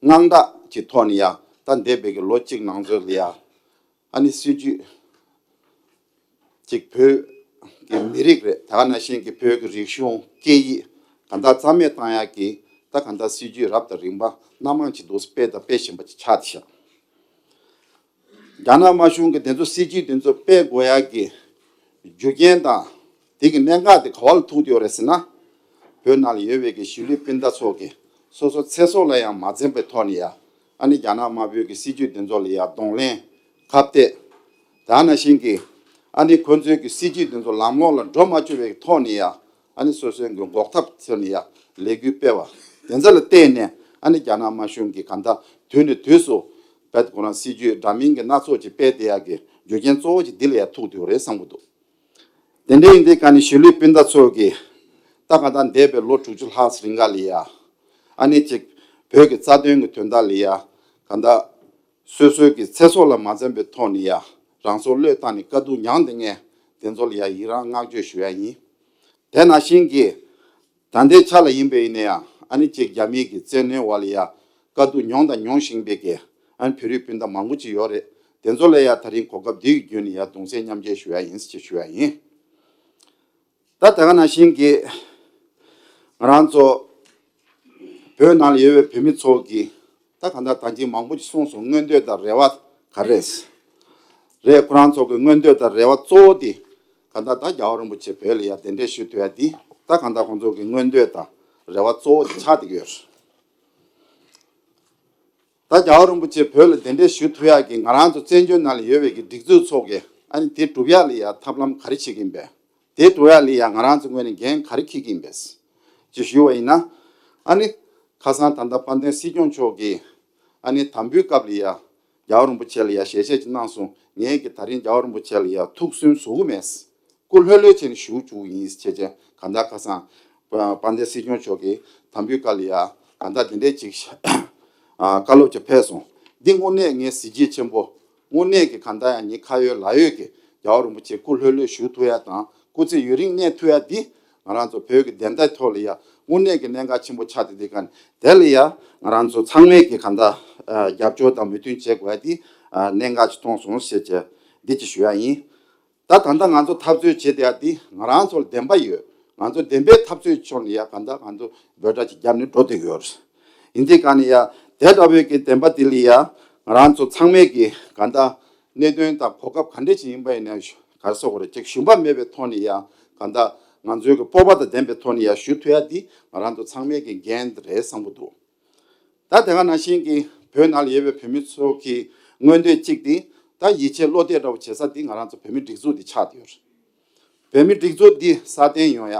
དངངས་སྐྲག་གི་ཐོག་ནས་ཡ་ད་འདས་པའི་གི་ལོ་གཅིག་ནང་ཚོད་ལ་ཡ་ཨ་ནི་སྲིད་ཇུས་གཅིག་བོད་ཀྱི་མི་རིགས་རེད། ད་ག་ནང་བཞིན་གྱི་བོད་ཀྱི་རིག་གཞུང་སྐད་ཡིག་གང་ལྟར་རྩ་མེད་བཏང་ཡག་གི་ད་གང་ལྟར་སྲིད་ཇུས་རབ་དང་རིམ་པ་སྣ་མང་ཅིག་འདུག་སྤེལ་དང་སྤེལ་བཞིན་པ་ཅིག་ཆགས་བསྡད་ཤག་རྒྱ་ནག་དམར་གཞུང་གིས་དེ་ཚོ་སྲིད་ཇུས་དེ་ཚོ་སྤེལ་དགོས་ཡག་གི་རྒྱུ་རྐྱེན་དང་དེ་གི་གནད་འགག་དེ་ག་བ་ལ་ཐུག་བསྡད་ཡོད་རེད་ཟེར་ན། བོད་ནང་ལ་ཡོད་པའི་གི་གཞིས་ལུས་སྤུན་ཟླ་ཚོ་གི་ སོ་སོ་ཚེ་སྲོག་ལ་ཡང་མ་འཛེམས་པའི་ཐོག་ནས་ཡ། ཨ་ནི་རྒྱ་ནག་དམར་པོའི་གི་སྲིད་ཇུས་དེ་ཚོ་ལ་ཡ་གདོང་ལེན། ཁ་གཏད། དེ་ནང་བཞིན་གྱི་ཨ་ནི་ཁོ་ཚོའི་གི་སྲིད་ཇུས་དེ་ཚོ་ལམ་ལྷོང་ལ་འགྲོ་མ་བཅུག་པའི་ཐོག་ནས་ཡ། ཨ་ནི་སོ་སོའི་གི་འགོག་ཐབས་ཚུལ་ནས་ཡ་ལས་འགུལ་སྤེལ་བ། དེ་ཚོ་ལ་བརྟེན་ནས་ཨ་ནི་རྒྱ་ནག་དམར་གཞུང་གིས་གང་ལྟར་དུས་ནས་དུས་སུ་བེད་ཁོ་རང་སྲིད་ཇུས་འདྲ་མིན་གྱི་སྣ་ཚོགས་ཅིག་སྤེལ་བསྡད་ཡག་གི་རྒྱུ་རྐྱེན་གཙོ་བོ་ཅིག་འདི་ལ་ཡ་ཐུག་བསྡད་ཡོད་རེད་བསམ་གྱི་འདུག་དེ་འདྲ་ཡིན་དུས་ག་ནི་གཞིས་ལུས་སྤུན་ཟླ་ཚོ་གིས་ད་གང་ལྟར་འདས་པའི་ལོ་དྲུག་ཅུ་ལྷག་ཙམ་རིང་ག་ལ་ཡ། ཨ་ནི་ཅིག་བོད་ཀྱི་རྩ་དོན་གྱི་དོན་དག་ལ་ཡ། གང་ལྟར་སོ་སོའི་གི་ཚེ་སྲོག་ལ་མ་འཛེམས་པའི་ཐོག་ནས་ཡ། རང་སྲོག་བློས་བཏང་ནས་དཀའ་སྡུག་མྱངས་བསྡད་མཁན་དེ་ཚོ་ལ་ཡ་ཡི་རང་བསྔགས་བརྗོད་ཞུ་ཡ་ཡིན། དེ་ནང་བཞིན་གྱི་ད་ལྟའི་ཆ་ལ་ཡིན་པ་ཡིན་ན་ཡང་ཨ་ནི་ཅིག་རྒྱ་མིའི་གི་བཙན་གནོན་འོག་ལ་ཡ་དཀའ་སྡུག་མྱོང་དང་མྱོང་བཞིན་པའི་གི་ཨ་ནི་བོད་རིགས་སྤུན་ཟླ་མང་པོ་ཅིག་ཡོད་རེད། དེ་ཚོ་ལ་ཡ་ད་རིང་གོ་སྐབས་འདི་གི་བརྒྱུད་ནས་ཡ་གདུང་སེམས་མཉམ་སྐྱེད་ཞུ་ཡ་ཡིན་ཞེས་ཞུ་ཡ་ཡིན། ད་དེ་ག་ནང་བཞིན་གྱི་ང་རང་ཚོ་བོད་ནང་ལ་ཡོད་པའི་བོད་མི་ཚོ་གི་ད་གང་ལྟར་ད་གིན་མང་པོ་ཅིག་གསུངས་སོང་། མངོན་འདོད་དང་རེ་བ་ག་རེ་རེད། ཁོ་རང་ཚོ་གི་མངོན་འདོད་དང་རེ་བ་གཙོ་བོ་དེ་གང་ལྟར་ད་རྒྱལ་བ་རིན་པོ་ཆེ་བོད་ལ་ཡ་གདན་འདྲེན་ཞུ་ཐུབ་ཡ་དེ་ད་གང་ལྟར་ཁོང་ཚོ་གི་མངོན་འདོད་དང་རེ་བ་གཙོ་བོ་དེ་ཆགས་བསྡད་ཀྱི་ཡོད་རེད། ད་རྒྱལ་བ་རིན་པོ་ཆེ་བོད་ལ་གདན་འདྲེན་ཞུ་ཐུབ་ཡག་གི་ང་རང་ཚོ་བཙན་བྱོལ་ནང་ལ་ཡོད་པའི་གི་སྒྲིག་འཛུགས་ཚོ་གི་ཨ་ནི་དེ་སྒྲུབ་ཡག་ལ་ཡ་ཐབས་ལམ་ག་རེ་བྱེད་ཀྱི་ཡིན་པས། དེ་སྒྲུབ་ཡག་ལ་ཡ་ང་རང་ཚོ་ངོས་ནས་འགན་ག་རེ་འཁྱེར་གྱི་ཡིན་པས་ཅེས་ཞུས་པ་ཡིན་ན། ཨ་ནི་ཁ་སང་ད་ལྟ་དཔལ་ལྡན་སྲིད་སྐྱོང་མཆོག་གིས་ཨ་ནི་དམ་འབུལ་སྐབས་ལ་ཡ་རྒྱལ་བ་རིན་པོ་ཆེ་ལ་ཡ་ཞལ་བཞེས་ཅིག་གནང་སོང་། ངས་ཀྱི་ད་རིང་རྒྱལ་བ་རིན་པོ་ཆེ་ལ་ཡ་ཐུགས་སུན་ཟུག་གི་མེད། སྐུ་ལྷོད་ལྷོད་བྱས་ནས་བཞུགས་བཅུག་ཡིན་ཞེས་བྱས་གང་ལྟར་ཁ་སང་དཔལ་ལྡན་སྲིད་སྐྱོང་མཆོག་གིས་དམ་འབུལ་སྐབས་ལ་ཡ་གང་ལྟར་འདི་འདྲའི་ཅིག་ཨ་བཀའ་སློབ་ཅིག་ཕེབས་སོང་། འདི་དངོས་གནས་ངའི་གཟི་བརྗིད་ཆེན་པོ། དངོས་གནས་ཀྱི་གང་ལྟར་ཡང་ངའི་ཁ་ཡོད་ལག་ཡོད་ཀྱི་རྒྱལ་བ་རིན་པོ་ཆེ་སྐུ་ལྷོད་ལྷོད་བཞུགས་ཐུབ་ཡ་དང་སྐུ་ཚེ་ཡུན་རིང་གནས་ཐུབ་ཡ་འདི་ང་རང་ཚོ་བོད་ཀྱི་བདེན་མཐའི་ཐོག་ལ་ཡ་དངོས་གནས་ཀྱི་གནད་འགག་ཆེན་པོ་ཆགས་ཏེ་འདི་ག་ནས་དེ་ལ་ཡ་ང་རང་ཚོ་ཚང་མས་ཀྱི་གང་ལྟར་རྒྱབ་སྐྱོར་དང་མོས་མཐུན་བྱེད་དགོས་ཡ་འདི་གནད་འགག་ཅིག་མཐོང་སོང་ཞེས་བྱས་འདི་ཅིག་ཞུ་ཡ་ཡིན། ད་ད་ལྟ་ང་ཚོ་འཐབ་རྩོད་བྱེད་བསྡད་ཡ་འདི་ང་རང་ཚོ་ལ་བདེན་པ་ཡོད། ང་ཚོ་བདེན་པའི་འཐབ་རྩོད་ཕྱོགས་ནས་ཡ་གང་ལྟར་ང་ཚོ་འབོད་སྒྲ་ཅིག་བརྒྱབ་ནས་འགྲོ་བསྡད་ཡོད་རེད། ཡིན་དུས་ག་ནས་ཡ་དེ་འདྲ་བོའི་གི་བདེན་པ་འདི་ལ་ཡ་ང་རང་ཚོ་ཚང་མས་ཀྱི་གང་ལྟར་གནད་དོན་དང་གོ་སྐབས་ག་འདྲ་ཅིག་ཡིན་པ་ཡིན་ན་ག་རེ་ཟེར་དགོས་རེད། ཅིག་ཞུམ་པ་མེད་པའི་ཐོག་ནས་ཡ་གང་ལྟར་ང་ཚོའི་གི་སྤོབས་པ་དང་ལྡན་པའི་ཐོག་ནས་ཡ་ཞུ་ཐུབ་ཡ་འདི་ང་རང་ཚོ་ཚང་མས་ཀྱི་འགན་རེད་བསམ་གྱི་འདུག་ད་དེ་ག་ནང་བཞིན་གྱི་བོད་ནང་ལ་ཡོད་པའི་བོད་མི་ཚོ་གི་མངོན་འདོད་གཅིག་དེ་ད་ཡིད་ཆེས་བློ་གཏད་འདྲ་བོ་བྱེད་ས་དེ་ང་རང་ཚོ་བོད་མི་སྒྲིག་འཛུགས་དེ་ཆགས་བསྡད་ཡོད་རེད། བོད་མི་སྒྲིག་འཛུགས་འདི་སྲ་བརྟན་ཡོང་ཡ།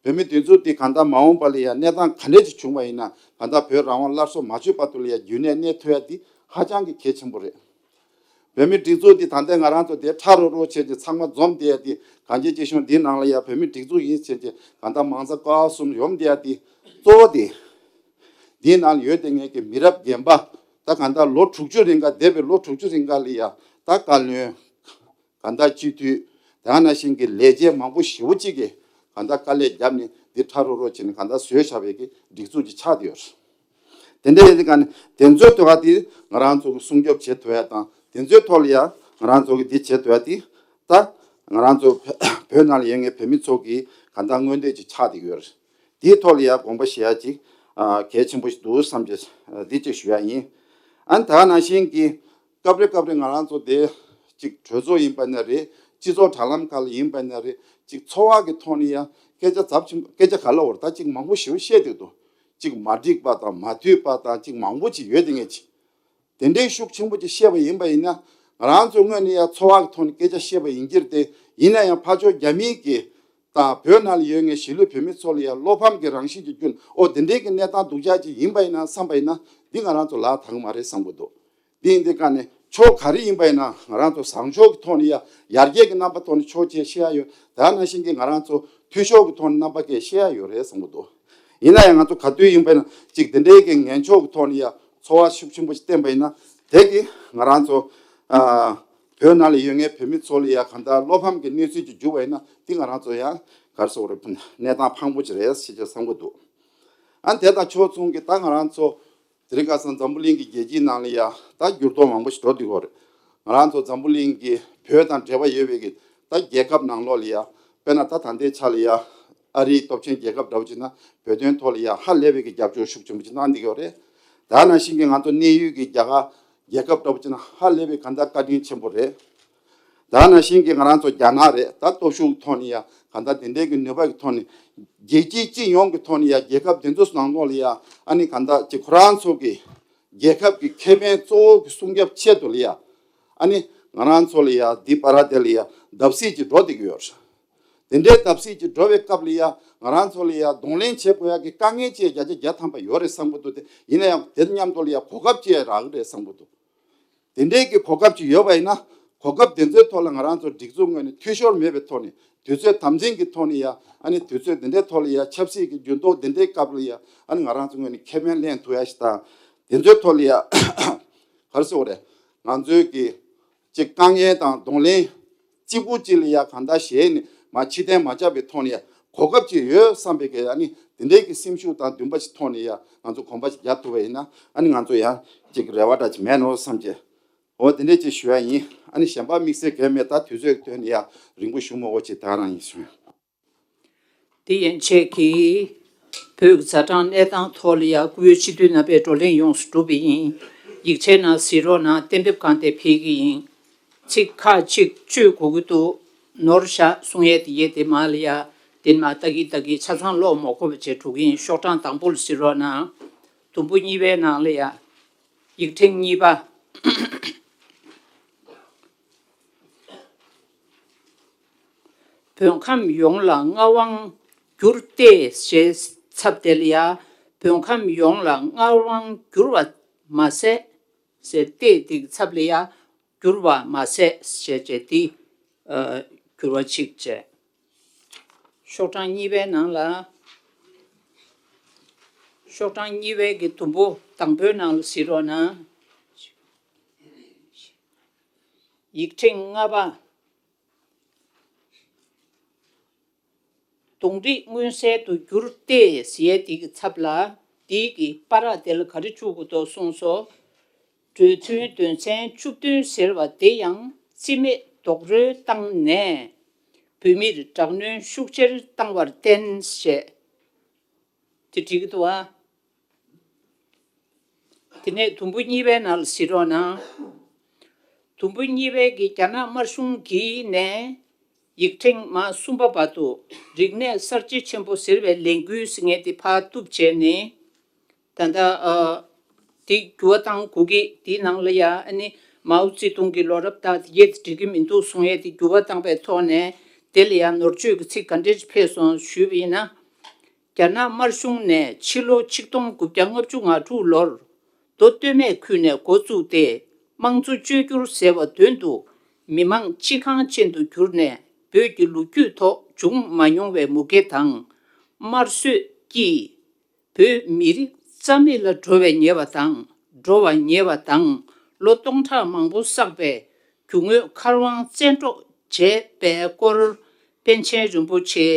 བོད་མི་སྒྲིག་འཛུགས་འདི་གང་ལྟར་མ་འོངས་པ་ལ་ཡ་གནས་སྟངས་ག་འདྲ་ཅིག་བྱུང་བ་ཡིན་ན་གང་ལྟར་བོད་རང་དབང་སླར་གསོ་མ་བྱས་བར་དུ་ལ་ཡ་རྒྱུན་གནས་གནས་ཐུབ་ཡ་འདི་ཧ་ཅང་གི་གལ་ཆེན་པོ་རེད། བོད་མི་སྒྲིག་འཛུགས་འདི་ད་ལྟ་ང་རང་ཚོ་དེ་ཁྲ་རོ་རོ་བྱས་ཏེ་ཚང་མ་འཛོམས་བསྡད་ཡ་འདི་གངས་ཅན་སྐྱིད་གཤོངས་འདི་ནང་ལ་ཡ་བོད་མི་སྒྲིག་འཛུགས་ཡིན་བྱས་ཏེ་གང་ལྟར་མང་ཚོགས་ཀ་བ་གསུམ་ཡོང་བསྡད་ཡ་འདི་གཙོ་བོ་དེ། འདིའི་ནང་ལ་ཡོད་དེ་ངེད་ཀྱི་མི་རབས་རྒན་པ་ད་གང་ལྟར་ལོ་དྲུག་ཅུ་རིང་ག་འདས་པའི་ལོ་དྲུག་ཅུ་རིང་ག་ལ་ཡ་ད་བཀའ་བློན། གང་ལྟར་སྤྱི་འཐུས། དེ་ནང་བཞིན་གྱི་ལས་བྱེད་མང་པོ་ཞེ་པོ་ཅིག་གིས་གང་ལྟར་དཀའ་ལས་བརྒྱབ་ནས་འདི་ཁྲ་རོ་རོ་བྱས་ནས་གང་ལྟར་བཟོས་བཞག་པའི་གི་སྒྲིག་འཛུགས་ཅིག་ཆགས་བསྡད་ཡོད་རེད། དེ་འདྲ་ཡིན་དུས་ག་ནས་དེ་ཚོའི་ཐོག་ག་དེ་ང་རང་ཚོ་གི་སྲུང་སྐྱོབ་བྱེད་ཐུབ་ཡ་དང་དེ་ཚོའི་ཐོག་ལ་ཡ་ང་རང་ཚོ་གི་འདི་བྱེད་ཐུབ་ཡ་དེ་ད་ང་རང་ཚོ་བོད་ནང་ལ་ཡོད་མཁན་བོད་མི་ཚོ་གི་གང་ལྟར་མངོན་འདོད་ཅིག་ཆགས་བསྡད་ཡོད་རེད། དེའི་ཐོག་ལ་ཡ་དགོངས་པ་བཞེས་ཡ་ཅིག་གལ་ཆེན་པོ་ཞིག་འདུག་བསམ་གྱི་འདི་ཅིག་ཞུ་ཡ་ཡིན། ཨ་ནི་ད་ག་ནང་བཞིན་གྱི་སྐབས་རེ་སྐབས་རེ་ང་རང་ཚོ་དེ་ཅིག་གྲོས་ཚོགས་ཡིན་པ་ན་རེད། སྤྱི་ཚོགས་དྲ་ལམ་ཁག་ལ་ཡིན་པ་ན་རེད། ཅིག་འཚོ་བ་གི་ཐོག་ནས་ཡ་སྐད་ཆ་ཚབས་ཆེན་པོ་སྐད་ཆ་ག་ལ་བར་ད་ཅིག་མང་པོ་ཞེ་པོ་བཤད་བསྡད་འདུག་ཅིག་མ་འགྲིག་པ་དང་མ་འཐུས་པ་དང་ཅིག་མང་པོ་ཅིག་ཡོད་དེ་ངས་ཅིག་དེ་འདྲའི་ཤུགས་ཆེན་པོ་ཅིག་བཤད་པ་ཡིན་པ་ཡིན་ན་ང་རང་ཚོའི་ངོས་ནས་ཡ་འཚོ་བ་གི་ཐོག་ནས་སྐད་ཆ་བཤད་པ་ཡིན་གྱི་རེད་དེ། ཡིན་ན་ཡང་ཕར་ཕྱོགས་རྒྱ་མིའི་གི་དང་བོད་ནང་ལ་ཡོད་མཁན་གཞིས་ལུས་བོད་མི་ཚོ་ལ་ཡང་བློ་ཕམ་གྱི་རང་བཞིན་གྱི་རྒྱུ་ཨོ་དེ་འདྲའི་གི་གནས་སྟངས་སྡུག་ཅག་ཅིག་ཡིན་པ་ཡིན་ན་བསམ་པ་ཡིན་ན་འདི་ང་རང་ཚོ་ལག་ཐང་མ་རེད་བསམ་གྱི་འདུག་འདི་ཡིན་དུས་ཀ་ནས་ཕྱོགས་ག་རེ་ཡིན་པ་ཡིན་ན་ང་རང་ཚོ་བཟང་ཕྱོགས་ཀྱི་ཐོག་ནས་ཡ་ཡར་རྒྱས་ཀྱི་རྣམ་པ་ཐོག་ནས་ཕྱོགས་ཆེ་བཤད་ཡ་ཡོད། དེ་ནང་བཞིན་གྱི་ང་རང་ཚོ་འཐུས་ཤོར་གྱི་ཐོག་ནས་རྣམ་པ་སྐད་བཤད་ཡ་ཡོད་རེད་བསམ་གྱི་འདུག་ཡིན་ན་ཡང་ང་ཚོ་ག་དུས་ཡིན་པ་ཡིན་ན་ཅིག་དེ་འདྲའི་གི་ངན་ཕྱོགས་ཀྱི་ཐོག་ནས་ཡ་ཚོར་བ་ཤུགས་ཆེན་པོ་ཞིག་བསྟན་པ་ཡིན་ན་དེ་གི་ང་རང་ཚོ་ཨ། བོད་ནང་ལ་ཡོད་མཁན་བོད་མི་ཚོ་ལ་ཡ་གང་ལྟར་བློ་ཕམ་གྱི་གནས་ཚུལ་ཅིག་འཇུག་པ་ཡིན་ན་འདི་ང་རང་ཚོ་ཡང་ག་རེ་ཟེར་དགོས་རེད། གནས་སྟངས་ཕངས་པོ་ཅིག་རེད་ཞེས་བྱས་བསམ་གྱི་འདུག་ཨ་དེ་དང་ཕྱོགས་མཚུངས་ཀྱི་ད་ང་རང་ཚོ་དེ་རིང་ཁ་སང་འཛམ་བུ་གླིང་གི་རྒྱལ་སྤྱིའི་ནང་ལ་ཡ་ད་འགྱུར་ལྡོག་མང་པོ་ཞིག་འགྲོ་བསྡད་ཡོད་རེད། ང་རང་ཚོ་འཛམ་བུ་གླིང་གི་བོད་དང་འབྲེལ་བ་ཡོད་པའི་གི་ད་རྒྱལ་ཁབ་ནང་ལོགས་ལ་ཡ་དཔེར་ན་ད་ད་ལྟའི་ཆ་ལ་ཡ་ཨ་རིའི་སྟོབས་ཆེན་རྒྱལ་ཁབ་འདྲ་བོ་ཅིག་ན་བོད་དོན་ཐོག་ལ་ཡ་ཧ་ལས་པའི་གི་རྒྱབ་སྐྱོར་ཤུགས་ཆེན་པོ་ཅིག་གནང་བསྡད་ཡོད་རེད། ད་ནང་བཞིན་གྱི་ང་ཚོ་གནས་ཡུལ་གྱི་རྒྱ་གར་རྒྱལ་ཁབ་འདྲ་བོ་ཅིག་ན་ཧ་ལས་པའི་གང་ལྟར་བཀའ་དྲིན་ཆེན་པོ་རེད། ད་ནང་བཞིན་གྱི་ང་རང་ཚོ་རྒྱ་ནག་རེད། ད་སྟོབས་ཤུགས་ཀྱི་ཐོག་ནས་ཡ་གང་ལྟར་དེ་འདྲའི་གི་ནུས་པ་གི་ཐོག་ནས་རྒྱལ་སྤྱི་སྤྱི་ཡོངས་ཀྱི་ཐོག་ནས་ཡ་རྒྱལ་ཁབ་དེ་ཚོ་ནང་ལོགས་ལ་ཡ་ཨ་ནི་གང་ལྟར་ཅིག་ཁོ་རང་ཚོ་གི་རྒྱལ་ཁབ་ཀྱི་ཁེ་ཕན་གཙོ་བོ་གི་སྲུང་སྐྱོབ་ཆེད་དུ་ལ་ཡ་ཨ་ནི་ང་རང་ཚོ་ལ་ཡ་འདི་པ་ར་དེ་ལ་ཡ་བརྡབ་གསིག་ཅིག་འགྲོ་བསྡད་ཀྱི་ཡོད་རེད། དེ་འདྲའི་བརྡབ་གསིག་ཅིག་འགྲོ་བའི་སྐབས་ལ་ཡ་ང་རང་ཚོ་ལ་ཡ་གདོང་ལེན་བྱེད་དགོས་ཡ་གི་དཀའ་ངལ་ཅིག་བརྒྱ་ཆ་བརྒྱ་ཐམ་པ་ཡོད་རེད་བསམ་གྱི་འདུག་དེ་ཡིན་ན་ཡང་དེ་མཉམ་དུ་ལ་ཡ་གོ་སྐབས་ཅིག་རག་གི་རེད་བསམ་གྱི་འདུག་དེ་འདྲའི་གི་གོ་སྐབས་ཅིག་ཡོད་པ་ཡིན་ན་གོ་སྐབས་དེ་ཚོའི་ཐོག་ལ་ང་རང་ཚོ་སྒྲིག་འཛུགས་ངོས་ནས་འཐུས་ཤོར་མེད་པའི་ཐོག་ནས་དུས་ཚོད་དམ་འཛིན་གྱི་ཐོག་ནས་ཡ་ཨ་ནི་དུས་ཚོད་དེ་འདྲའི་ཐོག་ལ་ཡ་ཆབ་སྲིད་ཀྱི་འགྱུར་ལྡོག་དེ་འདྲའི་སྐབས་ལ་ཡ་ཨ་ནི་ང་རང་ཚོ་ངོས་ནས་ཁེ་ཕན་ལེན་ཐུབ་ཡ་ཞིག་དང་དེ་ཚོའི་ཐོག་ལ་ཡ་ག་རེ་ཟེར་དགོས་རེད། ང་ཚོའི་གི་ཅིག་དཀའ་ངལ་དང་གདོང་ལེན་གཅིག་པུ་གཅིག་ལ་ཡ་གང་ལྟར་ཞེད་ནས་མ་ཕྱིར་འཐེན་མ་རྒྱབ་པའི་ཐོག་ནས་ཡ་གོ་སྐབས་ཅིག་ཡོད་བསམ་པའི་གི་ཨ་ནི་དེ་འདྲའི་གི་སེམས་ཤུགས་དང་འདུན་པ་ཅིག་ཐོག་ནས་ཡ་ང་ཚོ་གོམ་པ་ཅིག་རྒྱག་ཐུབ་པ་ཡིན་ན་ཨ་ནི་ང་ཚོ་ཡང་ཅིག་རེ་བ་འདྲ་ཅིག་མེད་ནོ་བསམ་གྱི། འོ་དེ་འདྲའི་ཅིག་ཞུ་ཡ་ཡིན། ཨ་ནི་གཞན་པ་དམིགས་བསལ་གང་མེད། ད་དུས་ཚོད་ཀྱི་དོན་ནས་ཡ་རིང་པོ་ཞུ་མ་དགོས་ཅིག་ད་རང་ཡིན་གསུངས། དེ་ཡན་ཆད་ཀྱིས་བོད་ཀྱི་ཛ་དྲག་གནས་སྟངས་ཐོག་ལ་ཡང་སྐུ་ཡོད་སྤྱི་འཐུས་རྣམ་པས་བགྲོ་གླེང་ཡོངས་སུ་གྲུབ་པ་ཡིན། ཡིག་ཆའི་ནང་གཟིགས་རོགས་གནང་། གཏན་འབེབས་བསྐངས་ཏེ་ཕེབས་ཀྱི་ཡིན། ཚིག་ཁག་ཅིག་བཅོས་དགོས་ཀྱི་འདུག་ནོར་བཞག་གསུང་ཡས་དེ་ཡས་དེ་མ་ལ་ཡ་དེ་མ་ལྟ་གི་ལྟ་གི་ཆ་ཚང་ཀློག་མ་དགོས་པ་བྱས་འགྲོ་གི་ཡིན། ཤོག་གྲངས་དང་པོ་ལ་གཟིགས་རོགས་གནང་། དུམ་བུ་གཉིས་པའི་ནང་ལ་ཡ། ཡིག་ཕྲེང་གཉིས་པ། བོད་ཁམས་ཡོངས་ལ་མངའ་དབང་བསྒྱུར་ཏེ་ཞེས་ཚབ་དེ་ལ་ཡ། བོད་ཁམས་ཡོངས་ལ་མངའ་དབང་བསྒྱུར་བ་མ་ཟད་ཟེར་ཏེ་དེའི་ཚབ་ལ་ཡ། བསྒྱུར་བ་མ་ཟད་ཞེས་བྱས་ཏེ། ཨ། བསྒྱུར་བ་གཅིག་བྱས། ཤོག་གྲངས་གཉིས་པའི་ནང་ལ། ཤོག་གྲངས་གཉིས་པའི་གི་དུམ་བུ་དང་པོའི་ནང་ལ་གཟིགས་རོགས་གནང་། ཡིག་ཕྲེང་ལྔ་པ། གདོང་རིས་མངོན་གསལ་དུ་གྱུར་ཏེ་ཟེར་ཡས་དེ་གི་ཚབ་ལ། དེའི་གི་པ་ར་དེ་ལ་ག་རེ་བཅུག་དགོས་འདུག་གསུངས་སོ། གྲོས་མཐུན་དོན་ཚན་བཅུ་བདུན་ཟེར་བ་དེ་ཡང་རྩིས་མེད་རྡོག་རོལ་བཏང་ནས། བོད་མིར་དྲག་གནོན་ཤུགས་ཆེར་བཏང་བར་བརྟེན་ཞེས། དེ་འགྲིག་གི་འདུག་ཨ། དེ་ནས་དུམ་བུ་གཉིས་པའི་ནང་ལ་གཟིགས་རོགས་གནང་། དུམ་བུ་གཉིས་པའི་གི་རྒྱ་ནག་དམར་གཞུང་གིས་ནས་ཡིག་ཕྲེང་མ་གསུམ་པ་བར་དུ་རིག་གནས་གསར་བརྗེ་ཆེན་པོ་ཟེར་བའི་ལས་འགུལ་ཟེར་མཁན་དེ་ཕར་གཏུབ་བྱས་ནས། ད་ལྟ་ཨ། དེ་འགྱུར་བ་བཏང་དགོས་ཀྱི་དེའི་ནང་ལ་ཡ་ཨ་ནི་མའོ་ཙེ་ཏུང་གི་ལོ་རབས་དག་དེ་ཡེ་འགྲིག་གི་མི་འདུག་གསུང་ཡས་དེ་འགྱུར་བ་བཏང་པའི་ཐོག་ནས་དེ་ལ་ཡ་ནོར་བཅོས་ཀྱི་ཚིག་ག་འདྲས་ཕེབས་སོང་ཞུས་པ་ཡིན་ན། རྒྱ་ནག་དམར་གཞུང་ནས་ཕྱི་ལོ་ཆིག་སྟོང་དགུ་བརྒྱ་ལྔ་བཅུ་ང་དྲུག་ལོར་མདོ་སྟོད་སྨད་ཁུལ་ནས་འགོ་བཙུགས་ཏེ་དམངས་གཙོ་བཅོས་བསྒྱུར་ཟེར་བ་དོན་དུ་མི་མང་སྤྱི་ཁང་ཅན་དུ་གྱུར་ནས་བོད་ཀྱི་ལོ་རྒྱུས་ཐོག་བྱུང་མ་མྱོང་བའི་མུ་གེ་དང་དམར་གསོད་ཀྱིས་བོད་མི་རིགས་རྩ་མེད་ལ་འགྲོ་བའི་ཉེས་པ་དང་འགྲོ་བ་ཉེས་པ་དང་ལོ་སྟོང་ཕྲག་མང་པོ་བསགས་པའི་རྒྱུ་དངོས་མཁར་དབང་བཙན་འཕྲོག་བྱས་པའི་སྐོར་པཎ་ཆེན་རིན་པོ་ཆེ།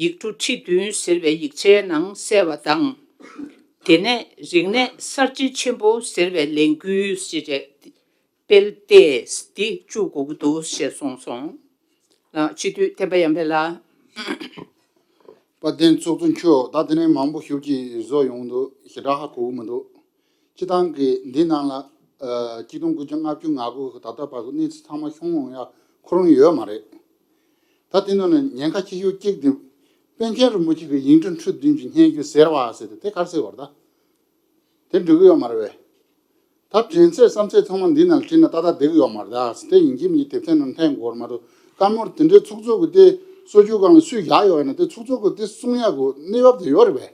ཡིག་འབྲུ་ཁྲི་བདུན་ཟེར་བའི་ཡིག་ཆའི་ནང་གསལ་བ་དང་། དེ་ནས་རིག་གནས་གསར་བརྗེ་ཆེན་པོ་ཟེར་བའི་ལས་འགུལ་ཞེས་སྤེལ་ཏེ་འདི་བཅུག་དགོས་ཀྱི་འདུག་ཞེས་གསུངས་སོང་། ལགས་སྤྱི་འཐུས་བསྟན་པ་ཡར་འཕེལ་ལགས། དཔལ་ལྡན་ཚོགས་གཙོ་མཆོག་ད་དེ་ནས་མང་པོ་ཞིག་ཅིག་བཟོ་ཡོང་འདུག་ཞེ་དྲག་ཧ་གོ་གི་མི་འདུག་སྤྱི་བཏང་གི་འདི་ནང་ལ་ཨ་གཅིག་སྟོང་དགུ་བརྒྱ་ལྔ་བཅུ་ང་དགུ་གི་ད་ལྟ་བར་དུ་གནས་ཚུལ་ཚང་མ་ཤོང་ཡོང་ཡ་ཁོ་རང་ཡོད་མ་རེད། ད་དེ་ནང་ནས་ཉེན་ཁ་ཆེ་ཤོས་གཅིག་དེ་པཎ་ཆེན་རིན་པོ་ཆེ་གི་ཡིག་འབྲུ་ཁྲི་བདུན་གྱི་སྙན་ཞུ་ཟེར་བ་ཟེར་ཏེ་དེ་ག་རེ་ཟེར་བ་རེད་ད། དེ་འགྲིག་གི་ཡོད་མ་རེད་པས། ད་དྲན་ཚད་བསམ་ཚད་ཚང་མ་འདི་ནང་བྲིས་ན་ཏག་ཏག་བསྡད་ཀྱི་ཡོད་མ་རེད་ད། དེ་ཡིན་གཅིག་མིན་གཅིག་དེབ་ཐེར་ནང་འཐེན་དགོས་རེད་མ་གཏོགས། བཀའ་མོལ་དེ་འདྲའི་ཚོགས་གཙོ་གི་དེ་གསོལ་ཇུས་སྒང་ལ་སུས་བཞག་ཡོད་ན་དེ་ཚོགས་གཙོ་གི་དེ་གསུང་ཡག་གི་གནས་བབ་དེ་ཡོད་རེད་པས།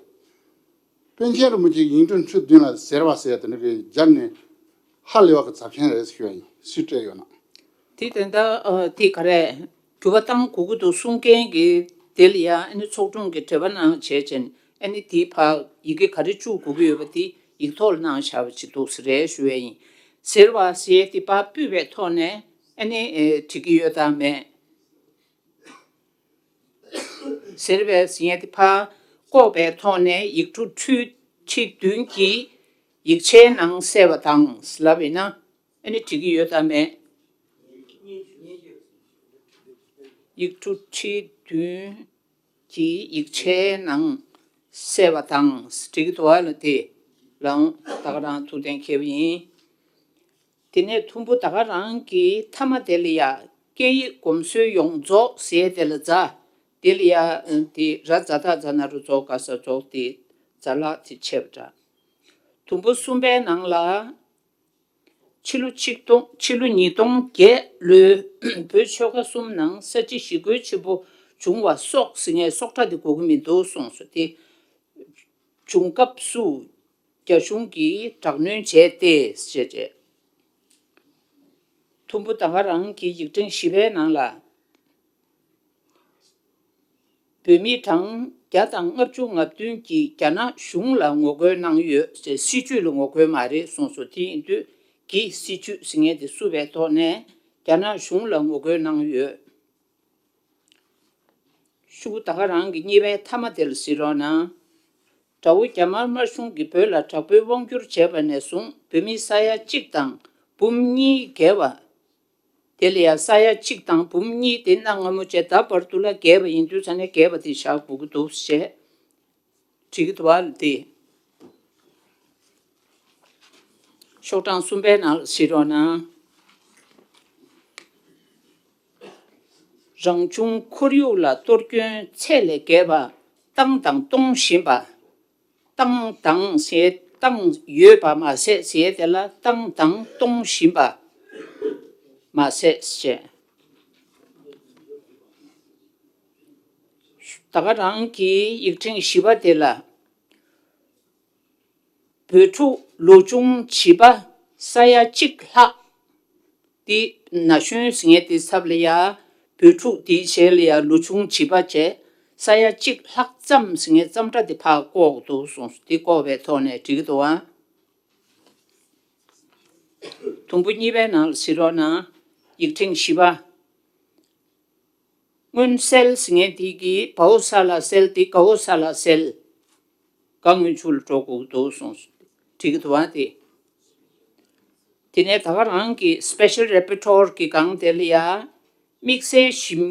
པཎ་ཆེན་རིན་པོ་ཆེ་ཡིག་འབྲུ་ཁྲི་བདུན་ལ་ཟེར་བ་ཟེར་དེ་འདྲ་གི་སྦྱར་ནས་ཧ་ལས་པ་གི་ཚབས་ཆེན་རེད་ཞུ་ཡ་ཡིན། སུས་སྤྲད་ཡོད་ན། དེ་དེ་འདྲ་ཨ་དེ་ག་རེ། འགྱུར་བ་བཏང་དགོས་ཀྱི་འདུག་གསུང་མཁན་གྱི་དེ་ལ་ཡ་ཨ་ནི་ཚོགས་དྲུང་གིས་འབྲེལ་བ་གནང་བྱས་ཅན་ཨ་ནི་དེའི་ཕར་ཡི་གེ་ག་རེ་བཅུག་དགོས་ཀྱི་ཡོད་པ་དེ་ཡིག་ཐོག་ལ་གནང་བཞག་པ་ཅིག་འདུག་ས་རེད་ཞུ་ཡས་ཡིན། ཟེར་བ་ཟེར་ཡས་དེ་ཕར་སྤུས་པའི་ཐོག་ནས་ཨ་ནི་ཨེ་འགྲིག་གི་ཡོད་དམ་མེད། ཟེར་བའི་ཟེར་ཡས་དེ་ཕར་བཀོག་པའི་ཐོག་ནས་ཡིག་འབྲུ་ཁྲི་ཁྲི་བདུན་གྱི་ཡིག་ཆའི་ནང་གསལ་བ་དང་ལབ་ཡིན་ན། ཨ་ནི་འགྲིག་གི་ཡོད་དམ་མེད། ཡིག་འབྲུ་ཁྲི་བདུན་གྱི་ཡིག་ཆའི་ནང་གསལ་བ་དང་འགྲིག་གི་འདུག་བ་ལ་དེ་ལའང་ད་ག་རང་ཐུགས་གཏན་འཁེལ་བ་ཡིན། དེ་ནས་ཐུམ་བུ་ད་ག་རང་གི་མཐའ་མ་དེ་ལ་ཡ། སྐད་ཡིག་གོམས་སྲོལ་ཡོངས་རྫོགས་ཟེར་དེ་ལ་རྫ། དེ་ལ་ཡ་དེ་ར་ཛ་ད་ཛ་ན་རོ་རྫོ་ག་ས་རྫོགས་དེ་རྫ་ལག་དེ་ཆད་པ་འདྲ། དུམ་བུ་གསུམ་པའི་ནང་ལ། ཕྱི་ལོ་ཆིག་སྟོང་ཕྱི་ལོ་ཉིས་སྟོང་བརྒྱད་ལོའི་བོད་ཆོལ་ཁ་གསུམ་ནང་ས་བྱི་ཞི་རྒོལ་ཆེན་པོ་བྱུང་བ་སོགས་ཟེར་མཁན་སོགས་སྒྲ་དེ་གོ་གི་མི་འདུག་གསུངས་སོ། དེ་བྱུང་སྐབས་སུ་རྒྱ་གཞུང་གིས་དྲག་གནོན་བྱས་ཏེ་ཞེས་བྱས། དུམ་བུ་ད་ག་རང་གི་ཡིག་ཕྲེང་བཞི་པའི་ནང་ལ། བོད་མི་གྲངས་བརྒྱ་དང་ལྔ་བཅུ་ང་བདུན་གྱིས་རྒྱ་ནག་གཞུང་ལ་ངོ་རྒོལ་གནང་ཡོད་ཅེས། སྲིད་བྱུས་ལ་ངོ་རྒོལ་མ་རེད་གསུངས་སོ། དེ་ཡིན་དུས་ཀྱི་སྲིད་བྱུས་ཟེར་མཁན་དེ་བསུབས་པའི་ཐོག་ནས་རྒྱ་ནག་གཞུང་ལ་ངོ་རྒོལ་གནང་ཡོད། ཤོག་གུ་ད་ག་རང་གི་གཉིས་པའི་མཐའ་མ་དེ་ལ་གཟིགས་རོགས་གནང་། དགྲ་བོ་རྒྱ་དམར་དམར་གཞུང་གིས་བོད་ལ་དྲག་པོའི་དབང་བསྒྱུར་བྱས་པ་ནས་བཟུང་བོད་མི་ས་ཡ་གཅིག་དང་འབུམ་གཉིས་བརྒལ་བ། དེ་ལ་ཡང་ས་ཡ་གཅིག་དང་འབུམ་གཉིས་དེ་གནའ་སྔ་མོ་བྱས། ད་བར་དུ་ལ་བརྒལ་བ་ཡིན་དུས་ས་ནས་བརྒལ་བ་དེ་བཞག་དགོས་ཀྱི་འདུག་ཞེས་བྲིས་ཀྱི་འདུག་བ་ལ་དེ། ཤོག་གྲངས་གསུམ་པའི་ནང་ལ་གཟིགས་རོགས་གནང་། རང་བྱུང་ཁོར་ཡུག་ལ་གཏོར་སྐྱོན་ཚད་ལས་བརྒལ་བ་བཏང་དང་གཏོང་བཞིན་པ། བཏང་དང་ཞེས་བཏང་ཡོད་པ་མ་ཟད་ཞེས་དེ་ལ་བཏང་དང་གཏོང་བཞིན་པ་མ་ཟད་ཞེས། ད་ག་རང་གི་ཡིག་ཕྲེང་བཞི་པ་དེ་ལ། བོད་ཕྲུག་ལོ་ཆུང་བྱིས་པ་ས་ཡ་གཅིག་ལྷག་དེ་ན་གཞོན་ཟེར་མཁན་དེ་ཚབ་ལ་ཡ། བོད་ཕྲུག་དེའི་རྗེས་ལ་ཡ་ལོ་ཆུང་བྱིས་པ་བྱས། ས་ཡ་གཅིག་ལྷག་ཙམ་ཟེར་མཁན་ཙམ་སྒྲ་དེ་ཕར་བཀོག་འདུག་གསུངས་སོ། དེ་བཀོག་པའི་ཐོག་ནས་འགྲིག་གི་འདུག་ཨ། དུམ་བུ་གཉིས་པའི་ནང་ལ་གཟིགས་རོགས་གནང་། ཡིག་ཕྲེང་བཞི་པ། སྔོན་སེལ་ཟེར་མཁན་དེ་གིས་བའོ་ས་ལ་སེལ་དེ་གའོ་ས་ལ་སེལ། ག་སྔོན་ཆུ་ལ་འགྲོ་དགོས་འདུག་གསུངས་སོ། འགྲིག་གི་འདུག་ཨ་དེ། དེ་ནས་ད་ག་རང་གི་སི་པེ་ཤལ་རེ་པར་ཊོར་གྱི་སྒང་དེ་ལ་ཡ། དམིགས་བསལ་ཞིབ་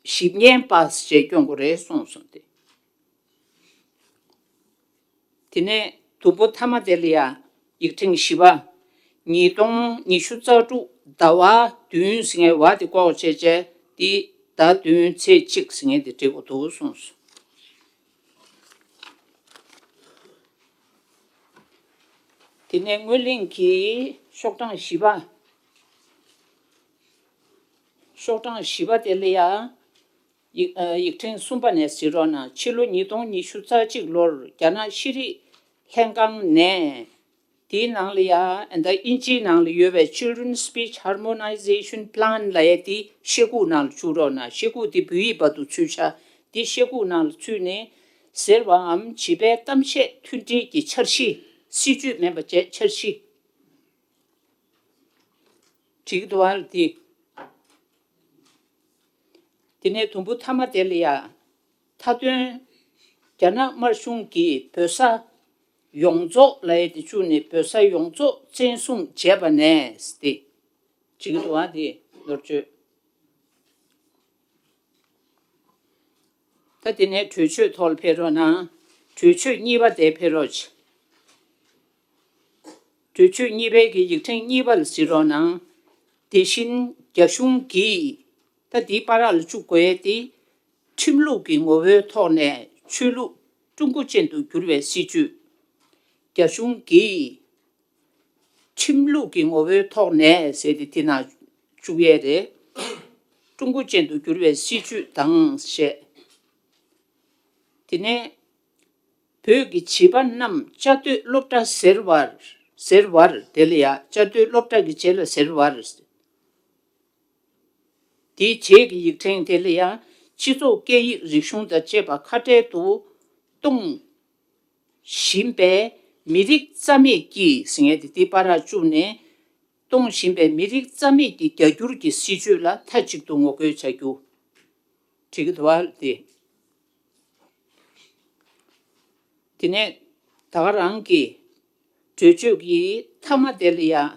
ཞིབ་ཉན་པ་ཞེས་སྐྱོན་དགོས་རེད་གསུངས་སོང་སྟེ། དེ་ནས་དུམ་བུ་མཐའ་མ་དེ་ལ་ཡ། ཡིག་ཕྲེང་བཞི་པ། ཉིས་སྟོང་ཉི་ཤུ་རྩ་དྲུག་ཟླ་བ་བདུན་ཟེར་མཁན་བ་དེ་བཀོག་བྱས་བྱས་དེ་ཟླ་བདུན་ཚེས་གཅིག་ཟེར་མཁན་དེ་འབྲི་དགོས་འདུག་གསུངས་སོང་། དེ་ནས་སྔོན་གླེང་གི་ཤོག་གྲངས་བཞི་པ། ཤོག་གྲངས་བཞི་པ་དེ་ལ་ཡ། ཡིག་ཨ། ཡིག་ཕྲེང་གསུམ་པ་ནས་གཟིགས་རོགས་གནང་། ཕྱི་ལོ་ཉིས་སྟོང་ཉི་ཤུ་རྩ་གཅིག་ལོར་རྒྱ་ནག་ཤེས་རིག་ལྷན་ཁང་ནས། དེའི་ནང་ལ་ཡ། ཨ། ད་དབྱིན་ཇིའི་ནང་ལ་ཡོད་པའི་Children's Speech Harmonization Plan ལབ་ཡ་དེ་ཤེལ་སྒོ་ནང་ལ་བཅུག་རོགས་གནང་། ཤེལ་སྒོ་དེ་བོད་ཡིག་བར་དུ་ཚུད་ཤག་དེ་ཤེལ་སྒོ་ནང་ལ་ཚུད་ནས། ཟེར་བའམ་བྱིས་པའི་གཏམ་བཤད་མཐུན་སྒྲིལ་གྱི་འཆར་གཞི། སྲིད་ཇུས་མིན་པ་བྱས་འཆར་གཞི། འགྲིག་འདུག་ཨ་དེ། དེ་ནས་དུམ་བུ་མཐའ་མ་དེ་ལ་ཡ། མཐའ་དོན། རྒྱ་ནག་དམར་གཞུང་གིས་བོད་ས་ཡོངས་རྫོགས་ལབ་ཡ་དེ་བཅུག་ནས་བོད་ས་ཡོངས་རྫོགས་བཙན་བཟུང་བྱས་པ་ནས་ཏེ། འགྲིག་འདུག་ཨ་དེ་ནོར་བཅོས། ད་དེ་ནས་གྲོས་ཆོད་ཐོག་ལ་ཕེབས་རོགས་གནང་། གྲོས་ཆོད་གཉིས་པ་དེ་ཕེབས་རོགས་གྱིས། གྲོས་ཆོད་གཉིས་པའི་གི་ཡིག་ཕྲེང་གཉིས་པ་ལ་གཟིགས་རོགས་གནང་། དེ་བཞིན་རྒྱ་གཞུང་གིས། ད་འདིའི་བར་ལ་བཅུག་དགོས་ཡས་དེ། ཁྲིམས་ལུགས་ཀྱི་ངོ་བོའི་ཐོག་ནས་ཆོས་ལུགས་ཀྲུང་གོ་ཅན་དུ་བསྒྱུར་བའི་སྲིད་བྱུས། རྒྱ་གཞུང་གིས། ཁྲིམས་ལུགས་ཀྱི་ངོ་བོའི་ཐོག་ནས་ཟེར་ཏེ་དེ་ནང་བཅུག་ཡས་རེད། ཀྲུང་གོ་ཅན་དུ་བསྒྱུར་བའི་སྲིད་བྱུས་དང་ཞེས། དེ་ནས་བོད་ཀྱི་བྱིས་པ་རྣམས་བཅའ་སྡོད་སློབ་གྲྭ་ཟེར་བར། ཟེར་བར་དེ་ལ་ཡ་བཅའ་སྡོད་སློབ་གྲྭ་གི་རྗེས་ལ་ཟེར་བར། དེའི་རྗེས་ཀྱི་ཡིག་ཕྲེང་དེ་ལ་ཡང་སྤྱི་ཚོགས་སྐད་ཡིག་རིག་གཞུང་དང་བཅས་པ་ཁ་བྲལ་དུ་གཏོང་བཞིན་པའི་མི་རིགས་རྩ་མེད་ཀྱི་ཟེར་མཁན་དེ་དེའི་བར་བཅུག་ནས་གཏོང་བཞིན་པའི་མི་རིགས་རྩ་མེད་ཀྱི་རྒྱ་སྒྱུར་གྱི་སྲིད་བྱུས་ལ་མཐའ་གཅིག་ཏུ་ངོ་རྒོལ་བྱ་རྒྱུ། འགྲིག་གི་འདུག་བ་དེ། དེ་ནས་ད་ག་རང་གི་གྲོས་ཆོད་ཀྱི་མཐའ་མ་དེ་ལ་ཡང་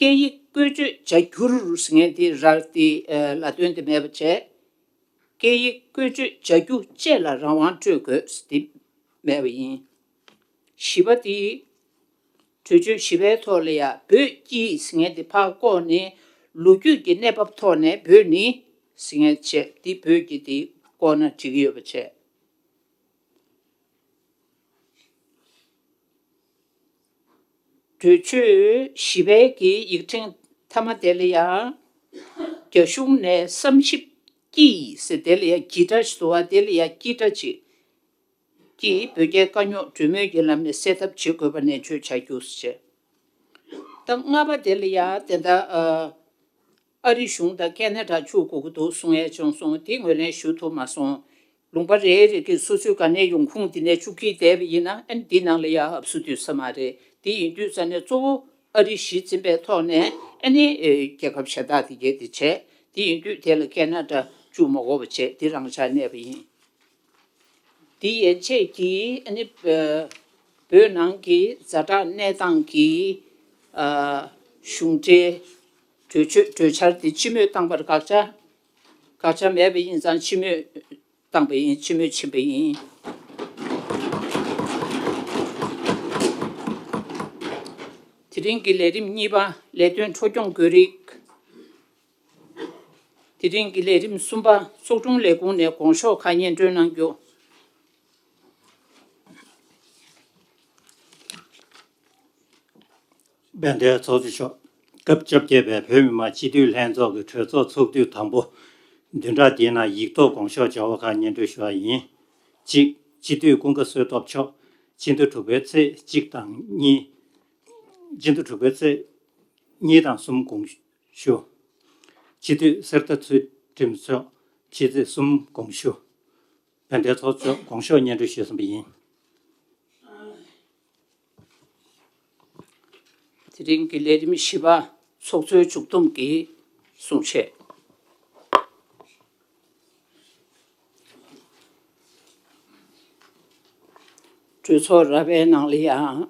སྐད་ཡིག་བཀོལ་སྤྱོད་བྱ་རྒྱུར་ཟེར་མཁན་དེ་ར་དེ་ལ་དོན་དེ་མེད་པ་བྱས། སྐད་ཡིག་བཀོལ་སྤྱོད་བྱ་རྒྱུ་བཅས་ལ་རང་དབང་སྤྲོད་དགོས་ཟེར་དེ་མེད་པ་ཡིན། བཞི་པ་དེ། གྲོས་ཆོད་བཞི་པའི་ཐོག་ལ་ཡང་བོད་ཀྱི་ཟེར་མཁན་དེ་ཕར་བཀོག་ནས་ ལོ་རྒྱུས་ཀྱི་གནས་བབ་ཐོག་ནས་བོད་ནི་ཟེར་མཁན་བྱས་འདི་བོད་ཀྱི་དེ་བཀོད་ན་འགྲིག་གི་ཡོད་པ་བྱས། གྲོས་ཆོད་བཞི་པའི་གི་ཡིག་ཕྲེང་མཐའ་མ་དེ་ལ་ཡང་རྒྱ་གཞུང་ནས་བསམ་ཞིབ་ཀྱིས་ཟེར་དེ་ལ་ཡང་གྱི་སྒྲ་ཞིག་འདུག་བ། དེ་ལ་ཡང་ཀྱི་སྒྲ་ཅིག་གིས་བོད་རྒྱའི་དཀའ་རྙོག་གྲོས་མོལ་གྱི་ལམ་ནས་སེལ་ཐབས་བྱེད་དགོས་པ་ནན་བརྗོད་བྱ་རྒྱུ་ཞེས། ད་ལྔ་པ་དེ་ལ་ཡང་དེ་ལྟར་ཨ། ཨ་རི་གཞུང་དང་ཁེ་ན་ཌ་བཅུག་དགོས་ཀྱི་འདུག་གསུང་ཡས་བྱུང་སོང་། དེ་ངོས་ལེན་ཞུ་ཐུབ་མ་སོང་། ལུང་པ་རེ་རེ་གི་སོ་སོའི་ག་ནས་ཡོང་ཁུངས་དེ་ནས་བཅུག་གིས་བསྡད་པ་ཡིན་ན་ཨ་ནི་འདི་ནང་ལ་ཡང་ཧབ་སུ་དུས་ས་མ་རེད། དེ་ཡིན་དུས་ས་ནས་གཙོ་བོ་ཨ་རི་གཞི་འཛིན་པའི་ཐོག་ནས་ཨ་ནི་རྒྱལ་ཁབ་གཞན་དག་དེ་གས་དེ་བྱས། དེ་ཡིན་དུས་དེ་ལ་ཁེ་ན་ཌ་བཅུག་མ་དགོས་པ་བྱས་དེ་རང་འཇགས་གནས་པ་ཡིན། དེ་ཡན་ཆད་ཀྱིས་ཨ་ནི་བོད་ནང་གི་ཛ་དྲག་གནས་སྟངས་ཀྱི་གཞུང་འབྲེལ་གྲོས་ཆོད་གྲོས་འཆར་དེ་སྤྱི་མོས་བཏང་བར་དགག་བྱ་དགག་བྱ་མེད་པ་ཡིན་ཙང་སྤྱི་མོས་བཏང་པ་ཡིན། སྤྱི་མོས་ཕྱིན་པ་ཡིན། དེ་རིང་གི་ལས་རིམ་གཉིས་པ་ལས་དོན་འཕྲོ་སྐྱོང་དགོས་རིགས། དེ་རིང་གི་ལས་རིམ་གསུམ་པ་ཚོགས་དྲུང་ལས་ཁུངས་ནས་དགོངས་ཞུ་ཁག་སྙན་སྒྲོན་གནང་རྒྱུ། དཔལ་ལྡན་ཚོགས་གཙོ་མཆོག་སྐབས་བཅོ་བརྒྱད་པའི་བོད་མི་མང་སྤྱི་འཐུས་ལྷན་ཚོགས་ཀྱི་གྲོས་ཚོགས་ཚོགས་དུས་དང་པོ་བདུན་ཕྲག་འདིའི་ནང་ཡིག་ཐོག་དགོངས་ཞུ་བྱ་བ་ཁག་སྙན་སྒྲོན་ཞུ་བ་ཡིན། གཅིག་སྤྱི་འཐུས་ཀུན་དགའ་བསོད་སྟོབས་མཆོག་སྤྱི་ཟླ་དྲུག་པའི་ཚེས་གཅིག་དང་གཉིས། སྤྱི་ཟླ་དྲུག་པའི་ཚེས་གཉིས་དང་གསུམ་དགོངས་ཞུ། སྤྱི་འཐུས་གསེར་རྟ་ཚུལ་ཁྲིམས་མཆོག་ཕྱི་ཚེས་གསུམ་དགོངས་ཞུ། དཔལ་ལྡན་ཚོགས་གཙོ་དགོངས་ཞུ་སྙན་སྒྲོན་ཞུས་ཟིན་པ་ཡིན། དེ་རིང་གི་ལས་རིམ་བཞི་པ་ཚོགས་གཙོའི་མཇུག་བསྡོམས་ཀྱི་གསུང་བཤད། གྲོས་ཚོགས་ར་བའི་ནང་ལ་ཡང་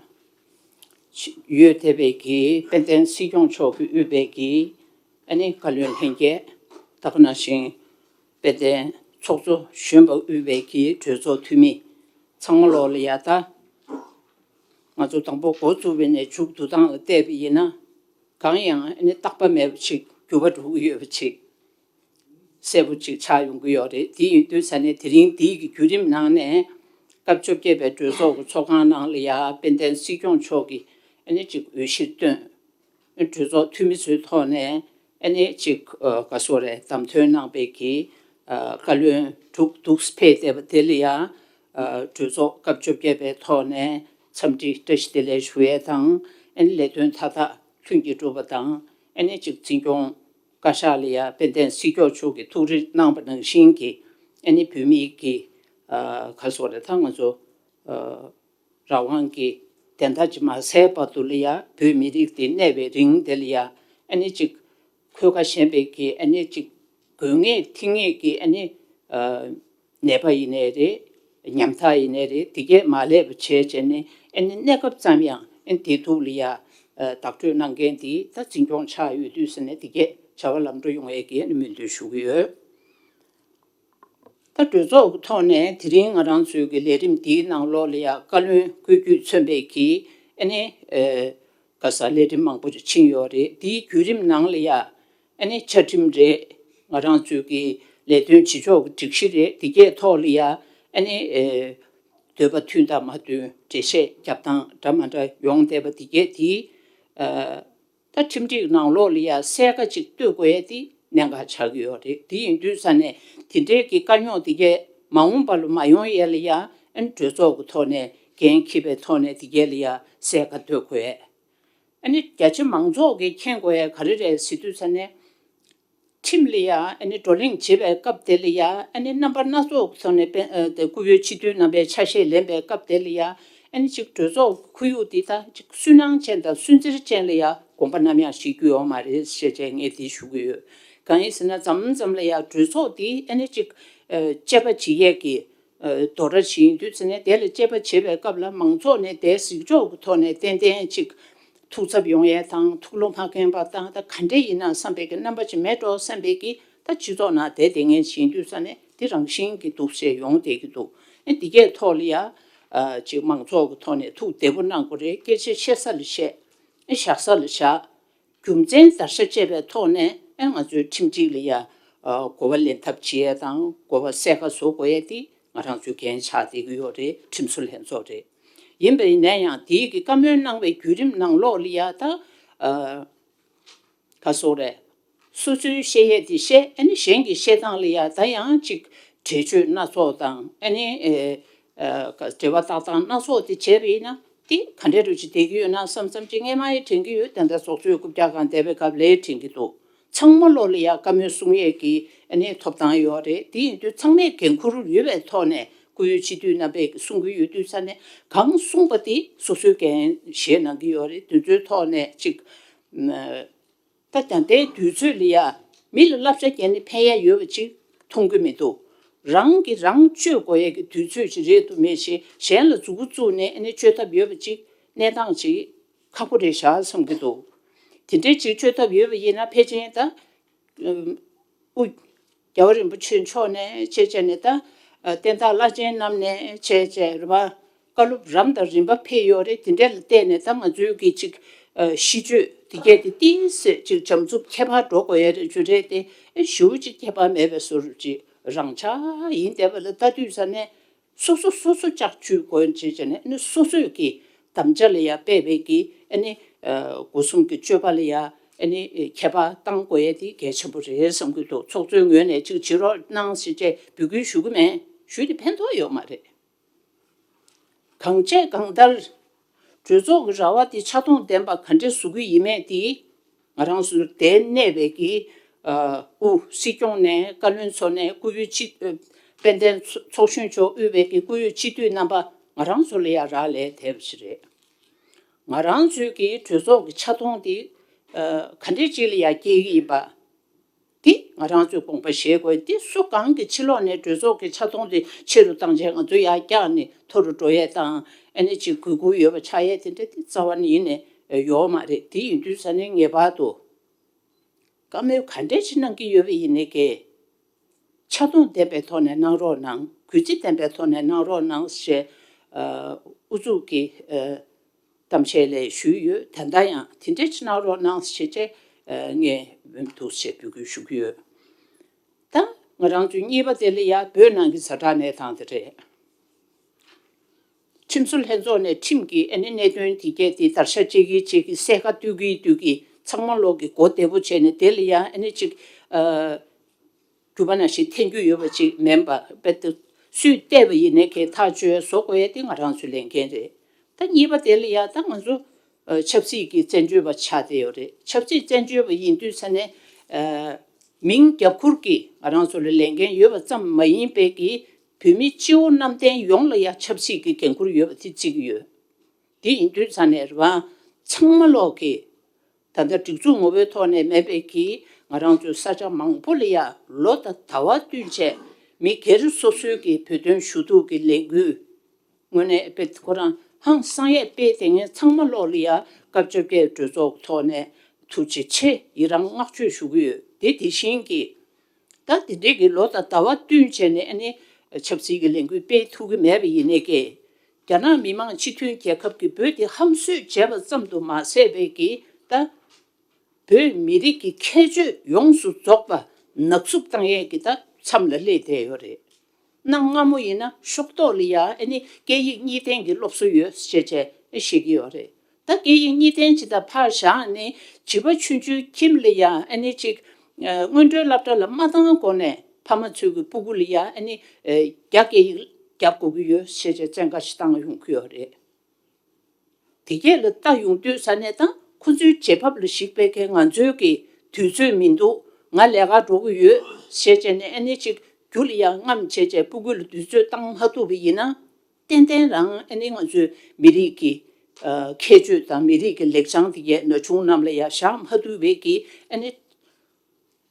ཡོད་བསྡད་པའི་གི་དཔལ་ལྡན་སྲིད་སྐྱོང་མཆོག་གིས་དབུས་པའི་གི་ཨ་ནི་བཀའ་བློན་ལྷན་རྒྱས་ད་ག་ནང་བཞིན་དཔལ་ལྡན་ཚོགས་གཙོ་གཞོན་པ་དབུས་པའི་གི་གྲོས་ཚོགས་འཐུས་མི་ཚང་མ་ལོག་ལ་ཡ་ད་ང་ཚོ་དང་པོ་འགོ་བཙུགས་པ་ནས་མཇུག་བསྡུ་སྟངས་ལ་བལྟས་པ་ཡིན་ན། གང་ཡང་ཨ་ནི་རྟག་པ་མེད་པ་ཅིག་འགྱུར་བ་འགྲོ་གི་ཡོད་པ་ཅིག་གསལ་པོ་ཅིག་ཆགས་ཡོང་གི་ཡོད་རེད། དེ་ཡིན་དུས་ས་ནས་དེ་རིང་འདིའི་གི་བརྒྱུད་རིམ་ནང་ནས་སྐབས་བཅོ་བརྒྱད་པའི་གྲོས་ཚོགས་ཀྱི་ཚོགས་ཁང་ནང་ལ་ཡ་དཔལ་ལྡན་སྲིད་སྐྱོང་མཆོག་གིས་ཨ་ནི་ཅིག་འོས་གཞིར་བཏོན། གྲོས་ཚོགས་འཐུས་མི་ཚོའི་ཐོག་ནས་ཨ་ནི་ཅིག་ག་སོ་རེད། བདམས་ཐོན་གནང་པའི་གི་བཀའ་བློན་དྲུག་འདུག་ཕེབས་བསྡད་པ་དེ་ལ་ཡ་གྲོས་ཚོགས་སྐབས་བཅོ་བརྒྱད་པའི་ཐོག་ནས་འཚམས་འདྲི་བཀྲ་ཤིས་བདེ་ལེགས་ཞུ་ཡས་དང་། ཨ་ནི་ལས་དོན་མཐའ་དག་ལྷུན་གྱིས་གྲུབ་པ་དང་། ཨ་ནི་ཅིག་འཛིན་སྐྱོང་བཀའ་ཤག་ལ་ཡ་དཔལ་ལྡན་སྲིད་སྐྱོང་མཆོག་གིས་ཐུགས་རེ་གནང་པ་ནང་བཞིན་གྱི་ཨ་ནི་བོད་མིའི་གི་ག་སོ་རེད། ད་ང་ཚོ་རང་དབང་གི་བདེན་མཐའ་ཅིག་མ་གསལ་བར་དུ་ལ་ཡ་བོད་མི་རིགས་འདི་གནས་པའི་རིང་དེ་ལ་ཡ་ཨ་ནི་ཅིག་འཁོས་ཀ་ཞན་པའི་གི་ཨ་ནི་ཅིག་དགོས་ངེས་ཐིག་ངེས་ཀྱི་ཨ་ནི་ནད་པ་ཡིན་ནའི་རེད། ཉམ་ཐག་ཡིན་ནའི་རེད། དེ་གས་མ་ལས་པ་བྱས་བྱས་ནས་ཨ་ནི་གནས་སྐབས་ཙམ་ཡང་ཨ་ནི་བདེ་སྡུག་ལ་ཡ་བདག་སྤྲོད་གནང་མཁན་འདི་ད་འཛིན་སྐྱོང་ཆགས་ཡོད་དུས་ཟེར་ནས་དེ་གས་བྱ་བ་ལམ་འགྲོ་ཡོང་ཡས་ཀྱི་ཨ་ནི་སྨོན་འདུན་ཞུ་གི་ཡོད། ད་གྲོས་ཚོགས་ཀྱི་ཐོག་ནས་དེ་རིང་ང་རང་ཚོའི་གི་ལས་རིམ་འདིའི་ནང་ལོགས་ལ་ཡ་བཀའ་བློན་སྐུ་བརྒྱུད་མཚོན་པའི་གི་ཨ་ནི་ཨེ་ག་ས་ལས་རིམ་མང་པོ་ཅིག་ཕྱིན་ཡོད་རེད། དེའི་བརྒྱུད་རིམ་ནང་ལ་ཡ་ཨ་ནི་བཅའ་ཁྲིམས་རེད། ང་རང་ཚོའི་གི་ལས་དོན་བྱེད་ཕྱོགས་ཀྱི་སྒྲིག་གཞི་རེད། དེ་གའི་ཐོག་ལ་ཡ་ཨ་ནི་ཨེ་འདོད་པ་མཐུན་དང་མ་མཐུན་འགྲེལ་བཤད་རྒྱབ་སྟངས་འདྲ་མ་འདྲ་ཡོང་བསྡད་པ་དེ་གས་དེའི་ཨ། ད་ཁྲིམས་སྒྲིག་ནང་ལོགས་ལ་ཡ་གསལ་ཁ་ཅིག་གཏོད་དགོས་ཡ་དེ་གནད་འགག་ཆགས་ཀྱི་ཡོད་རེད། དེ་ཡིན་དུས་ས་ནས་དེ་འདྲའི་གི་དཀའ་རྙོག་དེ་གས་མ་འོངས་པ་ལ་མ་ཡོང་ཡས་ལ་ཡ་ཨ་ནི་གྲོས་ཚོགས་ཀྱི་ཐོག་ནས་འགན་འཁྱེར་བའི་ཐོག་ནས་དེ་གས་ལ་ཡ་གསལ་ཁ་གཏོད་དགོས་ཡ། ཨ་ནི་རྒྱ་ཆེ་མང་ཚོགས་ཀྱིས་མཁྱེན་དགོས་ཡ་ག་རེ་རེད་ཟེར་དུས་ས་ནས། ཁྲིམས་ལ་ཡ་ཨ་ནི་བགྲོ་གླེང་བྱེད་པའི་སྐབས་དེ་ལ་ཡ་ཨ་ནི་རྣམ་པ་སྣ་ཚོགས་ཀྱི་ཐོག་ནས་དཔེ་ཨ་དེ་སྐུ་བོད་སྤྱི་འཐུས་རྣམ་པའི་ཆ་ཤས་ལེན་པའི་སྐབས་དེ་ལ་ཡ་ཨ་ནི་ཅིག་གྲོས་ཚོགས་ཁོར་ཡུག་འདི་ད་ཅིག་སུན་སྣང་ཅན་དང་སུན་གཙེར་ཅན་ལ་ཡ་དགོངས་པ་ནམ་ཡང་བཞེས་རྒྱུ་ཡོད་མ་རེད་ཞེས་བྱས་ངས་འདི་ཞུ་གི་ཡོད། གང་ཡིན་ཟེར་ན་མཚམས་མཚམས་ལ་ཡ་གྲོས་ཚོགས་འདི་ཨ་ནི་ཅིག་ཨ་དཔྱད་པ་བྱེད་ཡས་ཀྱི་ཨ་དོ་ར་ཞིག་ཡིན་དུས་ཚེ་ནས་དེ་ལ་དཔྱད་པ་བྱེད་པའི་སྐབས་ལ་མང་ཚོགས་ནས་དེ་གཟིགས་ཕྱོགས་ཀྱི་ཐོག་ནས་ཏན་ཏན་ཅིག་ཐུགས་འཚབ་ཡོང་ཡས་དང་ཐུགས་བློ་མ་ཁེངས་པ་དང་ད་ག་འདྲས་ཡིན་ན་བསམ་པའི་གི་རྣམ་པ་ཅིག་མེད་འགྲོ་བསམ་པའི་གི་ད་སྤྱི་ཚོགས་ནང་བསྡད་བསྡད་མཁན་ཞིག་ཡིན་དུས་ས་ནས་དེ་རང་བཞིན་གྱི་འདུག་ཞེས་ཡོང་བསྡད་ཀྱི་འདུག་ཨེ་འདི་གས་ཐོག་ལ་ཡ་ཨ་ཅིག་མང་ཚོགས་ཀྱི་ཐོག་ནས་ཐུགས་བདེ་པོ་གནང་དགོས་རེད། སྐད་ཆ་བཤད་ས་ལ་བཤད། ཨེ་བཞག་ས་ལ་བཞག་རྒྱུ་མཚན་བརྡར་ཤ་བཅད་པའི་ཐོག་ནས་ཨེ་ང་ཚོའི་ཁྲིམས་སྒྲིག་ལ་ཡ་གོ་བ་ལེན་ཐབས་བྱེད་ཡ་དང་གོ་བ་གསལ་ཁ་བཟོ་དགོས་ཡ་དེ་ང་རང་ཚོའི་འགན་ཆགས་བསྡད་ཀྱི་ཡོད་རེད། ཁྲིམས་བཟོ་ལྷན་ཚོགས་རེད། ཡིན་པ་ཡིན་ན་ཡང་དེའི་གི་བཀའ་མོལ་གནང་བའི་བརྒྱུད་རིམ་ནང་ལོགས་ལ་ཡ་ད་ག་སོག་རེད། སོ་སོའི་བཤད་ཡས་དེ་བཤད། ཨ་ནི་གཞན་གྱི་བཤད་སྟངས་ལ་ཡ་ད་ཡང་ཅིག་འགྲེལ་བརྗོད་སྣ་ཚོགས་དང་ཨ་ནི་ཨེ་ཨ་འགྲེལ་པ་བཏགས་སྟངས་སྣ་ཚོགས་དེ་བྱས་པ་ཡིན་ན་དེ་ག་འདྲ་རུ་ཅིག་བསྡད་ཀྱི་ཡོད་ན་བསམ་བསམ་ཅིག་སྔས་མ་ཡི་དྲན་གྱི་ཡོད། ད་ལྟ་ཚོགས་གཙོའི་རྐུབ་བཀྱག་སྒང་བསྡད་པའི་སྐབས་ལ་དྲན་གྱི་འདུག་ཚང་མ་ལོག་ལ་ཡ་བཀའ་མོལ་གསུང་ཡས་ཀྱི་ཨ་ནི་ཐོབ་ཐང་ཡོད་རེད། དེ་ཡིན་དུས་ཚང་མས་འགན་ཁུར་ཡོད་པའི་ཐོག་ནས་སྐུ་ཡོད་སྤྱི་འཐུས་རྣམ་པས་གསུང་གི་ཡོད་དུས་ས་ནས་གང་གསུངས་པ་དེ་སོ་སོའི་འགན་བཞེས་གནང་གི་ཡོད་རེད། དེ་ཚོའི་ཐོག་ནས་ཅིག་ད་ད་ལྟའི་དུས་ཚོད་ལ་ཡ་མི་ལ་བསླབ་བྱ་བརྒྱབ་ནས་ཕན་ཡ་ཡོད་པ་ཅིག་མཐོང་གི་མི་འདུག་རང་གིས་རང་བཅོས་དགོས་ཡས་ཀྱི་དུས་ཚོད་ཅིག་རེད་འདུག་མེད་ཞེས་གཞན་ལ་མཛུབ་གུ་བཙུགས་ནས་ཨ་ནི་བཅོས་ཐབས་ཡོད་པ་ཅིག་གནས་སྟངས་ཅིག་ཁག་པོ་རེད་ཤག་བསམ་གྱི་འདུག་དེ་འདྲའི་ཅིག་བཅོས་ཐབས་ཡོད་པ་ཡིན་ན་ཕལ་ཆེར་ད་ཨུ། རྒྱལ་བ་རིན་པོ་ཆེ་མཆོག་ནས་བྱས་བྱས་ནས་ད་བསྟན་བདག་བླ་ཆེན་རྣམས་ནས་བྱས་བྱས་རེད་པ། བཀའ་སློབ་རམ་དང་རིམ་པ་ཕེབས་ཡོད་རེད། དེ་འདྲ་ལ་བལྟས་ནས་ད་ང་ཚོའི་གི་ཅིག་ཤིས་བརྗོད་དེ་གས་དེ་ཏིས་ཟེར་ཅིག་འཇམ་རྩུབ་ཁྱད་པར་འགྲོ་དགོས་ཡ་རེད་ཅུ་རེད་དེ་ཞུ་ཅིག་ཁྱད་པར་མེད་པའི་བཟོ་རུ་ཅིག་རང་ཆགས་ཡིན་བསྡད་པ་ལ་ལྟ་དུས་ས་ནས། སོ་སོ་སོ་སོ་ལྕགས་ཀྱུས་སྒོ་ཕྱེ་བྱས་ནས་ཨ་ནི་སོ་སོས་ཀྱི་དམ་བཅའ་ལ་ཡ་དཔག་པའི་གི་ཨ་ནི་སྒོ་གསུམ་གྱི་སྤྱོད་པ་ལ་ཡ་ཨ་ནི་ཁྱད་པར་གཏང་དགོས་ཡ་དེ་གལ་ཆེན་པོ་རེད་བསམ་གྱི་འདུག་ཚོགས་གཙོའི་ངོས་ནས་ཅིག་བྱེད་རོགས་གནང་ཞེས་བཅས་འབོད་སྐུལ་ཞུ་གི་མེད། ཞུས་ཏེ་ཕན་ཐོགས་ཡོད་མ་རེད། གང་བྱས་གང་ལྟར། གྲོས་ཚོགས་ཀྱི་ར་བ་དེ་ཆགས་སྡང་ལྡན་པ་ག་འདྲས་བཟོ་གི་ཡིན་མེད་དེ། ང་རང་ཚོ་དེ་གནས་པའི་གི་ཨ་དབུ་སྲིད་སྐྱོང་ནས་བཀའ་བློན་ཚོ་ནས་སྐུ་ཡོད་སྤྱི་ཨ་དཔལ་ལྡན་ཚོགས་གཞོན་མཆོག་དབུས་པའི་གི་སྐུ་ཡོད་སྤྱི་འཐུས་རྣམ་པ་ང་རང་ཚོ་ལ་ཡ་རག་ལས་དེབ་ཞིག་རེད། ང་རང་ཚོའི་གི་གྲོས་ཚོགས་ཀྱི་ཆགས་སྡང་དེ་ཨ་ག་འདྲས་ཅིག་ལ་ཡ་སྐྱེལ་གི་ཡིན་པ། འདི་ང་རང་ཚོས་དགོངས་པ་བཞེས་དགོས། འདི་སུ་གང་གི་ཕྱི་ལོགས་ནས་གྲོས་ཚོགས་ཀྱི་ཆགས་སྡང་དེ་ཆེ་རུ་བཏང་བྱས་ང་ཚོ་ཡར་བཀྱགས་ནས་མཐོ་རུ་འགྲོ་ཡས་དང་ཨ་ནི་ཅིག་གུས་བཀུར་ཡོད་པ་ཆགས་ཡས་དེ་འདྲ་དེ་རྩ་བ་ནས་ཡིན་ནས་ཡོད་མ་རེད། དེ་ཡིན་དུས་ས་ནས་ངེས་པར་དུ་བཀའ་མོལ་ག་འདྲས་ཅིག་གནང་གི་ཡོད་པ་ཡིན་ནའི་གས་ཆགས་སྡང་ལྡན་པའི་ཐོག་ནས་གནང་རོགས་གནང་། གུས་བརྩི་ལྡན་པའི་ཐོག་ནས་གནང་རོགས་གནང་ཞེས་ཨ་ཨུ་ཚུགས་ཀྱིས་ཨ་གཏམ་བཤད་ལས་ཞུས་ཡོད། ད་ལྟ་ཡང་དེ་འདྲ་ཅིག་གནང་རོགས་གནང་ཞེས་བྱས་ཨ་ངས་འདུག་ཞེས་འབོད་སྐུལ་ཞུ་གི་ཡོད། ད་ང་རང་ཚོའི་གཉིས་པ་དེ་ལ་ཡ་བོད་ནང་གི་ཛ་དྲག་གནས་སྟངས་དེ་རེད། ཁྲིམས་བཟོ་ལྷན་ཚོགས་ནས་ཁྲིམས་ཀྱི་ཨ་ནི་གནད་དོན་དེ་གས་དེ་བརྡར་ཤ་བཅད་ཀྱི་བཅད་ཀྱི་གསལ་ཁ་གཏོད་ཀྱི་གཏོད་ཀྱི་ཚང་མ་ལོག་གི་གོ་བདེ་པོ་བྱས་ནས་དེ་ལ་ཡ་ཨ་ནི་ཅིག་ཨ་རྒྱུ་མ་ནང་བཞིན་འཐེན་རྒྱུ་ཡོད་པ་ཅིག་མིན་པ་དཔེ་ཏུ་སུས་བལྟས་པ་ཡིན་ནའི་གས་ཐག་གཅོད་བཟོ་དགོས་ཡ་དེ་ང་རང་ཚོའི་ལས་འགན་རེད། ད་གཉིས་པ་དེ་ལ་ཡ་ད་ང་ཚོ་ཨ་ཆབ་སྲིད་ཀྱི་བཙན་བྱོལ་བ་ཆགས་བསྡད་ཡོད་རེད། ཆབ་སྲིད་བཙན་བྱོལ་བ་ཡིན་དུས་ས་ནས་ཨ་མིང་རྒྱབ་ཁུར་གྱིས་ང་རང་ཚོ་ལ་ལས་འགན་ཡོད་པ་ཙམ་མ་ཡིན་པའི་གི་བོད་མི་སྤྱི་བོ་གནམ་བསྟན་ཡོངས་ལ་ཡ་ཆབ་སྲིད་ཀྱི་འགན་ཁུར་ཡོད་པ་དེ་བརྩི་གི་ཡོད། དེ་ཡིན་དུས་ས་ནས་རེད་བ། ཚང་མ་ལོག་གི་ད་ལྟ་སྒྲིག་འཛུགས་ངོ་བོའི་ཐོག་ནས་མེད་པའི་གི་ང་རང་ཚོའི་ས་ཆ་མང་པོ་ལ་ཡ་ལོ་དང་ཟླ་བ་བསྟུན་བྱས་མི་སྒེར་སོ་སོའི་གི་བོད་དོན་ཞུ་གཏུག་གི་ལས་འགུལ་དངོས་གནས་དཔེ་ཁོ་རང་ཧང་སང་ཡས་དཔེ་དེ་ངས་ཚང་མ་ལོག་ལ་ཡ་སྐབས་བཅོ་བརྒྱད་གྲོས་ཚོགས་ཐོག་ནས་ཐུགས་རྗེ་ཆེ་ཡི་རང་བསྔགས་བརྗོད་ཞུ་གི་ཡོད། དེ་དེ་བཞིན་གི་ད་དེ་འདྲའི་གི་ལོ་དང་ཟླ་བ་བསྟུན་བྱས་ནས་ཨ་ནི་ཆབ་སྲིད་ཀྱི་ལས་འགུལ་སྤེལ་ཐུབ་ཀྱི་མེད་པ་ཡིན་ནའི་ཀྱེ། རྒྱ་ནག་མི་དམངས་སྤྱི་མཐུན་རྒྱལ་ཁབ་ཀྱིས་བོད་དེ་ཧམ་བཟོས་བྱས་པ་ཙམ་དུ་མ་ཟད་པའི་གི་ད་བོད་མི་རིགས་ཀྱི་ཁྱད་ཆོས་ཡོངས་སུ་རྫོགས་པ་ནག་འཚུབ་བཏང་ཡས་ཀྱི་ད་མཚམས་ལ་སླེབས་བསྡད་ཡོད་རེད། གནའ་སྔ་མོ་ཡིན་ན་ཤོག་ཐོག་ལ་ཡ་ཨ་ནི་སྐད་ཡིག་གཉིས་ལྡན་གྱི་སློབ་གསོ་ཡོད་ཅེས་བྱས་བཤད་ཀྱི་ཡོད་རེད། ད་སྐད་ཡིག་གཉིས་ལྡན་ཇི་ལྟར་ཕར་བཞག་ནས་བྱིས་པ་ཆུང་ཆུང་ཁྱིམ་ལ་ཡ་ཨ་ནི་ཅིག་ཨ་སྔོན་འགྲོའི་སློབ་གྲྭ་ལ་མ་བཏང་གོང་ནས་ཕ་མ་ཚོས་ཀྱི་སྤུ་གུ་ལ་ཡ་ཨ་ནི་ཨ་རྒྱ་སྐད་ཡིག་རྒྱབ་དགོས་ཀྱི་ཡོད་ཅེས་བྱས་བཙན་བཀའ་ཞིག་བཏང་ཡོང་གི་ཡོད་རེད། དེ་གས་ལ་ལྟ་ཡོང་དུས་ས་ནས་ད་ཁོ་ཚོའི་རྗེས་ཕབ་ལ་གཞིགས་པའི་གས་ང་ཚོའི་གི་དུས་ཚོད་མི་འདུག་ང་ལས་ཀ་འགྲོ་གི་ཡོད་ཅེས་བྱས་ནས་ཨ་ནི་ཅིག་རྒྱུ་ལ་ཡ་རྔམ་བྱས་བྱས་སྤུ་གུ་ལ་དུས་ཚོད་བཏང་མ་ཐུབ་པ་ཡིན་ན། ཏན་ཏན་རང་ཨ་ནི་ང་ཚོའི་མི་རིགས་ཀྱི་ཨ་ཁྱད་ཆོས་དང་མི་རིགས་ཀྱི་ལེགས་བྱང་དེ་གས་ན་ཆུང་རྣམས་ལ་ཡ་བཞག་མ་ཐུབ་པའི་གི་ཨ་ནི་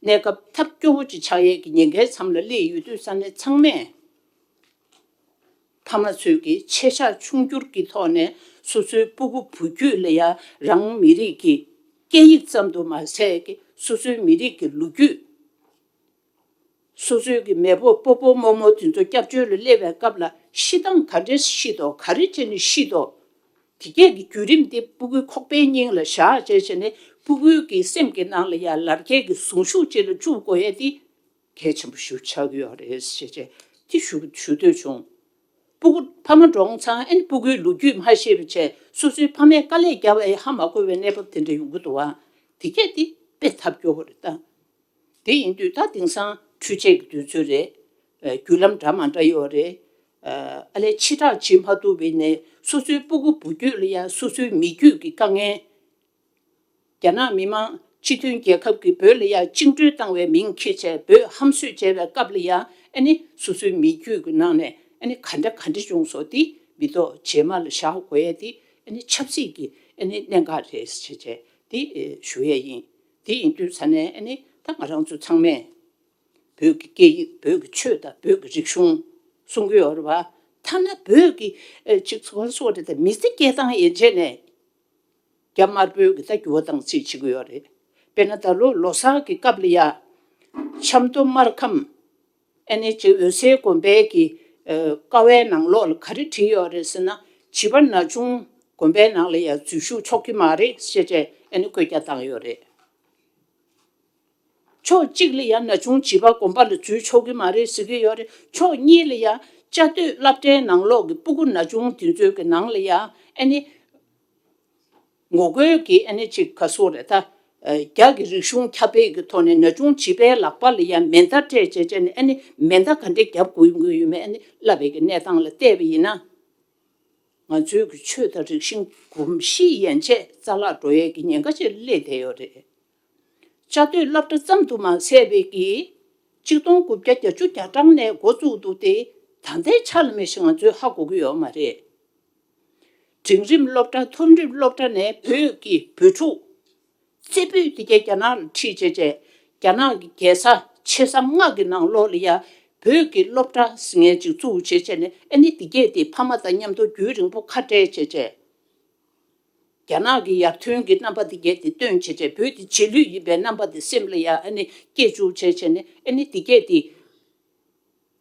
གནས་སྐབས་ཐབས་སྐྱོ་བོ་ཅིག་ཆགས་ཡས་ཀྱི་ཉེན་ཁའི་མཚམས་ལ་སླེབས་ཡོད་དུས་ས་ནས་ཚང་མས་ཕ་མ་ཚོས་ཀྱི་ཆེ་ཆག་ཆུང་འགྱུར་གྱི་ཐོག་ནས་སོ་སོའི་སྤུ་གུ་བུ་རྒྱུད་ལ་ཡ་རང་མི་རིགས་ཀྱི་སྐད་ཡིག་ཙམ་དུ་མ་ཟད་ཀྱི་སོ་སོའི་མི་རིགས་ཀྱི་ལོ་རྒྱུས། སོ་སོའི་གི་མེས་པོ་སྤོ་བོ་རྨོ་མོ་དེ་ཚོ་སྐྱབས་བཅོལ་ལ་སླེབས་པའི་སྐབས་ལ་ཤི་སྟངས་ག་འདྲས་ཤི་དོ། ག་རེ་བྱས་ནས་ཤི་དོ། དེ་གས་ཀྱི་བརྒྱུད་རིམ་དེ་སྤུ་གུའི་ཁོག་པའི་སྙིང་ལ་བཞག་བྱས་བྱས་ནས་སྤུ་གུའི་གི་སེམས་ཀྱི་ནང་ལ་ཡང་ལར་རྒྱས་ཀྱི་ཟུངས་ཤུགས་ཅིག་ལ་བཅུག་དགོས་ཡས་དེ་གལ་ཆེན་པོ་ཞིག་ཆགས་ཀྱི་ཡོད་རེད་ཞེས་བྱས་དེ་ཞུ་ཞུ་འདོད་བྱུང་། སྤུ་གུ་ཕ་མ་འགྲོ་ཚང་ཨེ་ནི་སྤུ་གུའི་ལོ་རྒྱུས་མ་ཤེས་པ་བྱས་སོ་སོའི་ཕ་མས་དཀའ་ལས་བརྒྱབ་པ་ཡང་ཧ་མ་གོ་བའི་གནས་བབ་དེ་འདྲ་ཡོང་གི་འདུག་བ། དེ་གས་དེ་དཔེ་ཐབས་སྐྱོ་བོ་རེད་ད། དེ་ཡིན་དུས་ད་དེང་སང་འཕྲུལ་ཆས་ཀྱི་དུས་ཚོད་རེད། ཨ་བརྒྱུད་ལམ་འདྲ་མ་འདྲ་ཡོད་རེད། ཨ་ལས་ཕྱི་བསྒྲགས་བྱེད་མ་ཐུབ་པའི་ནས་སོ་སོའི་སྤུ་གུ་བུ་རྒྱུད་ལ་ཡང་སོ་སོའི་མི་རྒྱུད་ཀྱི་དཀའ་ངལ། རྒྱ་ནག་མི་དམངས་སྤྱི་མཐུན་རྒྱལ་ཁབ་ཀྱིས་བོད་ལ་ཡང་བཅིངས་འགྲོལ་བཏང་བའི་མིང་འཁྱེར་བྱས་བོད་ཧམ་བཟོས་བྱས་པའི་སྐབས་ལ་ཡང་ཨ་ནི་སོ་སོའི་མི་རྒྱུད་ཀྱི་ནང་ནས་ཨ་ནི་ག་འདྲ་ག་འདྲ་བྱུང་སོང་དེ་མི་ཐོག་རྗེས་མ་ལ་བཞག་དགོས་ཡས་དེ་ཨ་ནི་ཆབ་སྲིད་ཀྱི་ཨ་ནི་གནད་འགག་རེད་ཟེར་བྱས་དེ་ཞུ་ཡས་ཡིན། དེ་ཡིན་དུས་ས་ནས་ཨ་ནི་ད་ང་རང་ཚོ་ཚང་མས་བོད་ཀྱི་སྐད་ཡིག་བོད་ཀྱི་ཆོས་དང་བོད་ཀྱི་རིག་གཞུང་གསུང་གི་ཡོད་རེད་བ། ཐ་ན་བོད་ཀྱི་ཨ་ཅིག་ཚོགས་སོགས་རེད་ད་མི་ཚེ་སྐྱེལ་སྟངས་ཡན་ཆད་ནས། རྒྱ་དམར་པོས་ཀྱི་ད་འགྱུར་བ་བཏང་རྩིས་བྱེད་ཀྱི་ཡོད་རེད། དཔེར་ན་ད་ལོ་ལོ་གསར་གྱི་སྐབས་ལ་ཡ། ཆབ་མདོ་སྨར་ཁམས། ཨ་ནི་ཅིག་འོད་གསལ་དགོན་པའི་གི་ཀ་བའི་ནང་ལོགས་ལ་ག་རེ་བྲིས་ཡོད་རེད་ཟེར་ན་བྱིས་པ་ན་ཆུང་དགོན་པའི་ནང་ལ་ཡ་འཛུལ་ཞུགས་ཆོག་གི་མ་རེད་ཞེས་བྱས་ཨ་ནི་བཀོད་རྒྱ་བཏང་ཡོད་རེད། ཕྱོགས་གཅིག་ལ་ཡང་ན་ཆུང་བྱིས་པ་དགོན་པ་ལ་འཛུལ་ཆོག་གི་མ་རེད་ཟེར་གྱི་ཡོད་རེད། ཕྱོགས་གཉིས་ལ་ཡང་བཅའ་སྡོད་སློབ་གྲྭའི་ནང་ལོགས་ཀྱི་སྤུ་གུ་ན་ཆུང་དེ་ཚོའི་གི་ནང་ལ་ཡང་ཨ་ནི་ངོ་རྒོལ་གྱི་ཨ་ནི་ཅིག་ག་སོགས་རེད་ད། རྒྱ་གི་རིག་གཞུང་ཁྱབ་སྤེལ་གྱི་ཐོག་ནས་ན་ཆུང་བྱིས་པའི་ལག་པ་ལ་ཡང་མེ་མདའ་སྤྲད་བྱས་བྱས་ནས་ཨ་ནི་མེ་མདའ་ག་འདྲས་རྒྱབ་དགོས་ཀྱི་ཡོད་མེད་ཨ་ནི་བསླབ་པའི་གི་གནས་སྟངས་ལ་བལྟས་པ་ཡིན་ན། ང་ཚོའི་གི་ཆོས་དང་རིག་གཞུང་གོམས་གཤིས་ཡན་ཆད་རྩ་བརླག་འགྲོ་ཡས་ཀྱི་ཉེན་ཁ་ཅིག་སླེབས་བསྡད་ཡོད་རེད། བཅའ་སྡོད་སློབ་གྲྭ་ཙམ་དུ་མ་ཟད་པའི་གི་གཅིག་སྟོང་དགུ་བརྒྱ་བརྒྱད་ཅུ་གྱ་གྲངས་ནས་འགོ་བཙུགས་འདུག་སྟེ་ད་ལྟའི་ཆ་ལ་མེད་ཞིག་ང་ཚོས་ཧ་གོ་གི་ཡོད་མ་རེད། འབྲིང་རིམ་སློབ་གྲྭ་མཐོ་རིམ་སློབ་གྲྭ་ནས་བོད་ཀྱི་བོད་ཕྲུག་རྩེ་ཕུད་དེ་གའི་རྒྱ་ནག་ལ་ཁྲིད་བྱས་བྱས་རྒྱ་ནག་གི་རྒྱལ་ས་ཆེ་ས་ལྔ་གི་ནང་ལོགས་ལ་ཡ་བོད་ཀྱི་སློབ་གྲྭ་ཟེར་མཁན་ཅིག་བཙུགས་བྱས་བྱས་ནས་ཨ་ནི་དེ་གས་དེ་ཕ་མ་དང་མཉམ་དུ་རྒྱུན་རིང་པོ་ཁ་བྲལ་བྱས་བྱས། རྒྱ་ནག་གི་ཡར་ཐོན་གྱི་རྣམ་པ་དེ་གས་དེ་སྟོན་བྱས་བྱས་བོད་དེ་རྗེས་ལུས་ཡིན་པའི་རྣམ་པ་དེ་སེམས་ལ་ཡ་ཨ་ནི་སྐྱེ་བཅུག་བྱས་བྱས་ནས་ཨ་ནི་དེ་གས་དེ།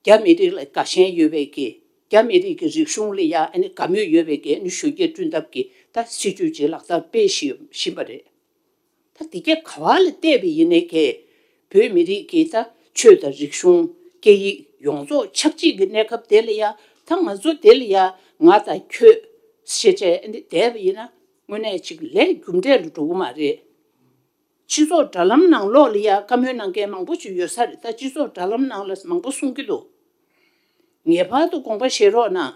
རྒྱ་མི་རིགས་ལ་དགའ་ཞེན་ཡོད་པའི་གི་རྒྱ་མི་རིགས་ཀྱི་རིག་གཞུང་ལ་ཡང་ཨ་ནི་དགའ་མོས་ཡོད་པའི་གི་ཨ་ནི་གཞོན་སྐྱེས་བསྐྲུན་ཐབས་ཀྱི་ད་སྲིད་ཇུས་ཅིག་ལག་བསྟར་སྤེལ་བཞིན་བཞིན་པ་རེད། ད་དེ་གས་ག་བ་ལ་བལྟས་པ་ཡིན་ནའི་གི་བོད་མི་རིགས་ཀྱི་ད་ཆོས་དང་རིག་གཞུང་སྐད་ཡིག་ཡོངས་རྫོགས་ཆགས་འཇིག་གི་གནས་སྐབས་དེ་ལ་ཡང་ད་ང་ཚོ་དེ་ལ་ཡང་ང་དང་ཁྱོད་ཞེས་བྱས་ཨ་ནི་བསྡད་པ་ཡིན་ན་དངོས་གནས་ཅིག་ལས་རྒྱུ་འབྲས་ལ་འགྲོ་གི་མ་རེད། སྤྱི་ཚོགས་དྲ་ལམ་ནང་ལོགས་ལ་ཡ་བཀའ་མོལ་གནང་མཁན་མང་པོ་ཞིག་ཡོད་ས་རེད། ད་སྤྱི་ཚོགས་དྲ་ལམ་ནང་ལ་མང་པོ་གསུང་གི་འདུག་ངེས་པར་དུ་དགོངས་པ་བཞེས་རོགས་གནང་།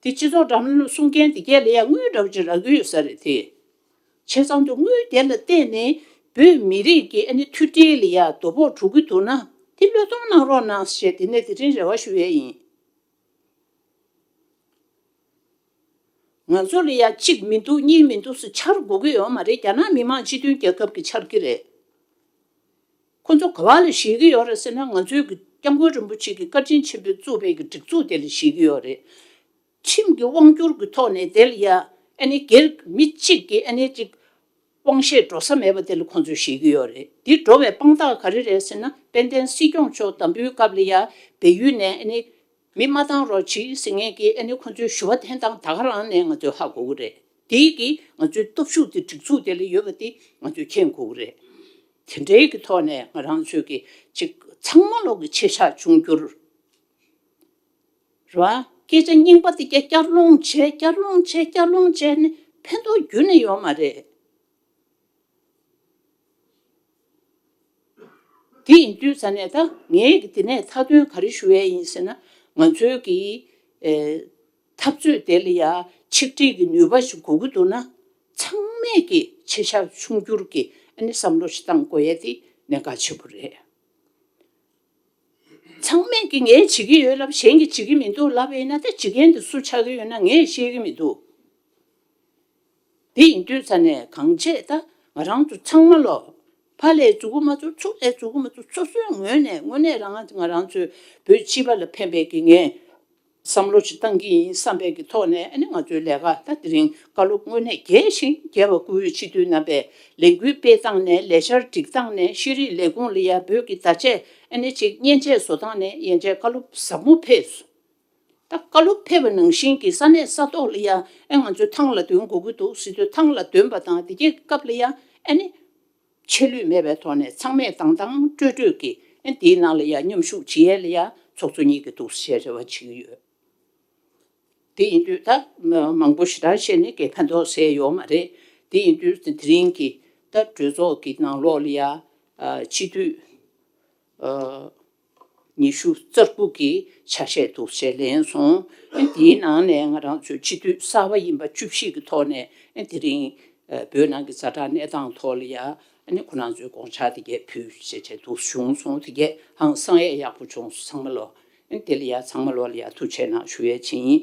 དེ་སྤྱི་ཚོགས་དྲ་ལམ་གསུང་མཁན་དེ་གས་ལ་ཡ་དངུལ་འདྲ་བོ་ཅིག་རག་གི་ཡོད་ས་རེད་དེ། བྱས་ཙང་དུ་དངུལ་དེ་ལ་བརྟེན་ནས་བོད་མི་རིགས་ཀྱི་ཨ་ནི་མཐུན་སྒྲིལ་ལ་ཡ་དོ་ཕོག་འགྲོ་གི་འདུག་ན་དེ་བློས་གཏོང་གནང་རོགས་གནང་ཞེས་དེ་ནས་དེ་རིང་རེ་བ་ཞུ་ཡས་ཡིན། ང་ཚོ་ལ་ཡ་གཅིག་མི་འདུག་གཉིས་མི་འདུག་ཟེར་འཆར་དགོས་ཀྱི་ཡོད་མ་རེད། རྒྱ་ནག་མི་དམངས་སྤྱི་མཐུན་རྒྱལ་ཁབ་ཀྱིས་འཆར་གྱི་རེད། ཁོ་ཚོ་ག་བ་ལ་ཞེད་ཀྱི་ཡོད་རེད་ཟེར་ན་ང་ཚོའི་གི་སྐྱབས་མགོན་རིན་པོ་ཆེ་གི་བཀའ་དྲིན་ཆེན་པོས་བཙུགས་པའི་གི་སྒྲིག་འཛུགས་དེ་ལ་ཞེད་ཀྱི་ཡོད་རེད། ཁྲིམས་ཀྱི་དབང་སྒྱུར་གྱི་ཐོག་ནས་དེ་ལ་ཡ་ཨ་ནི་སྒེར་མི་གཅིག་གིས་ཨ་ནི་གཅིག་དབང་ཤེད་འགྲོ་ས་མེད་པ་དེ་ལ་ཁོང་ཚོས་ཞེད་ཀྱི་ཡོད་རེད། འདི་འགྲོ་བའི་དཔང་རྟགས་ག་རེ་རེད་ཟེར་ན་དཔལ་ལྡན་སྲིད་སྐྱོང་མཆོག་དམ་འབུལ་སྐབས་ལ་ཡ་བལ་ཡུལ་ནས་ཨ་ནི་མི་མ་བཏང་རོགས་གྱིས་ཟེར་མཁན་གྱི་ཨ་ནི་ཁོང་ཚོའི་ཞུ་བ་འཐེན་སྟངས་ད་ག་རང་ནས་ང་ཚོས་ཧ་གོ་གི་རེད། དེའི་གི་ང་ཚོའི་སྟོབས་ཤུགས་དེ་སྒྲིག་འཛུགས་དེ་ལ་ཡོད་པ་དེ་ང་ཚོས་མཁྱེན་དགོས་གི་རེད། དེ་འདྲའི་གི་ཐོག་ནས་ང་རང་ཚོས་གི་ཅིག་ཚང་མ་ལོག་གི་ཆེ་ཤ་ཆུང་འགྱུར། རེད་བ། སྐད་ཆ་རྙིང་པ་དེ་ག་བསྐྱར་སློང་བྱས་བསྐྱར་སློང་བྱས་བསྐྱར་སློང་བྱས་ནས་ཕན་ཐོགས་རྒྱུན་ནས་ཡོད་མ་རེད། དེ་ཡིན་དུས་ས་ནས་ད་ངས་ཀྱི་དེ་ནས་མཐའ་དོན་ག་རེ་ཞུ་ཡས་ཡིན་ཟེར་ན་ང་ཚོའི་གི་ཨེ་འཐབ་རྩོད་དེ་ལ་ཡ་ཆིག་སྒྲིལ་གྱི་ནུས་པ་ཞིག་དགོས་ཀྱི་འདུག་ན་ཚང་མས་ཀྱི་ཆེ་ཤ་ཆུང་འགྱུར་གྱི་ཨ་ནི་བསམ་བློ་ཞིག་བཏང་དགོས་ཡས་དེ་གནད་འགག་ཆེན་པོ་རེད། ཚང་མས་ཀྱི་ངས་བྱེད་ཀྱི་ཡོད་ལབ་གཞན་གྱིས་བྱེད་ཀྱི་མི་འདུག་ལབ་པ་ཡིན་ན་ད་བྱེད་མཁན་དེ་སུ་ཆགས་ཀྱི་ཡོད་ན་ངས་ཤེས་ཀྱི་མི་འདུག་དེ་ཡིན་དུས་ས་ནས་གང་བྱས་ད་ང་རང་ཚོ་ཚང་མ་ལོ་ཕ་ལས་འཛུགས་ཀྱི་མ་ཚུགས་ཚུགས་ལས་འཛུགས་ཀྱི་མ་ཚུགས་སོ་སོའི་ངོས་ནས་དངོས་གནས་རང་ང་རང་ཚོའི་བོད་སྤྱི་པ་ལ་ཕན་པའི་གི་ངས་བསམ་བློ་ཞིག་བཏང་གི་ཡིན་བསམ་པའི་གི་ཐོག་ནས་ཨ་ནི་ང་ཚོའི་ལས་ཀ་ད་དེ་རིང་བཀའ་སློབ་དངོས་གནས་རྒྱས་ཤིང་རྒྱས་པ་སྐུ་ཡོད་སྤྱི་འཐུས་རྣམ་པས་ལས་འགུལ་སྤེལ་སྟངས་ནས་ལས་འཆར་སྒྲིག་སྟངས་ནས་ཤེས་རིག་ལས་ཁུངས་ལ་ཡ་བོད་ཀྱི་བརྡ་ཆད་ཨ་ནི་ཅིག་མཉེན་ཆས་བཟོ་སྟངས་ནས་ཡན་ཆད་བཀའ་སློབ་ཟབ་མོ་ཕེབས་སོང་། ད་བཀའ་སློབ་ཕེབས་པ་ནང་བཞིན་གྱི་ས་གནས་ས་ཐོག་ལ་ཡ་ཨེ་ང་ཚོས་ཐང་ལ་འདོན་དགོས་ཀྱི་འདུག་ཟེར་དུས་ཐང་ལ་འདོན་པ་དང་དེ་གའི་སྐབས་ལ་ཡ་ཨ་ནི་ཆད་ལུས་མེད་པའི་ཐོག་ནས་ཚང་མས་དྭངས་དྭངས་སྤྲོས་སྤྲོས་ཀྱིས་ཨེ་དེའི་ནང་ལ་ཡ་མཉམ་ཞུགས་བྱེད་ཡས་ལ་ཡ་ཚོགས་གཙོ་གཉིས་ཀྱིས་འདུག་ཟེར་རེ་བ་བྱེད་ཀྱི་ཡོད། དེ་ཡིན་དུས་ད་མང་པོ་ཞེ་དྲག་བཤད་ནས་གི་ཕན་ཐོགས་ཟད་ཡོད་མ་རེད། དེ་ཡིན་དུས་དེ་རིང་གི་ད་གྲོས་ཚོགས་ཀྱི་ནང་ལོགས་ལ་ཡ་ཨ་སྤྱི་འཐུས་ཨ་ཉི་ཤུ་རྩ་དགུ་གི་ཆ་ཤས་འདུག་ཟེར་ལན་སོང་། ཨ་དེའི་ནང་ནས་ང་རང་ཚོའི་སྤྱི་འཐུས་གསར་པ་ཡིན་པ་བཅུ་བཞི་གི་ཐོག་ནས་ཨ་དེ་རིང་ཨ་བོད་ནང་གི་ཛ་དྲག་གནས་སྟངས་ཐོག་ལ་ཡ་ཨ་ནི་ཁོ་རང་ཚོའི་དགོངས་འཆར་དེ་གས་ཕུལ་བྱས་བྱས་འདུག་བྱུང་སོང་། དེ་གས་ཧང་སང་ཡས་ཡག་པོ་བྱུང་སོང་། ཚང་མ་ལོ། ཨ་ནི་དེ་ལ་ཡ་ཚང་མ་ལོ་ལ་ཡ་ཐུགས་རྗེ་གནང་ཞུ་ཡས་བྱས་ཡིན།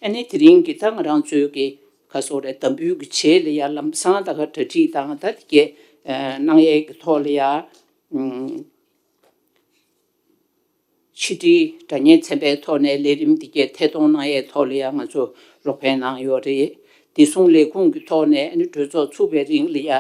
ཨ་ནི་དེ་རིང་གི་ད་ང་རང་ཚོའི་གི་ག་སོགས་རེད། དམ་འབུལ་གྱི་རྗེས་ལ་ཡ་ལམ་སང་ད་ག་གྲ་སྒྲིག་དང་ད་དེ་གས་ཨ་གནང་ཡས་ཀྱི་ཐོག་ལ་ཡ་ཨ་ཕྱི་དྲིལ་སྒྲ་སྙན་ཚན་པའི་ཐོག་ནས་ལས་རིམ་འདི་གས་ཐད་གཏོང་གནང་ཡས་ཐོག་ལ་ཡ་ང་ཚོ་རོགས་ཕན་གནང་ཡོད་རེད། བདེ་སྲུང་ལས་ཁུངས་ཀྱི་ཐོག་ནས་ཨ་ནི་གྲོས་ཚོགས་ཚུགས་པའི་རིང་ལ་ཡ་ཨ་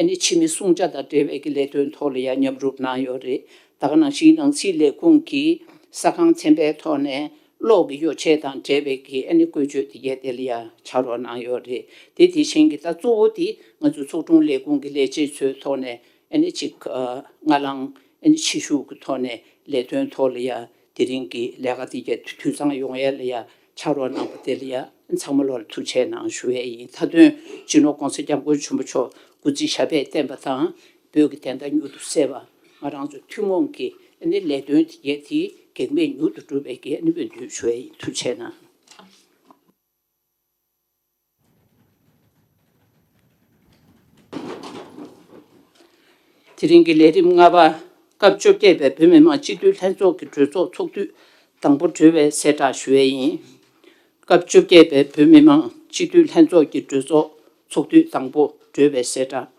ནི་ཕྱི་མི་སྲུང་བྱ་དང་འབྲེལ་བའི་གི་ལས་དོན་ཐོག་ལ་ཡ་མཉམ་རུབ་གནང་ཡོད་རེད། ད་ག་ནང་བཞིན་ནང་སྲིད་ལས་ཁུངས་ཀྱི་ས་ཁང་ཚན་པའི་ཐོག་ནས་གློག་གི་ཡོ་བྱད་དང་འབྲེལ་བའི་གི་ཨ་ནི་བཀོལ་སྤྱོད་དེ་གས་དེ་ལ་ཡ་ཕྱག་རོགས་གནང་ཡོད་རེད། དེ་དེ་བཞིན་གྱི་ད་གཙོ་བོ་དེ་ང་ཚོ་ཚོགས་དྲུང་ལས་ཁུངས་ཀྱི་ལས་བྱེད་ཚོའི་ཐོག་ནས་ཨ་ནི་ཅིག་ཨ་སྔ་ལངས་ཨ་ནི་ཕྱི་ཞུགས་ཀྱི་ཐོག་ནས་ལས་དོན་ཐོག་ལ་ཡ་དེ་རིང་གི་ལས་ཀ་དེ་གས་འཐུས་ཚང་ཡོང་ཡས་ལ་ཡ་ཕྱག་རོགས་གནང་པ་དེ་ལ་ཡ་ཚང་མ་ལོ་ལ་ཐུགས་རྗེ་གནང་ཞུ་ཡས་ཡིན། མཐའ་དོན་སྤྱི་ནོར་༸གོང་ས་༸སྐྱབས་མགོན་ཆེན་པོ་མཆོག་སྐུ་ཚེ་ཞབས་པད་བརྟན་པ་དང་། བོད་ཀྱི་བདེན་མཐའ་མྱུར་དུ་གསལ་བ། ང་རང་ཚོ་ཐུན་མོང་གི་ཨ་ནི་ལས་དོན་དེ་གས་དེ་གེགས་མེད་མྱུར་དུ་འགྲུབ་པའི་གི་ཨ་ནི་སྨོན་འདུན་ཞུ་ཡས་ཡིན། ཐུགས་རྗེ་གནང་། དེ་རིང་གི་ལས་རིམ་ལྔ་པ། སྐབས་བཅོ་བརྒྱད་པའི་བོད་མི་མང་སྤྱི་འཐུས་ལྷན་ཚོགས་ཀྱི་གྲོས་ཚོགས་ཚོགས་དུས་དང་པོ་གྲོལ་བའི་གསལ་བསྒྲགས་ཞུ་ཡས་ཡིན། སྐབས་བཅོ་བརྒྱད་པའི་བོད་མི་མང་སྤྱི་འཐུས་ལྷན་ཚོགས་ཀྱི་གྲོས་ཚོགས་ཚོགས་དུས་དང་པོ་གྲོལ་བའི་གསལ་བསྒྲགས།